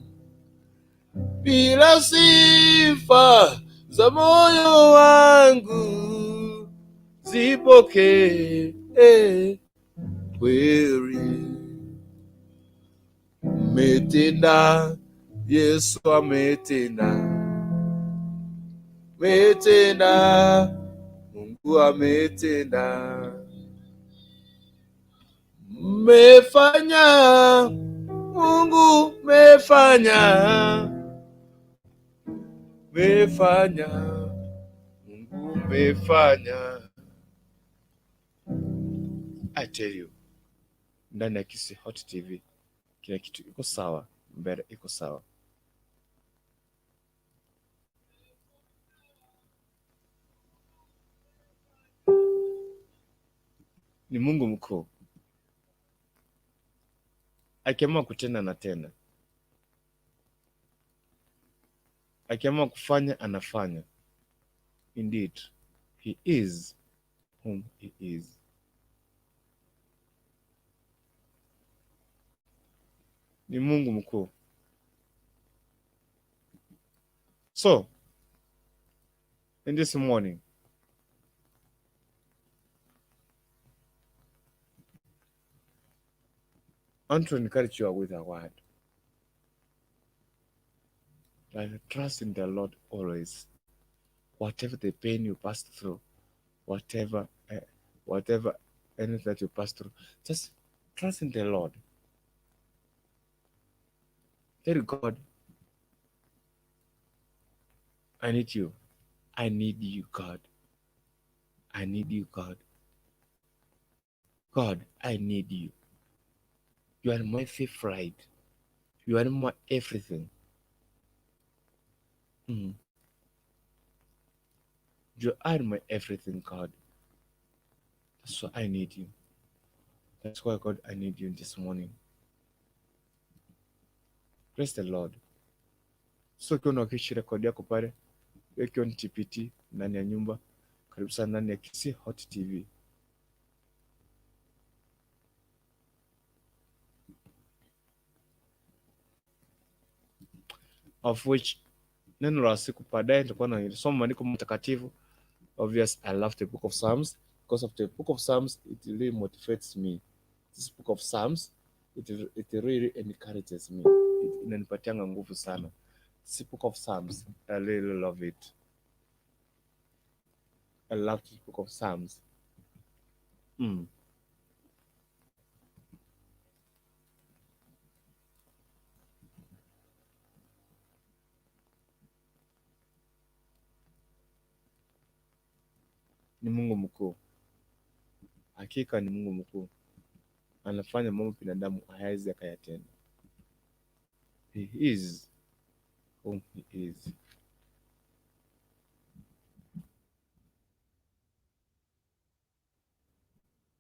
S1: bila sifa za moyo wangu zipokee kweli. Umetenda, Yesu ametenda, metenda, Mungu ametenda, mefanya, Mungu mefanya, mefanya, Mungu mefanya. I tell you, ndani ya Kisii Hot TV kila kitu iko sawa, mbele iko sawa. Ni Mungu mkuu, akiamua kutenda na tena, akiamua kufanya anafanya. Indeed, he is whom he is. Ni Mungu mkuu. So, in this morning, I want to encourage you with a word. Like, trust in the Lord always. Whatever the pain you pass through, whatever anything that you pass through, just trust in the Lord. Tell God, I need you. I need you, God. I need you, God. God, I need you. You are my favorite. You are my everything. You are my everything, God. That's why I need you. That's why, God, I need you this morning. Praise the Lord. So ukiwa unawakilisha rekodi yako pale, ikiwa ni TPT ndani ya nyumba, karibu sana ndani ya Kisii Hot TV. Of which neno la siku baadaye nitakuwa nasoma maandiko matakatifu. Obvious, I love the book of Psalms. Because of the book of Psalms, it really motivates me. This book of Psalms, it really encourages me. It inanipatianga nguvu sana. This book of Psalms, I really love it. I love this book of Psalms. Ni Mungu mkuu. Hakika ni Mungu mkuu. Anafanya mambo binadamu hawezi akayatenda. He is whom he is.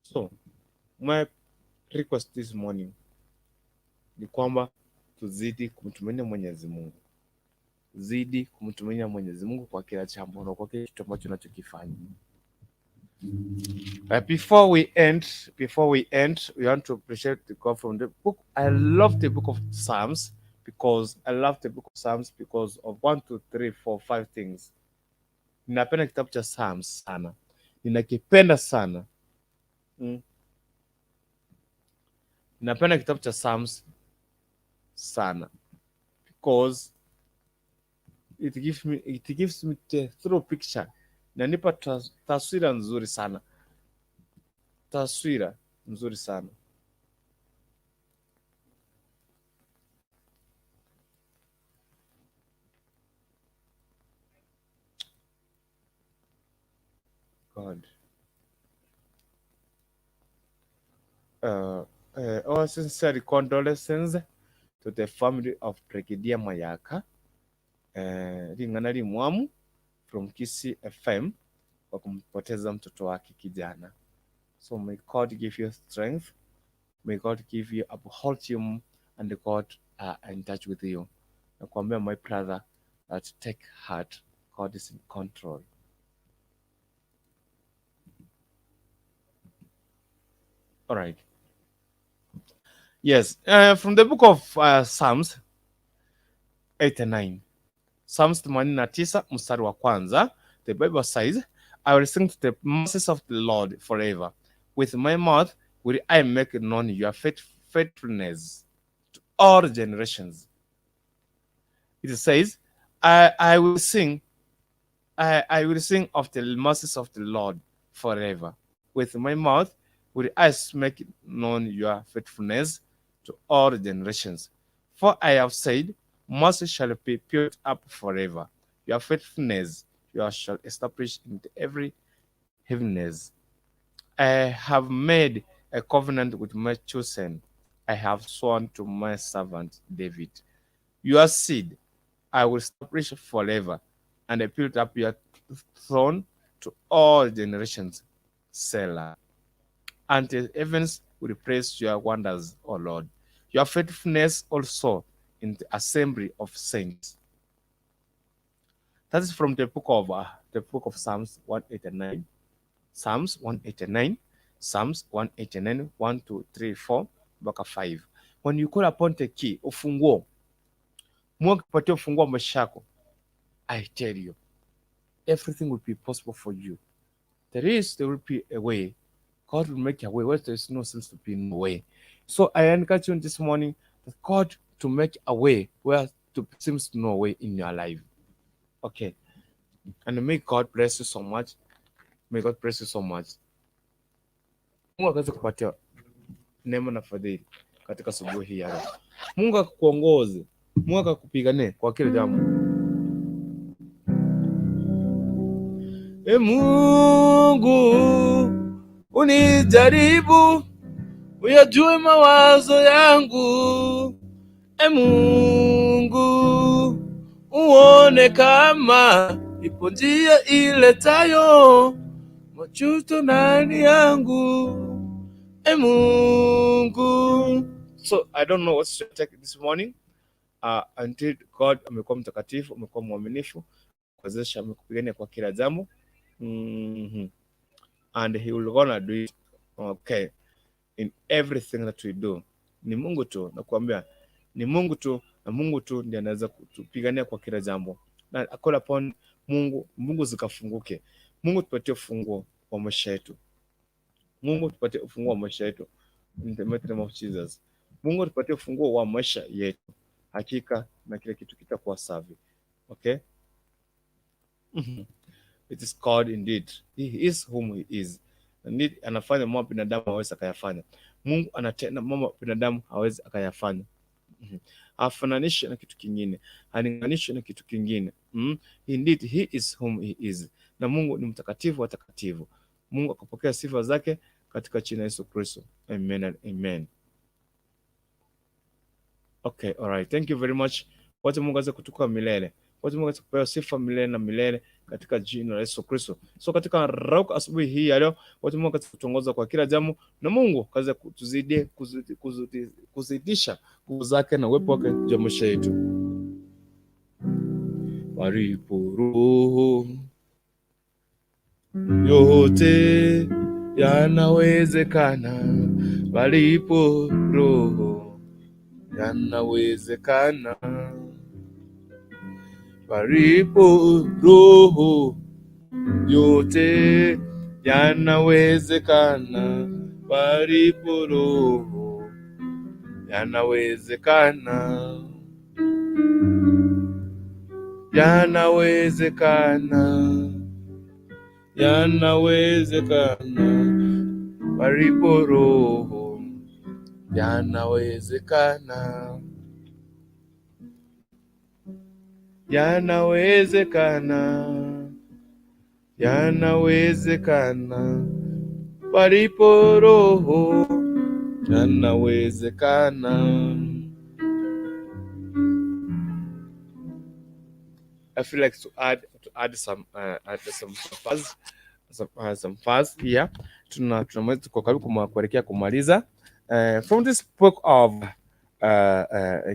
S1: So, my request this morning ni kwamba tuzidi kumtumainia Mwenyezi Mungu. Zidi kumtumainia Mwenyezi Mungu kwa kila jambo na kwa kila kitu ambacho unachokifanya. Before we end, we want to appreciate the God from the book. I love the book of Psalms because of 1, 2, 3, 4, 5 things. Ninapenda kitabu cha Psalms sana. Ninakipenda sana. Ninapenda kitabu cha Psalms sana because it gives me the thorough picture. Inanipa taswira nzuri sana. Taswira nzuri sana. God. Our sincere condolences to the family of Brigadier Mayaka, Ringana Limwamu from Kisii FM kwa kumpoteza mtoto wake kijana. So may God give you strength. May God give you, uphold you, and God in touch with you. Nakwambia, my brother, that take heart. God is in control. All right. Yes, from the book of Psalms 89. Psalms 89 mstari wa kwanza, the Bible says, "I will sing to the mercies of the Lord forever. With my mouth will I make known your faithfulness to all generations." It says, I will sing of the mercies of the Lord forever. With my mouth will I make known your faithfulness to all generations. For I have said, mercy shall be built up forever. Your faithfulness you shall establish in every heaviness. I have made a covenant with my chosen. I have sworn to my servant David. Your seed I will establish forever, and I build up your throne to all generations. Selah. And the heavens will praise your wonders, O Lord. Your faithfulness also in the assembly of saints. That is from the book of Psalms 189. Psalms 189. Psalms 189, 1, 2, 3, 4, mpaka 5. When you call upon the key, ufunguo. Mungu akikupatia ufunguo wa maisha yako, I tell you, everything will be possible for you. There will be a way. God will make a way where there is no sense to be no way. So I encourage you this morning that God to make a way where there seems no way in your life. Okay. And may God bless you so much. May God bless you so much. Mungu akaweze kupatia neema na fadhili katika asubuhi hii ya leo. Mungu akakuongoze. Mungu akakupiganie kwa kila jambo. E Mungu, unijaribu, uyajue mawazo yangu. E Mungu, uone kama ipo njia iletayo majuto ndani yangu. E Mungu. So I don't know what's your take this morning. Until God amekuwa mtakatifu, amekuwa mwaminifu, kuwezesha, amekupigania kwa kila jambo. And he will gonna do it, okay, in everything that we do. Ni Mungu tu, nakuambia ni Mungu tu, na Mungu tu ndiye anaweza kutupigania kwa kila jambo. Na call upon Mungu, Mungu zikafunguke. Mungu tupatie ufunguo wa maisha yetu. Mungu tupatie ufunguo wa maisha yetu. In the mighty name of Jesus. Mungu tupatie ufunguo wa maisha yetu. Hakika na kila kitu kitakuwa safi. Okay? It is God indeed. He is whom he is. Indeed, anafanya mambo binadamu hawezi akayafanya. Mungu anatenda mambo binadamu hawezi akayafanya. Hafananishi na kitu kingine, halinganishi na kitu kingine. Indeed, he is whom he is. Na Mungu ni mtakatifu wa takatifu. Mungu akapokea sifa zake katika jina Yesu Kristo. Amen and amen. Okay, all right. Thank you very much. Wacha Mungu aweze kutukuka milele. Wacha Mungu aweze kupewa sifa milele na milele katika jina la Yesu Kristo. So katika rauka asubuhi hii ya leo, wacha Mungu aweze kutuongoza kwa kila jambo na Mungu aweze kutuzidi kuzidisha nguvu zake na uwepo wake juu ya maisha yetu. Palipo Roho yote yanawezekana, palipo Roho yanawezekana, palipo Roho yote yanawezekana, palipo Roho yanawezekana, yanawezekana, yanawezekana, palipo Roho yanawezekana, yanawezekana, yanawezekana, palipo Roho Yanawezekana. I feel like to add some fuzz, some fuzz here. Tunamaliza, tuko karibu kuelekea kumaliza. From this book of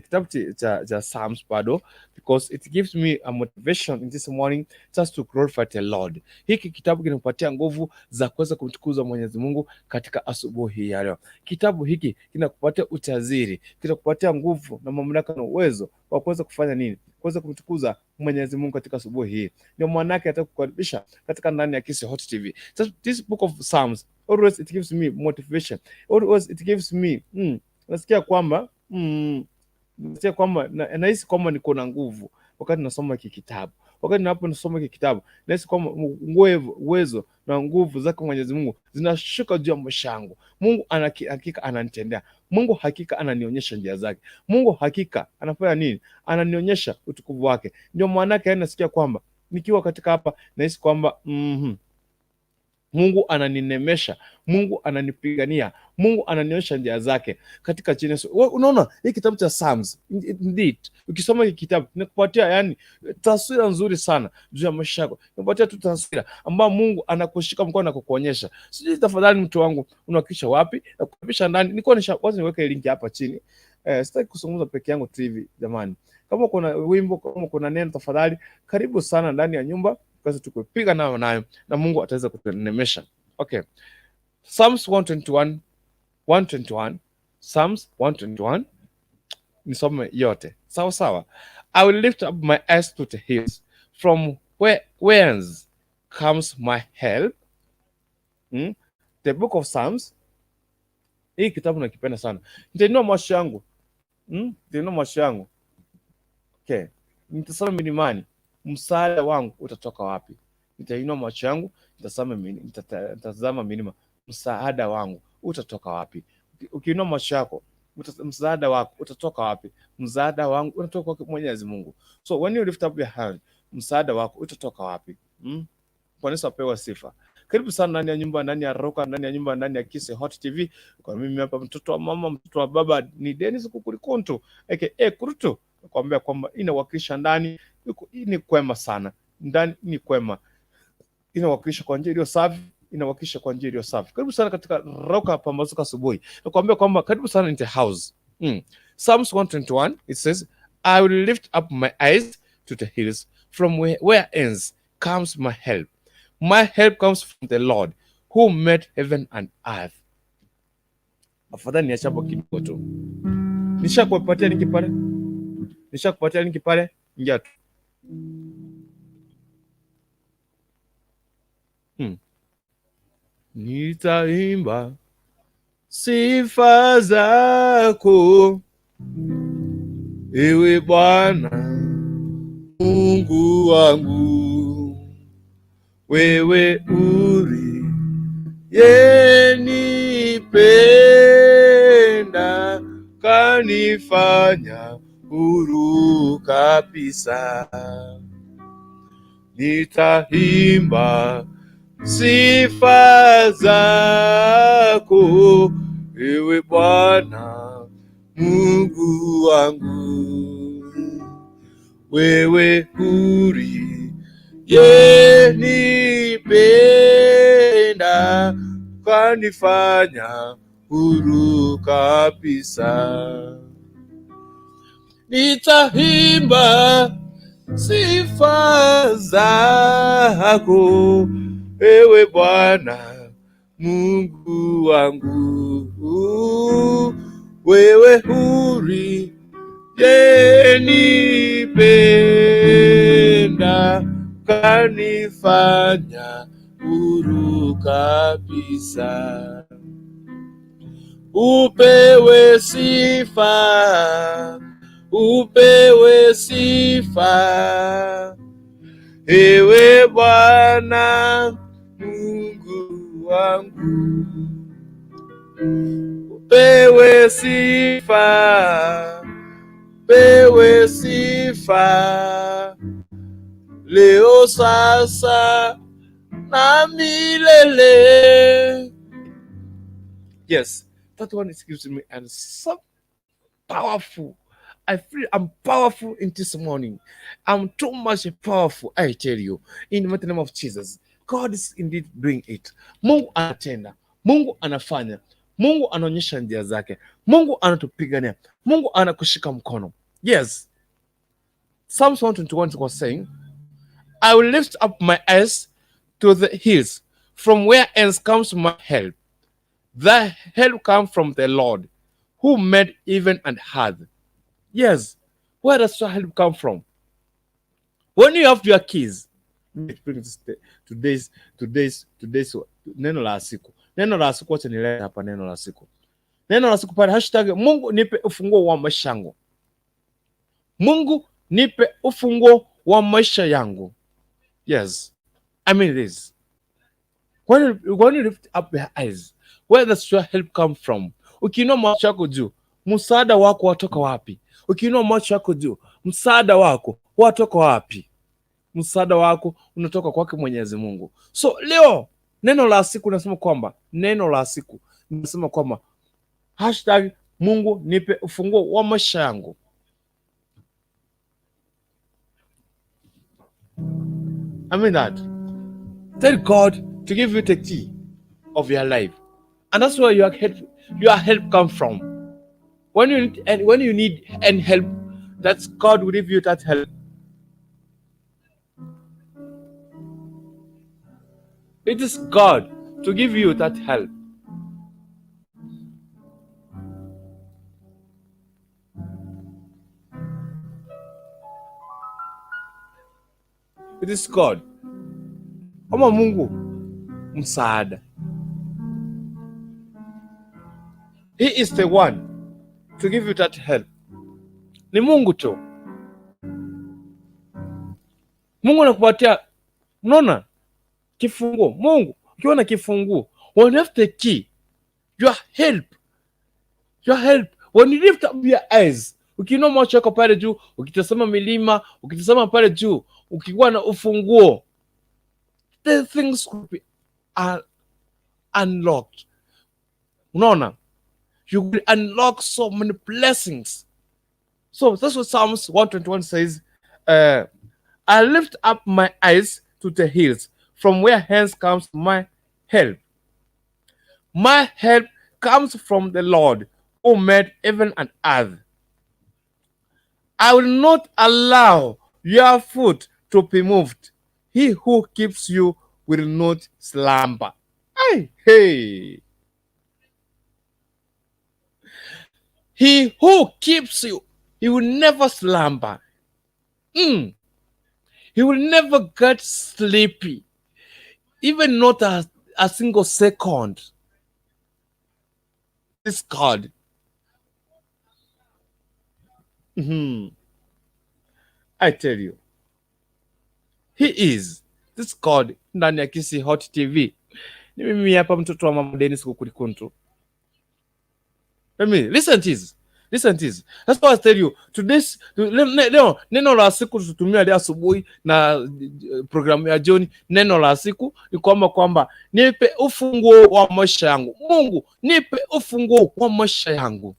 S1: kitabu cha Psalms bado, because it gives me a motivation in this morning just to glorify the Lord. Hiki kitabu kinakupatia nguvu za kuweza kumtukuza Mwenyezi Mungu katika asubuhi ya leo. Kitabu hiki kinakupatia ujasiri, kinakupatia nguvu na mamlaka na uwezo wa kuweza kufanya nini? Kuweza kumtukuza Mwenyezi Mungu katika asubuhi hii. Ndio maana yake nataka kukaribisha katika ndani ya Kisi Hot TV. So this book of Psalms, always it gives me motivation. Always it gives me nasikia kwamba nahisi kwamba niko na nguvu wakati nasoma hiki kitabu. Wakati ninaposoma hiki kitabu, nahisi kwamba nguvu, uwezo na nguvu zake Mwenyezi Mungu zinashuka juu ya maisha yangu. Mungu hakika ananitendea. Mungu hakika ananionyesha njia zake. Mungu hakika anafanya nini? Ananionyesha utukufu wake. Ndio maana yake nasikia kwamba nikiwa katika hapa nahisi kwamba Mungu ananinemesha, Mungu ananipigania, Mungu ananionyesha njia zake katika jina Yesu. Unaona hii kitabu cha Psalms, indeed, ukisoma hiki kitabu inakupatia yani taswira nzuri sana juu ya maisha yako, inakupatia tu taswira ambayo Mungu anakushika mkono na kukuonyesha. Sijui tafadhali, mtu wangu, unawakilisha wapi na kukaribisha ndani. Nilikuwa nisha kwanza niweke link hapa chini. Sitaki kuzungumza peke yangu tu hivi jamani. Kama kuna wimbo, kama kuna neno, tafadhali karibu sana ndani ya nyumba basi tukupiga nayo nayo na Mungu ataweza kutunemesha. Okay. Psalms 121, 121, Psalms 121, nisome yote. Sawa sawa. I will lift up my eyes to the hills. From whence comes my help? The book of Psalms. Hii kitabu nakipenda sana. Nitainua macho yangu. Nitainua macho yangu. Okay. Nitasema milimani, msaada wangu utatoka wapi? Nitainua macho yangu, nitatazama milima, msaada wangu utatoka wapi? Ukiinua macho yako, msaada wako utatoka wapi? Msaada wangu unatoka kwa Mwenyezi Mungu. So when you lift up your hand, msaada wako utatoka wapi? Bwana Yesu apewe sifa. Karibu sana ndani ya nyumba, ndani ya Roka, ndani ya nyumba, ndani ya Kisi Hot TV. Kwa mimi hapa mtoto wa mama, mtoto wa baba ni Dennis Kukulikuntu aka Kurutu. Nakwambia kwamba inawakilisha ndani, ni kwema sana. Ndani ni kwema. Inawakilisha kwa njia iliyo safi, inawakilisha kwa njia iliyo safi. Karibu sana katika Roka Pambazuka asubuhi. Nakwambia kwamba karibu sana in the house. Psalms 121, it says, I will lift up my eyes to the hills, from where ends comes my help. My help comes from the Lord who made heaven and earth. Afadhali niache hapo kidogo tu. Nishakupatia link pale. Nishakupatia link pale. Ingia tu. Nitaimba sifa zako, ewe Bwana Mungu wangu, wewe uliyenipenda kanifanya huru kabisa. Nitaimba sifa zako, ewe Bwana Mungu wangu, wewe uliyenipenda kanifanya huru kabisa. Nitaimba sifa zako, ewe Bwana Mungu wangu, wewe uliyenipenda kanifanya huru kabisa. Upewe sifa, upewe sifa, ewe Bwana Mungu wangu. Upewe sifa, upewe sifa, leo sasa na milele. Yes, That one is gives me and so powerful. I feel I'm powerful in this morning. I'm too much powerful, I tell you. In the mighty name of Jesus. God is indeed doing it. Mungu anatenda. Mungu anafanya. Mungu anaonyesha njia zake. Mungu anatupigania. Mungu anakushika mkono. Yes. Psalms 121 was saying, I will lift up my eyes to the hills, from where else comes my help. The help comes from the Lord, who made heaven and earth. Yes, where does your help come from? When you have your keys, today's neno la siku. Neno la siku, wacha nilete hapa neno la siku. Neno la siku pale hashtag Mungu nipe ufunguo wa maisha yangu. Mungu nipe ufunguo wa maisha yangu. Yes, I mean this. When you lift up your eyes, where does your help come from? Ukiinua macho yako juu, msaada wako watoka wapi? Ukiinua macho yako juu, msaada wako watoka wapi? Msaada wako unatoka kwake Mwenyezi Mungu. So leo neno la siku nasema kwamba, neno la siku nasema kwamba hashtag Mungu nipe ufunguo wa maisha yangu. I mean that. Tell God to give you the key of your life. And that's where your help come from. When you need any help, that's God will give you that help. It is God to give you that help. It is God. Ama Mungu msaada. He is the one to give you that help. Ni Mungu tu. Mungu anakupatia, unaona kifunguo. Mungu ukiwa na kifunguo, when you have the key, your help, your help. When you lift up your eyes, ukiinua macho yako pale juu, ukitazama milima, ukitazama pale juu, ukiwa na ufunguo, the things could be unlocked. Unaona, you will unlock so many blessings. So that's what Psalms 121 says. I lift up my eyes to the hills, from where hence comes my help. My help comes from the Lord, who made heaven and earth. I will not allow your foot to be moved. He who keeps you will not slumber. Hey, hey. He who keeps you, he will never slumber. He will never get sleepy, even not a single second. This God. I tell you, he is this God ndani ya Kisii Hot TV. Ni mimi hapa mtoto wa mama Dennis Kukulikuntu. Let me listen to this. Listen to this. That's why I tell you today's leo neno la siku tutumia leo asubuhi na programu ya jioni. Neno la siku ni kwamba nipe ufunguo wa maisha yangu. Mungu nipe ufunguo wa maisha yangu.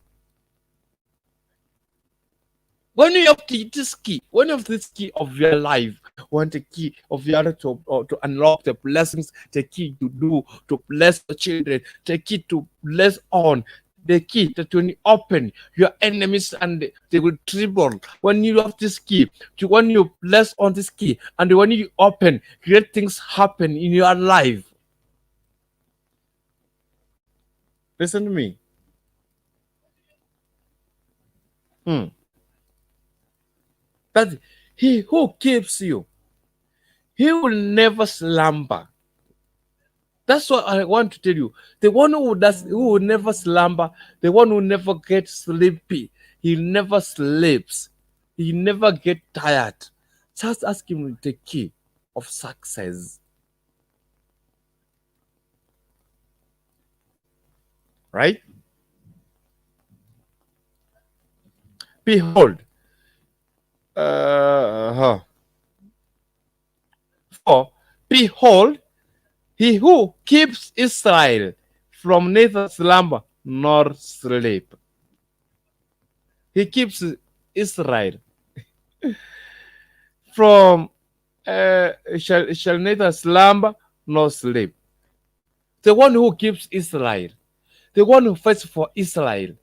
S1: When you have this key, when you have this key of your life, want the key of your to unlock the blessings, the key to do, to bless the children, the key to bless on, the key that when you open your enemies and they will tremble. When you have this key, when you bless on this key, and when you open, great things happen in your life. Listen to me. That he who keeps you, he will never slumber. That's what I want to tell you. The one who will never slumber, the one who never gets sleepy, he never sleeps, he never gets tired. Just ask him the key of success. Right? Behold, For behold, he who keeps Israel from neither slumber nor sleep. He keeps Israel from shall neither slumber nor sleep. The one who keeps Israel, the one who fights for Israel,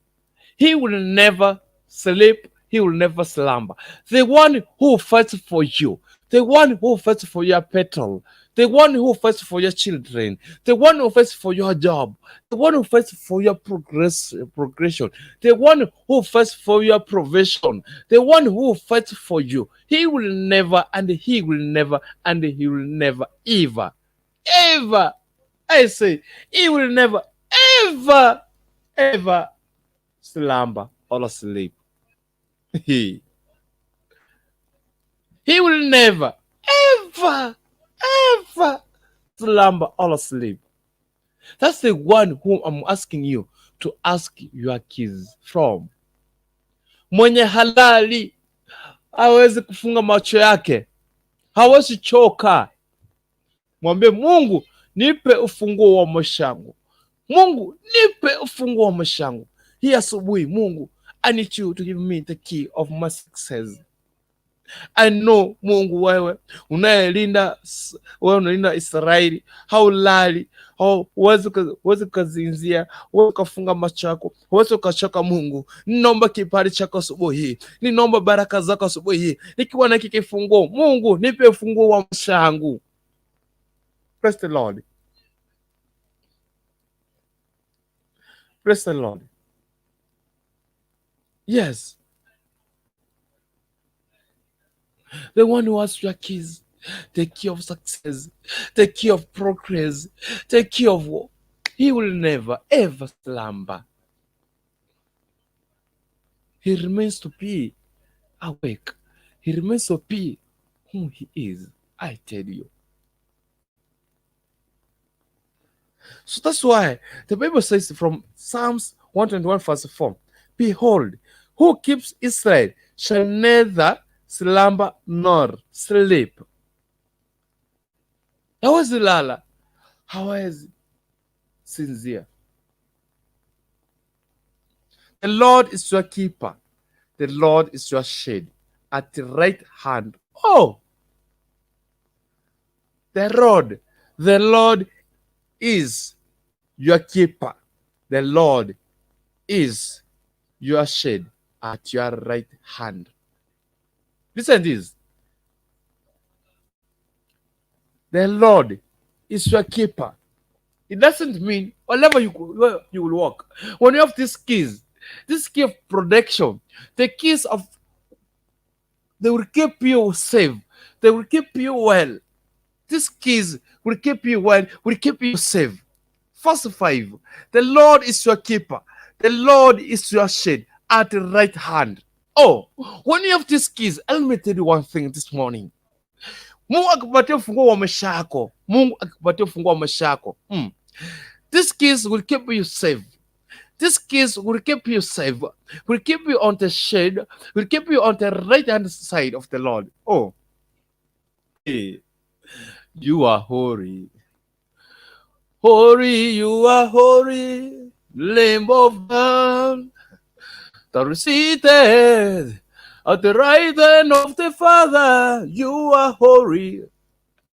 S1: he will never sleep, he will never slumber. The one who fights for you, the one who fights for your petrol, the one who fights for your children, the one who fights for your job, the one who fights for your progression, the one who fights for your provision, the one who fights for you, he will never, and he will never, and he will never, ever, ever, I say, he will never, ever, ever slumber or sleep. He will never, ever, ever slumber or sleep. That's the one whom I'm asking you to ask your keys from. Mwenye halali hawezi kufunga macho yake, hawezi choka. Mwambie Mungu, nipe ufunguo wa maisha yangu. Mungu, nipe ufunguo wa maisha yangu. Hii asubuhi, Mungu, I need you to give me the key of my success. I know Mungu, wewe unayelinda, wewe unalinda Israeli, haulali, huwezi ukazinzia, huwezi ukafunga macho yako, huwezi ukachoka. Mungu, ninaomba kibali chako asubuhi hii, ninaomba baraka zako asubuhi hii, nikiwa na hiki kifunguo. Mungu, nipe ufunguo wa maisha yangu. Praise the Lord. Praise the Lord. Yes. The one who has your keys, the key of success, the key of progress, the key of, he will never ever slumber. He remains to be awake. He remains to be who he is, I tell you. So that's why the Bible says from Psalms 121 verse 4, behold, who keeps Israel shall neither slumber nor sleep. Hawezi lala, hawezi sinzia. The Lord is your keeper. The Lord is your shade at the right hand. Oh, the Lord, the Lord is your keeper. The Lord is your shade at your right hand. Listen to this. The Lord is your keeper. It doesn't mean wherever you go, you will walk. When you have these keys, this key of protection, the keys of, they will keep you safe. They will keep you well. These keys will keep you well, will keep you safe. Verse 5, the Lord is your keeper. The Lord is your shade at the right hand. Oh, when you have these keys, let me tell you one thing this morning. Mungu akikupatia ufunguo wa maisha yako, Mungu akikupatia ufunguo wa maisha yako, These keys will keep you safe. These keys will keep you safe, will keep you on the shade, will keep you on the right hand side of the Lord. Oh, hey, you are holy. Holy, you are holy, Lamb of God, that is seated at the right hand of the Father. You are holy.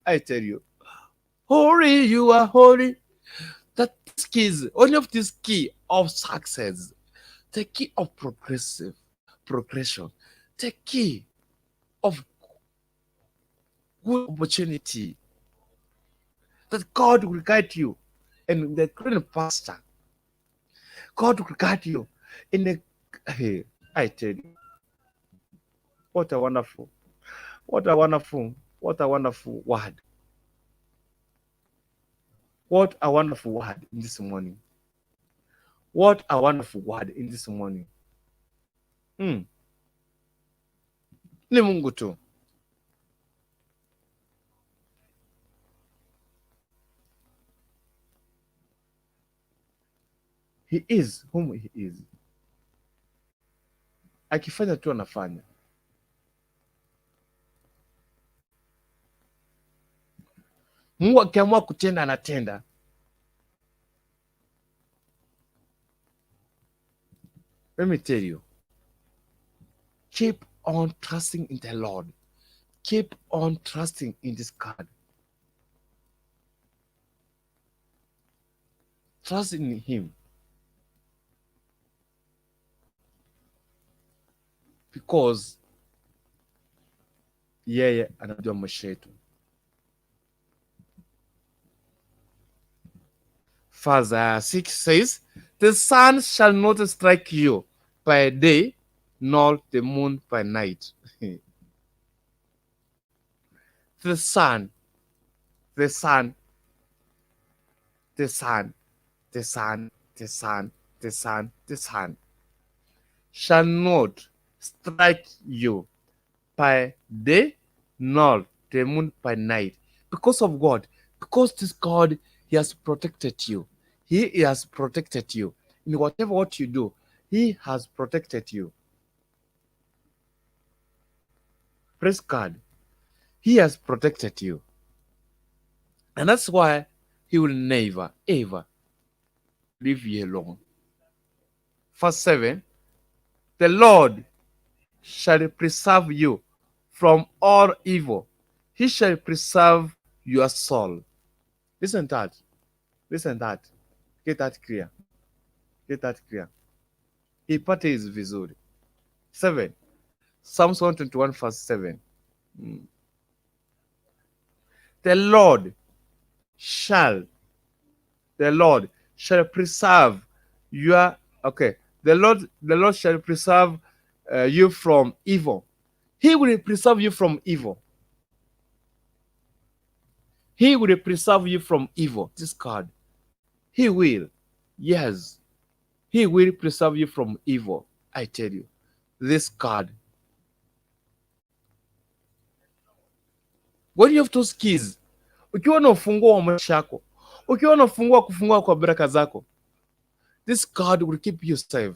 S1: I tell you, holy, you are holy. That keys, only of this key of success, the key of progression, the key of good opportunity, that God will guide you in the green pasture. God will guide you in the, hey, I tell you, what a wonderful, what a wonderful, what a wonderful word. What a wonderful word in this morning. What a wonderful word in this morning. Ni Mungu tu. He is whom he is. Akifanya tu anafanya. Mungu akiamua kutenda anatenda. Let me tell you, keep on trusting in the Lord. Keep on trusting in this God. Trust in Him. Because yeye anajua maisha yetu. Verse 6 says, "The sun shall not strike you by day, nor the moon by night." The sun, the sun, the sun, the sun, the sun, the sun, the sun shall not strike you by day, nor the moon by night. Because of God, because this God, He has protected you. He has protected you. In whatever what you do, He has protected you. Praise God. He has protected you. And that's why He will never, ever leave you alone. Verse 7, "The Lord shall preserve you from all evil. He shall preserve your soul." Listen to that. Listen to that. Get that clear. Get that clear. Ipate hizi vizuri. 7. Psalms 121 verse 7. The Lord shall preserve your, okay. The Lord shall preserve you from evil. He will preserve you from evil. He will preserve you from evil. This God. He will. Yes. He will preserve you from evil. I tell you. This God. When you have those keys, ukiwa na ufunguo wa maisha yako, ukiwa na ufunguo wa kufungua kwa baraka zako, this God will keep you safe.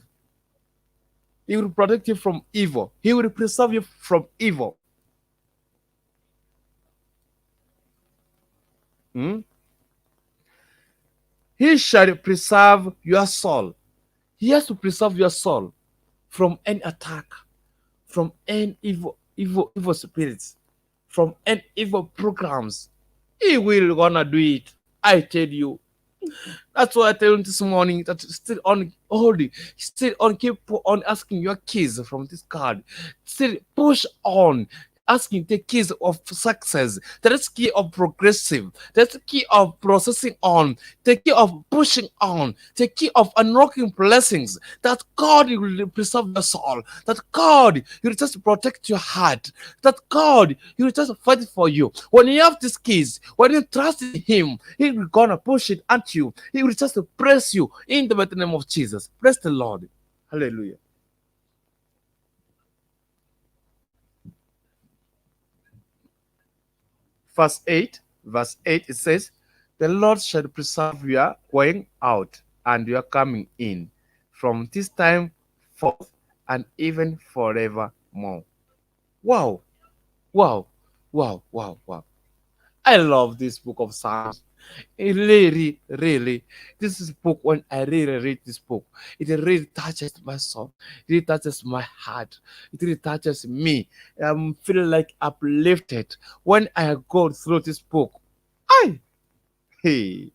S1: He will protect you from evil. He will preserve you from evil. He shall preserve your soul. He has to preserve your soul from any attack, from any evil, evil, evil spirits, from any evil programs. He will gonna do it. I tell you. That's why I tell you this morning that still on holding, still on, keep on asking your keys from this God. Still push on asking the keys of success, that's key of progressive, that's the key of processing on, the key of pushing on, the key of unlocking blessings, that God will preserve your soul, that God will just protect your heart, that God will just fight for you. When you have these keys, when you trust in Him, He will gonna push it at you. He will just press you in the mighty name of Jesus. Bless the Lord. Hallelujah. Verse 8, verse 8, it says, "The Lord shall preserve your going out and your coming in from this time forth and even forevermore." Wow, wow, wow, wow, wow. I love this book of Psalms. It really, really, this is book, when I really read this book, it really touches my soul. It really touches my heart. It really touches me. I'm feeling like uplifted when I go through this book. I, hey,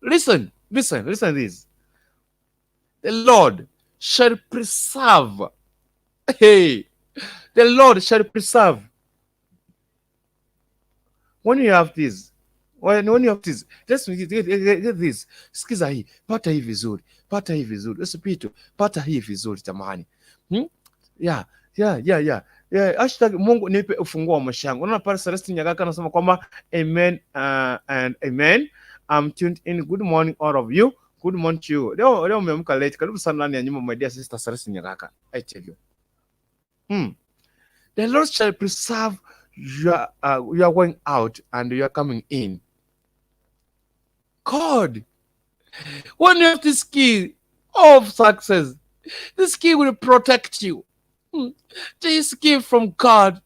S1: listen, listen, listen to this. The Lord shall preserve. Hey, the Lord shall preserve. When you have this, when you have this, just get this. Sikiza hii, pata hii vizuri, pata hii vizuri, usipite, pata hii vizuri jamani. Yeah. Yeah, hashtag Mungu nipe ufunguo wa maisha yangu. Unaona pale Celestine Nyagaka anasema kwamba amen and amen. I'm tuned in. Good morning all of you. Good morning to you. Leo umeamka late. Karibu sana ndani ya nyumba, my dear sister Celestine Nyagaka. I tell you. The Lord shall preserve your going out and your coming in. God, when you have this key of success, this key will protect you. This key from God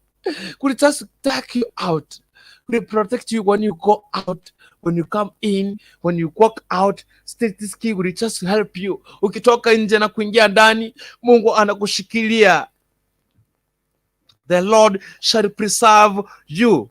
S1: will just take you out. Will protect you when you go out, when you come in, when you walk out. Still this key will just help you. Ukitoka nje na kuingia ndani, Mungu anakushikilia. The Lord shall preserve you.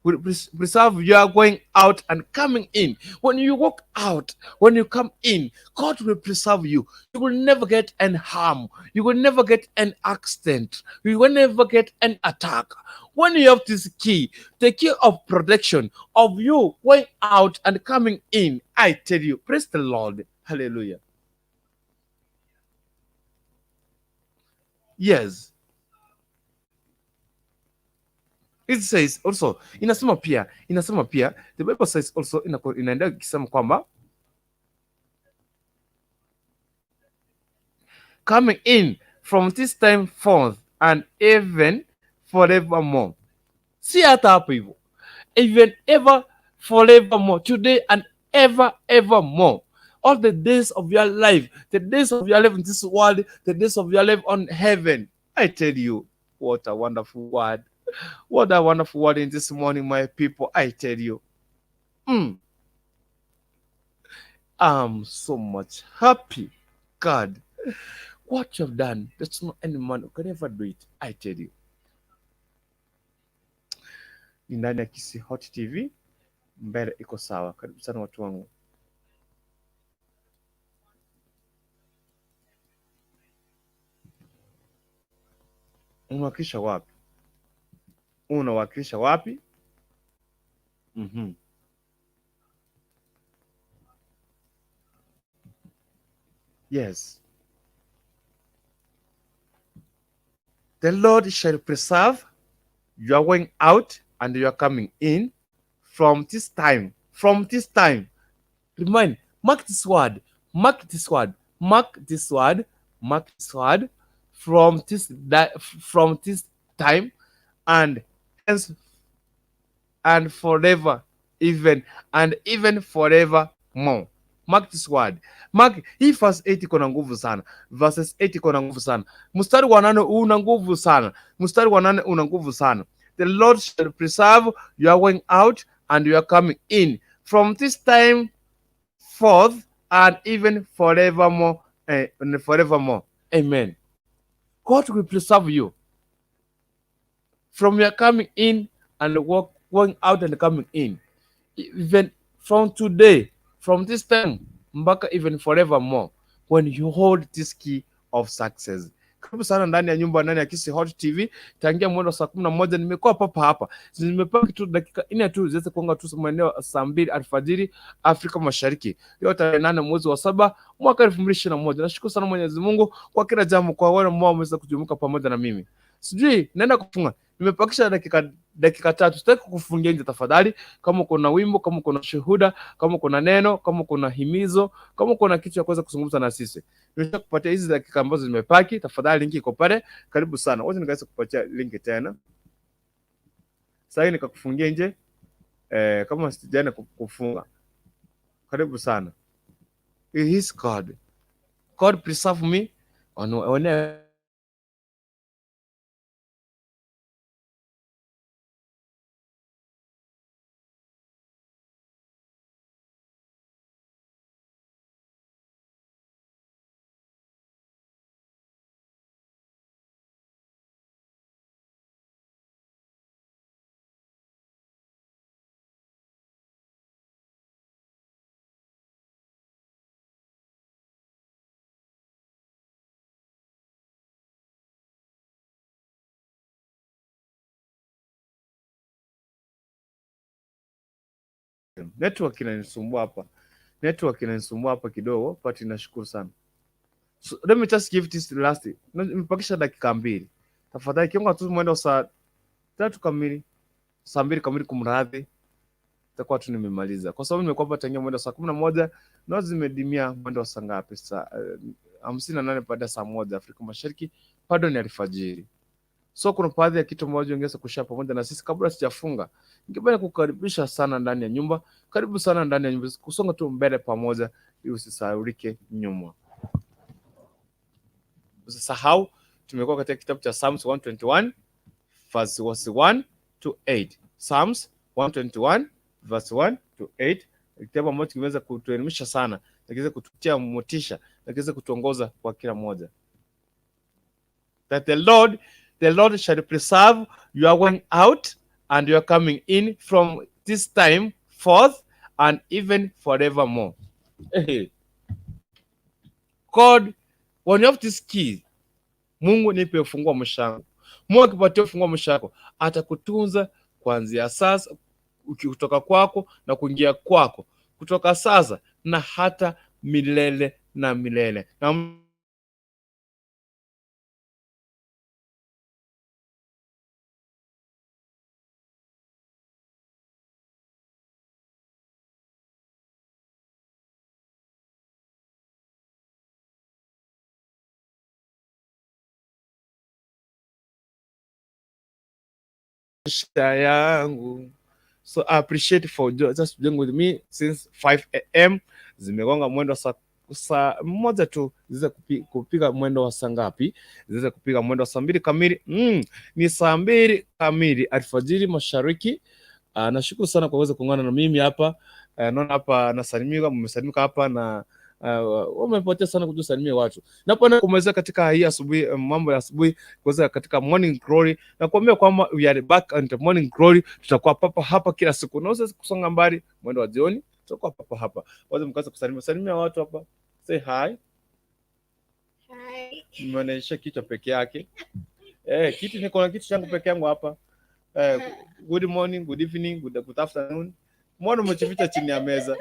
S1: Will preserve your going out and coming in. When you walk out, when you come in, God will preserve you. You will never get any harm. You will never get an accident. You will never get an attack. When you have this key, the key of protection of you going out and coming in, I tell you, praise the Lord. Hallelujah. Yes. It says also, inasema pia, the Bible says also, inaendelea ikisema kwamba coming in from this time forth and even forevermore. Si hata hapo hivyo, even ever forevermore, today and ever evermore. All the days of your life, the days of your life in this world, the days of your life on heaven. I tell you, what a wonderful word. What a wonderful word in this morning, my people. I tell you. I'm so much happy. God, what you have done, there's no any man who can ever do it. I tell you. Ni ndani ya Kisii Hot TV, mbele iko sawa. Karibu sana watu wangu. Unawakilisha wapi? Unawakilisha wapi? Yes. The Lord shall preserve your going out and your coming in from this time. From this time. Remind, mark this word, mark this word, mark this word, mark this word from this time and hence and forever, even and even forever more. Mark this word. Mark hii verse 8 iko na nguvu sana. Verses 8 iko na nguvu sana. Mstari wa 8 una nguvu sana. Mstari wa 8 una nguvu sana. The Lord shall preserve your going out and your coming in from this time forth and even forevermore, and forevermore. Amen. God will preserve you from your coming in and going out and coming in. Even from today, from this time, mpaka even forevermore, when you hold this key of success. Karibu sana ndani ya nyumba, ndani ya Kisii Hot TV. Tangia mwendo saa 11 nimekuwa papa hapa, nimepaki tu dakika 4 tu ziweze kugonga tu maeneo saa 2 alfajiri Afrika Mashariki. Leo tarehe 8 mwezi wa 7 mwaka 2021. Nashukuru sana Mwenyezi Mungu kwa kila jambo, kwa wale ambao wameweza kujumuika pamoja na mimi. Sijui naenda kufunga, nimepakisha dakika 3. Sitaki kukufungia nje tafadhali. Kama kuna wimbo, kama kuna shuhuda, kama kuna neno, kama kuna himizo, kama kuna kitu cha kuweza kuzungumza na sisi, nimesha kupatia hizi dakika ambazo zimepaki. Tafadhali link iko pale, karibu sana. Wacha nikaweza kupatia link tena sasa, nikakufungia nje kama sijaenda kufunga. Karibu sana. It is God. God preserve me on network inanisumbua hapa. Network inanisumbua hapa kidogo, but nashukuru sana. So, let me just give this last. Nimepakisha dakika 2. Tafadhali kiunga tu mwendo saa 3 kamili, saa 2 kamili kumradhi. Itakuwa tu nimemaliza. Kwa sababu nimekuwa hapa tangia mwendo saa 11 na zimedimia mwendo saa ngapi? Saa 58 baada ya saa 1 Afrika Mashariki, bado ni alfajiri. So kuna baadhi ya kitu ambacho ungeweza kushare pamoja na sisi kabla sijafunga. Ningependa kukaribisha sana ndani ya nyumba. Karibu sana ndani ya nyumba. Kusonga tu mbele pamoja ili usisahaulike nyuma. Usisahau tumekuwa katika kitabu cha Psalms 121 verse 1 to 8. Psalms 121 verse 1 to 8, kitabu ambacho kimeweza kutuelimisha sana na kiweza kututia motisha na kiweza kutuongoza kwa kila mmoja. That the Lord shall preserve your going out and your coming in from this time forth and even forevermore. Hey. God, when you have this key, Mungu nipe ufunguo wa maisha yangu. Mungu akipatia ufunguo wa maisha yako, atakutunza kuanzia sasa, kutoka kwako na kuingia kwako, kutoka sasa na hata milele na milele. Na maisha yangu. So I appreciate for just being with me since 5 a.m. Zimegonga mwendo saa moja tu ziweze kupiga mwendo wa saa ngapi? Ziweze kupiga mwendo wa saa 2 kamili. Ni saa 2 kamili alfajiri mashariki. Nashukuru sana kwa kuweza kuungana na mimi hapa. Naona hapa nasalimika, mmesalimika hapa na wamepotea sana kutusalimia watu. Napoenda kumaliza katika hii asubuhi, mambo ya asubuhi kuweza katika Morning Glory na kuambia kwamba we are back on the Morning Glory. Tutakuwa papa hapa kila siku. Unaweza kusonga mbali mwendo wa jioni, tutakuwa papa hapa. Waza mkaanza kusalimia salimia watu hapa. Say hi.
S4: Hi.
S1: Mmeonyesha kichwa peke yake. Kitu niko na kitu changu peke yangu hapa. Good morning, good evening, good afternoon. Mbona umechificha chini ya meza?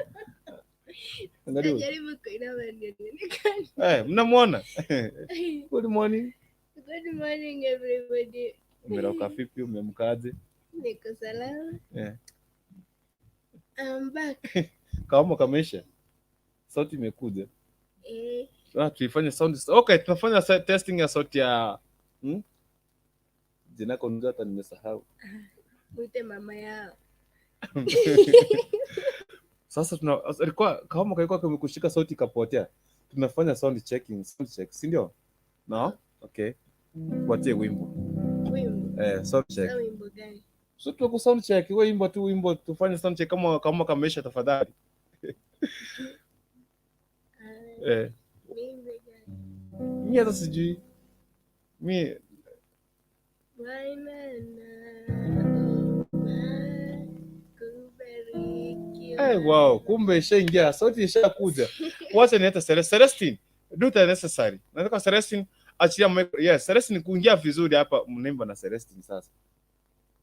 S1: Angalia.
S4: Najaribu kuinama ndio nionekane.
S1: Mnamuona? Good morning.
S4: Good morning everybody.
S1: Umerauka vipi? Umeamkaje?
S4: Niko salama. I'm back.
S1: Kama kameisha. Sauti imekuja. Tuifanye sound. Okay, tunafanya testing ya sauti ya Jina lako ndio hata nimesahau.
S4: Mwite mama yao.
S1: Sasa tuna alikuwa kama kalikuwa kamekushika sauti ikapotea. Tunafanya sound checking, sound check, si ndio? No? Okay. Tupatie wimbo.
S4: Wimbo.
S1: Sound check.
S4: Sasa wimbo gani?
S1: So tuko sound check, wewe imba tu wimbo, tufanye sound check kama kameisha tafadhali.
S4: Wimbo gani?
S1: Mimi hata sijui. Mimi
S4: Bwana naomba kubarikiwa.
S1: Wow, kumbe ishaingia, sauti ishakuja. Wacha niite Celestine. Do the necessary. Nataka Celestine achilia mic. Yes, Celestine kuingia vizuri hapa, mnaimba na Celestine sasa.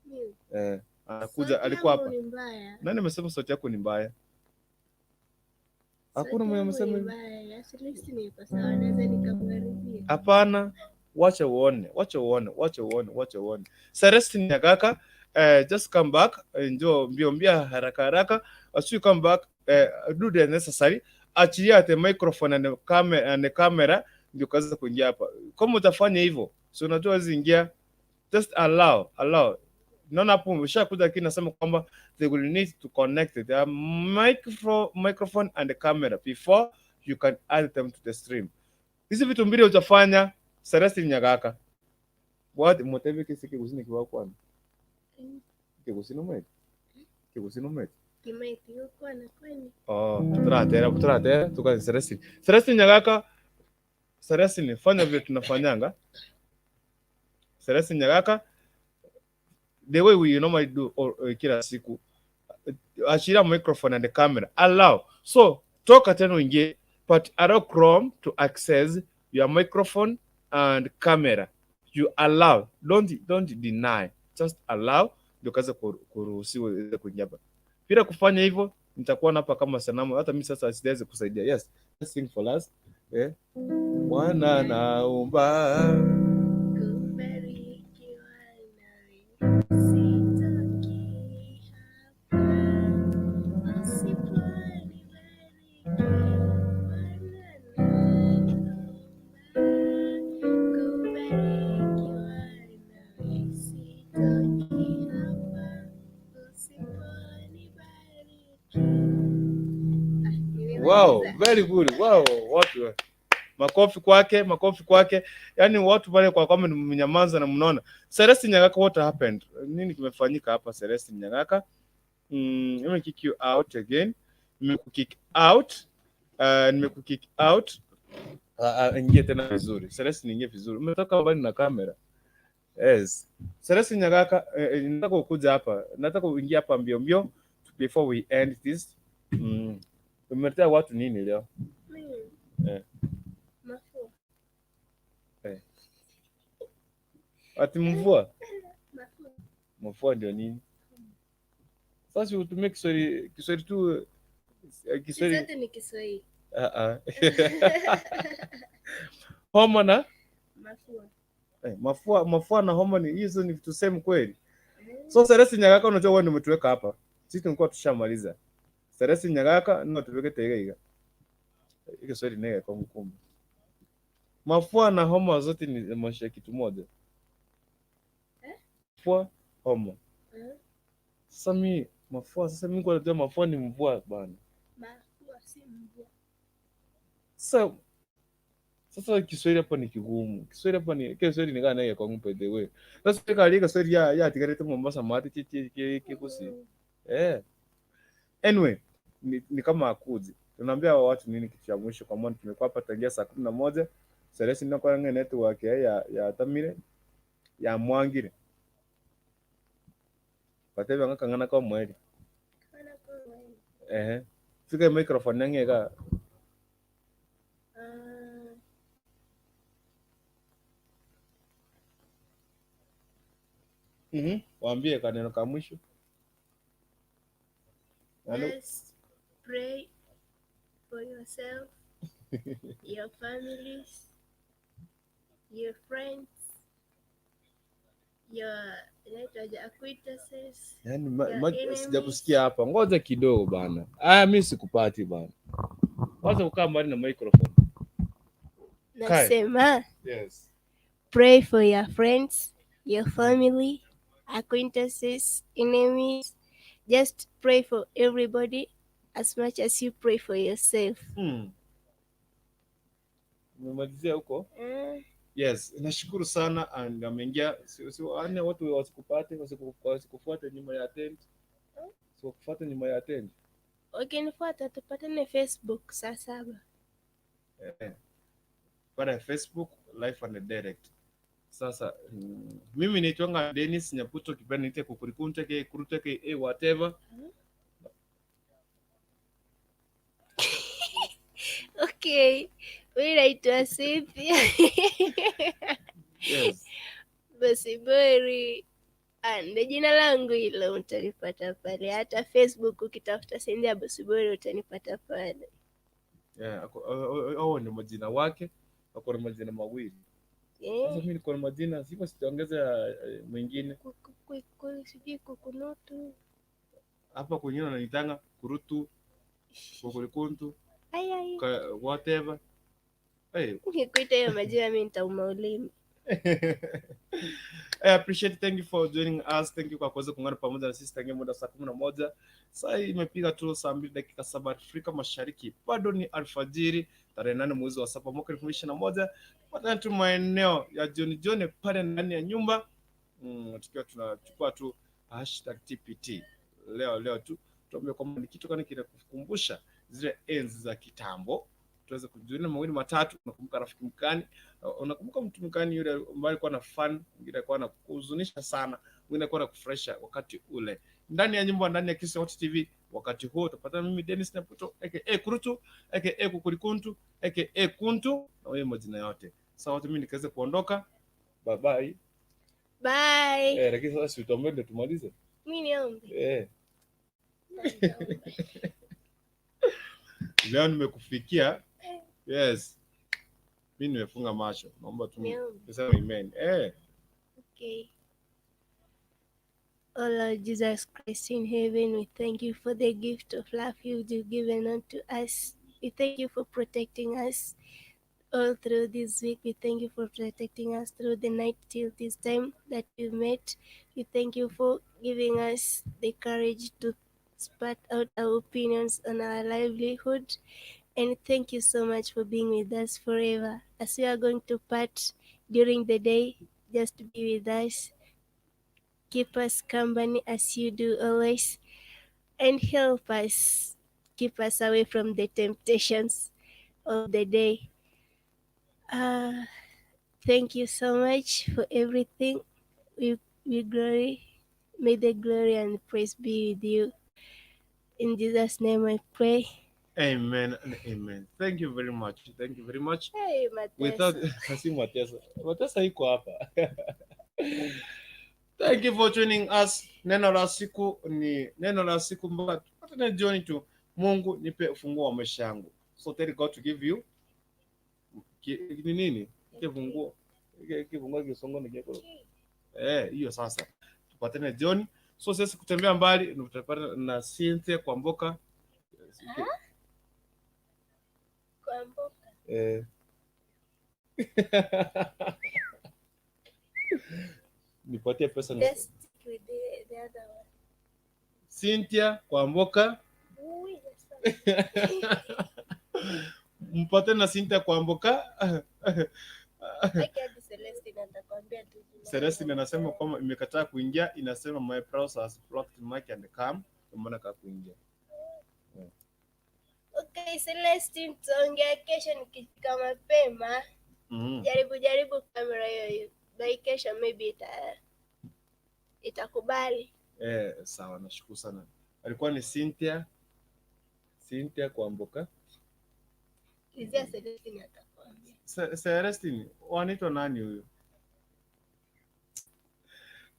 S4: Mimi.
S1: Anakuja,
S4: Sauti
S1: alikuwa
S4: yangu
S1: hapa.
S4: ni mbaya.
S1: Nani amesema sauti yako ni mbaya? Hakuna mwenye
S4: Sauti yangu
S1: amesema
S4: ni
S1: hivyo.
S4: mbaya. Celestine iko sawa, naweza nikamharibia.
S1: Hapana, wacha uone, wacha uone, wacha uone, wacha uone. Celestine Nyagaka, just come back, njoo mbio mbio haraka haraka. As you come back, do the necessary. Achilia the microphone and the camera, and the camera ndio kaanza kuingia hapa. Kama utafanya hivyo, so unajua hizi ingia, just allow, allow. Naona hapo umeshakuja, lakini nasema kwamba they will need to connect their microphone and the camera before you can add them to the stream. Hizi vitu mbili utafanya Celestine Nyagaka. What motive kisi kigusini kiwa kwani? Kigusini mwete. Kigusini mwete.
S4: Kimaiti huko na kwani.
S1: Oh, turatera tuka Celestine. Celestine Nyagaka, Celestine fanya vile tunafanyanga. Celestine Nyagaka, the way we normally do or kila siku, achilia microphone and the camera. Allow. So, toka tena uingie, but allow Chrome to access your microphone and camera. You allow, don't deny, just allow ndio kaza kuruhusiwa iweze kuingia hapa. Bila kufanya hivyo nitakuwa hapa kama sanamu, hata mimi sasa siwezi kusaidia. Yes, let's sing for us. Bwana naomba
S4: kubarikiwa nawe, sitoki hapa usiponibariki. Bwana naomba kubarikiwa nawe, sitoki hapa usiponibariki.
S1: Wow, very good. Wow, watu makofi kwake, makofi kwake. Yaani watu pale kwa kwamba ni mnyamaza na mnaona. Celestine Nyagaka, what happened? Nini kimefanyika hapa Celestine Nyagaka? Let me kick you out again. Nimekukick out. Nimekukick out. Ingie tena vizuri. Celeste, niingie vizuri. Umetoka mbali na kamera. Yes. Celeste Nyagaka, nataka ukuja hapa. Nataka uingie hapa mbio mbio before we end this. Umeletea watu nini leo?
S4: Mimi.
S1: Eh.
S4: Mafua.
S1: Ati mvua?
S4: Mafua.
S1: Mvua ndio nini? Sasa utumie Kiswahili, Kiswahili tu, Kiswahili.
S4: Zote ni Kiswahili.
S1: Ah ah. Homa na
S4: Mafua.
S1: Mafua, mafua na homa ni hizo ni vitu same kweli? So Celeste Nyagaka, unajua wewe ndio umetuweka hapa. Sisi tulikuwa tushamaliza. Celeste Nyagaka ndio tuweke tega iga. Kiswahili nega kwa mkumbi. Mafua na homa zote ni maisha kitu moja.
S4: Eh?
S1: Mafua, homa.
S4: Eh?
S1: Sasa mi mafua, sasa mimi kwa najua mafua ni mvua bana.
S4: Mafua si mvua.
S1: Sasa Kiswahili hapa ni kigumu. Kiswahili hapa ni Kiswahili ni kana naye kwa by the way. Sasa kali Kiswahili ya tigarete Mombasa mati chi chi chi kusi. Eh. Anyway, ni kama akuzi. Tunaambia watu nini kitu cha mwisho kwa maana tumekuwa hapa tangia saa 11. Celeste ndio kwa network ya Tamire ya Mwangire. Batebe ngakangana kwa mweli.
S4: Kana kwa mweli.
S1: Eh. Fika microphone nangeka.
S4: Ah,
S1: Waambie kaneno ka mwisho. Yaani,
S4: just pray for yourself, your families, your friends, your inaitwaje, acquaintances.
S1: Yaani
S4: Your enemies.
S1: sijakusikia hapa. Ngoja kidogo bana. Aya, mimi sikupati bana. Wacha kukaa mbali na microphone. Kai.
S4: Nasema
S1: Yes.
S4: pray for your friends, your family, acquaintances, enemies. Just pray for everybody as much as you pray for yourself.
S1: Umemalizia huko? Yes, nashukuru sana and ameingia si, ane watu wasikupate wasikufuate nyuma ya tent. Wasikufuate nyuma ya tent.
S4: Ukinifuata tupatane Facebook saa 7.
S1: Pale Facebook live and direct. Sasa mimi naitwanga Dennis Nyaputo, kipenda niite kukurikunte ke kurute ke whatever.
S4: Okay, mimi naitwa Cynthia.
S1: Yes.
S4: Bosibori. Ndio jina langu hilo, utanipata pale. Hata Facebook ukitafuta Cynthia Bosibori utanipata pale.
S1: Yeah, hao ni majina wake, ako na majina mawili. Sasa mimi niko na majina, siko sitaongeza mwingine.
S4: Sijui kukunutu.
S1: Hapa kwingine wananitanga kurutu, kukurikuntu,
S4: Ai ai.
S1: Whatever. Hey.
S4: Nikikuita hiyo majina mimi nitauma ulimi.
S1: I appreciate, thank you for joining us. Thank you kwa kuweza kuungana pamoja na sisi tangia muda saa 11. Saa hii imepiga tu saa 2:07 Afrika Mashariki. Bado ni alfajiri tarehe 8 mwezi wa 7 mwaka 2021. Tupatane tu maeneo ya jioni jioni pale ndani ya nyumba. Tukiwa tunachukua tu hashtag TPT. Leo leo tu tuambie kwamba ni kitu gani kinakukumbusha zile enzi za kitambo. Tuweze kujulia mawili matatu. Unakumbuka rafiki mkani? Unakumbuka mtu mkani yule ambaye alikuwa na fun, mwingine alikuwa anakuhuzunisha sana, mwingine alikuwa anakufurahisha wakati ule. Ndani ya nyumba, ndani ya Kisii Hot TV, wakati huo utapata mimi Dennis Nyaputo aka Kurutu aka Kukurikuntu aka Kuntu na wewe majina yote. Sasa wote mimi nikaweza kuondoka. Bye bye.
S4: Bye.
S1: Lakini sasa si tuombe ndio tumalize.
S4: Mimi niombe.
S1: Leo nimekufikia. Yes. Mimi nimefunga macho. Naomba tu niseme amen.
S4: Okay. Oh Lord Jesus Christ in heaven, we thank you for the gift of life you've given unto us. We thank you for protecting us all through this week. We thank you for protecting us through the night till this time that we met. We thank you for giving us the courage to spat out our opinions on our livelihood. And thank you so much for being with us forever. As we are going to part during the day, just be with us. Keep us company as you do always. And help us, keep us away from the temptations of the day. Thank you so much for everything. We glory. May the glory and praise be with you. In Jesus' name I pray.
S1: Amen and amen. Thank you very much. Thank you very much.
S4: Hey, Mateso.
S1: Without si Mateso. Mateso iko hapa. Thank you for joining us. Neno la siku ni neno la siku mpaka tupatane jioni tu. Mungu nipe ufunguo wa maisha yangu. So tell God to give you ni nini? Kifunguo. Kifunguo kisongo ni kiko. Eh, hiyo sasa. Tupatane jioni. So sisi kutembea mbali tutapata na Cynthia Kwamboka.
S4: Kwamboka.
S1: Eh. Nipatie pesa
S4: Let's stick with the other one.
S1: Cynthia Kwamboka.
S4: Ui, that's one.
S1: Mpate na Cynthia Kwamboka.
S4: Like hadi Celestine atakwambia tu jina.
S1: Celestine anasema kwamba imekataa kuingia, inasema my browser has blocked mic and cam, ndio maana kataa kuingia.
S4: Okay, Celestine, tutaongea kesho nikifika mapema. Jaribu jaribu kamera hiyo hiyo. By kesho maybe itakubali.
S1: Eh, sawa, nashukuru sana. Alikuwa ni Cynthia Kwamboka.
S4: Lizia Celestine atakwambia.
S1: Celestine, wanaitwa nani huyu?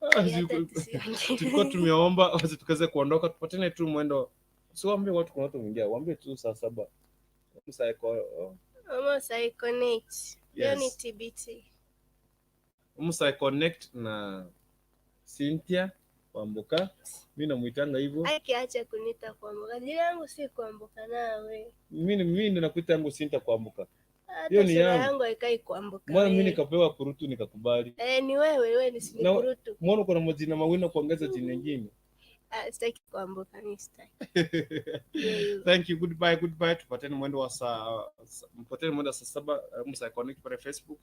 S4: Hata tusiongee.
S1: Tulikuwa tumeomba basi tukaweze kuondoka, tupatane tu mwendo. Siwaambie watu kuna watu mwingia, waambie tu saa 7.
S4: Almost I connect. Leo ni
S1: Yes.
S4: TBT.
S1: Musa connect na Cynthia Kwamboka. Mimi namuitanga hivyo.
S4: Akiacha kuniita Kwamboka. Jina langu si Kwamboka nawe.
S1: Mimi ndo nakuita yangu Cynthia Kwamboka.
S4: Hata
S1: Hiyo ni
S4: sura
S1: yangu.
S4: yangu haikai Kwamboka.
S1: Mbona mimi
S4: wewe.
S1: nikapewa kurutu nikakubali?
S4: Eh, ni wewe, wewe ni si
S1: Na-
S4: kurutu.
S1: Mbona kuna majina mawili na kuongeza jina lingine?
S4: Ah, sitaki Kwamboka, mimi sitaki. Yeah,
S1: Thank you, goodbye, goodbye. Tupatane mwendo wa saa mpatane mwendo wa saa 7 Musa Connect pale Facebook.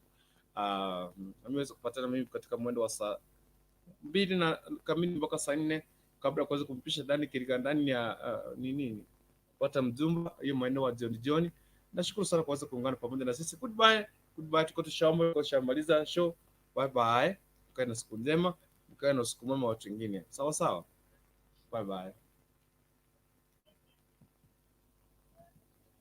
S1: Ameweza kupatana mimi katika mwendo wa saa 2 na kamili mpaka saa 4 kabla ya kuweza kumpisha ndani kirika ndani ya nini kupata mjumba hiyo maeneo wa jioni jioni. Nashukuru sana kuweza kuungana pamoja na sisi. Goodbye, goodbye. Tuko tushamaliza show. Bye bye. Mkae na siku njema, mkae na usiku mwema watu wengine. Sawa sawa. Bye bye.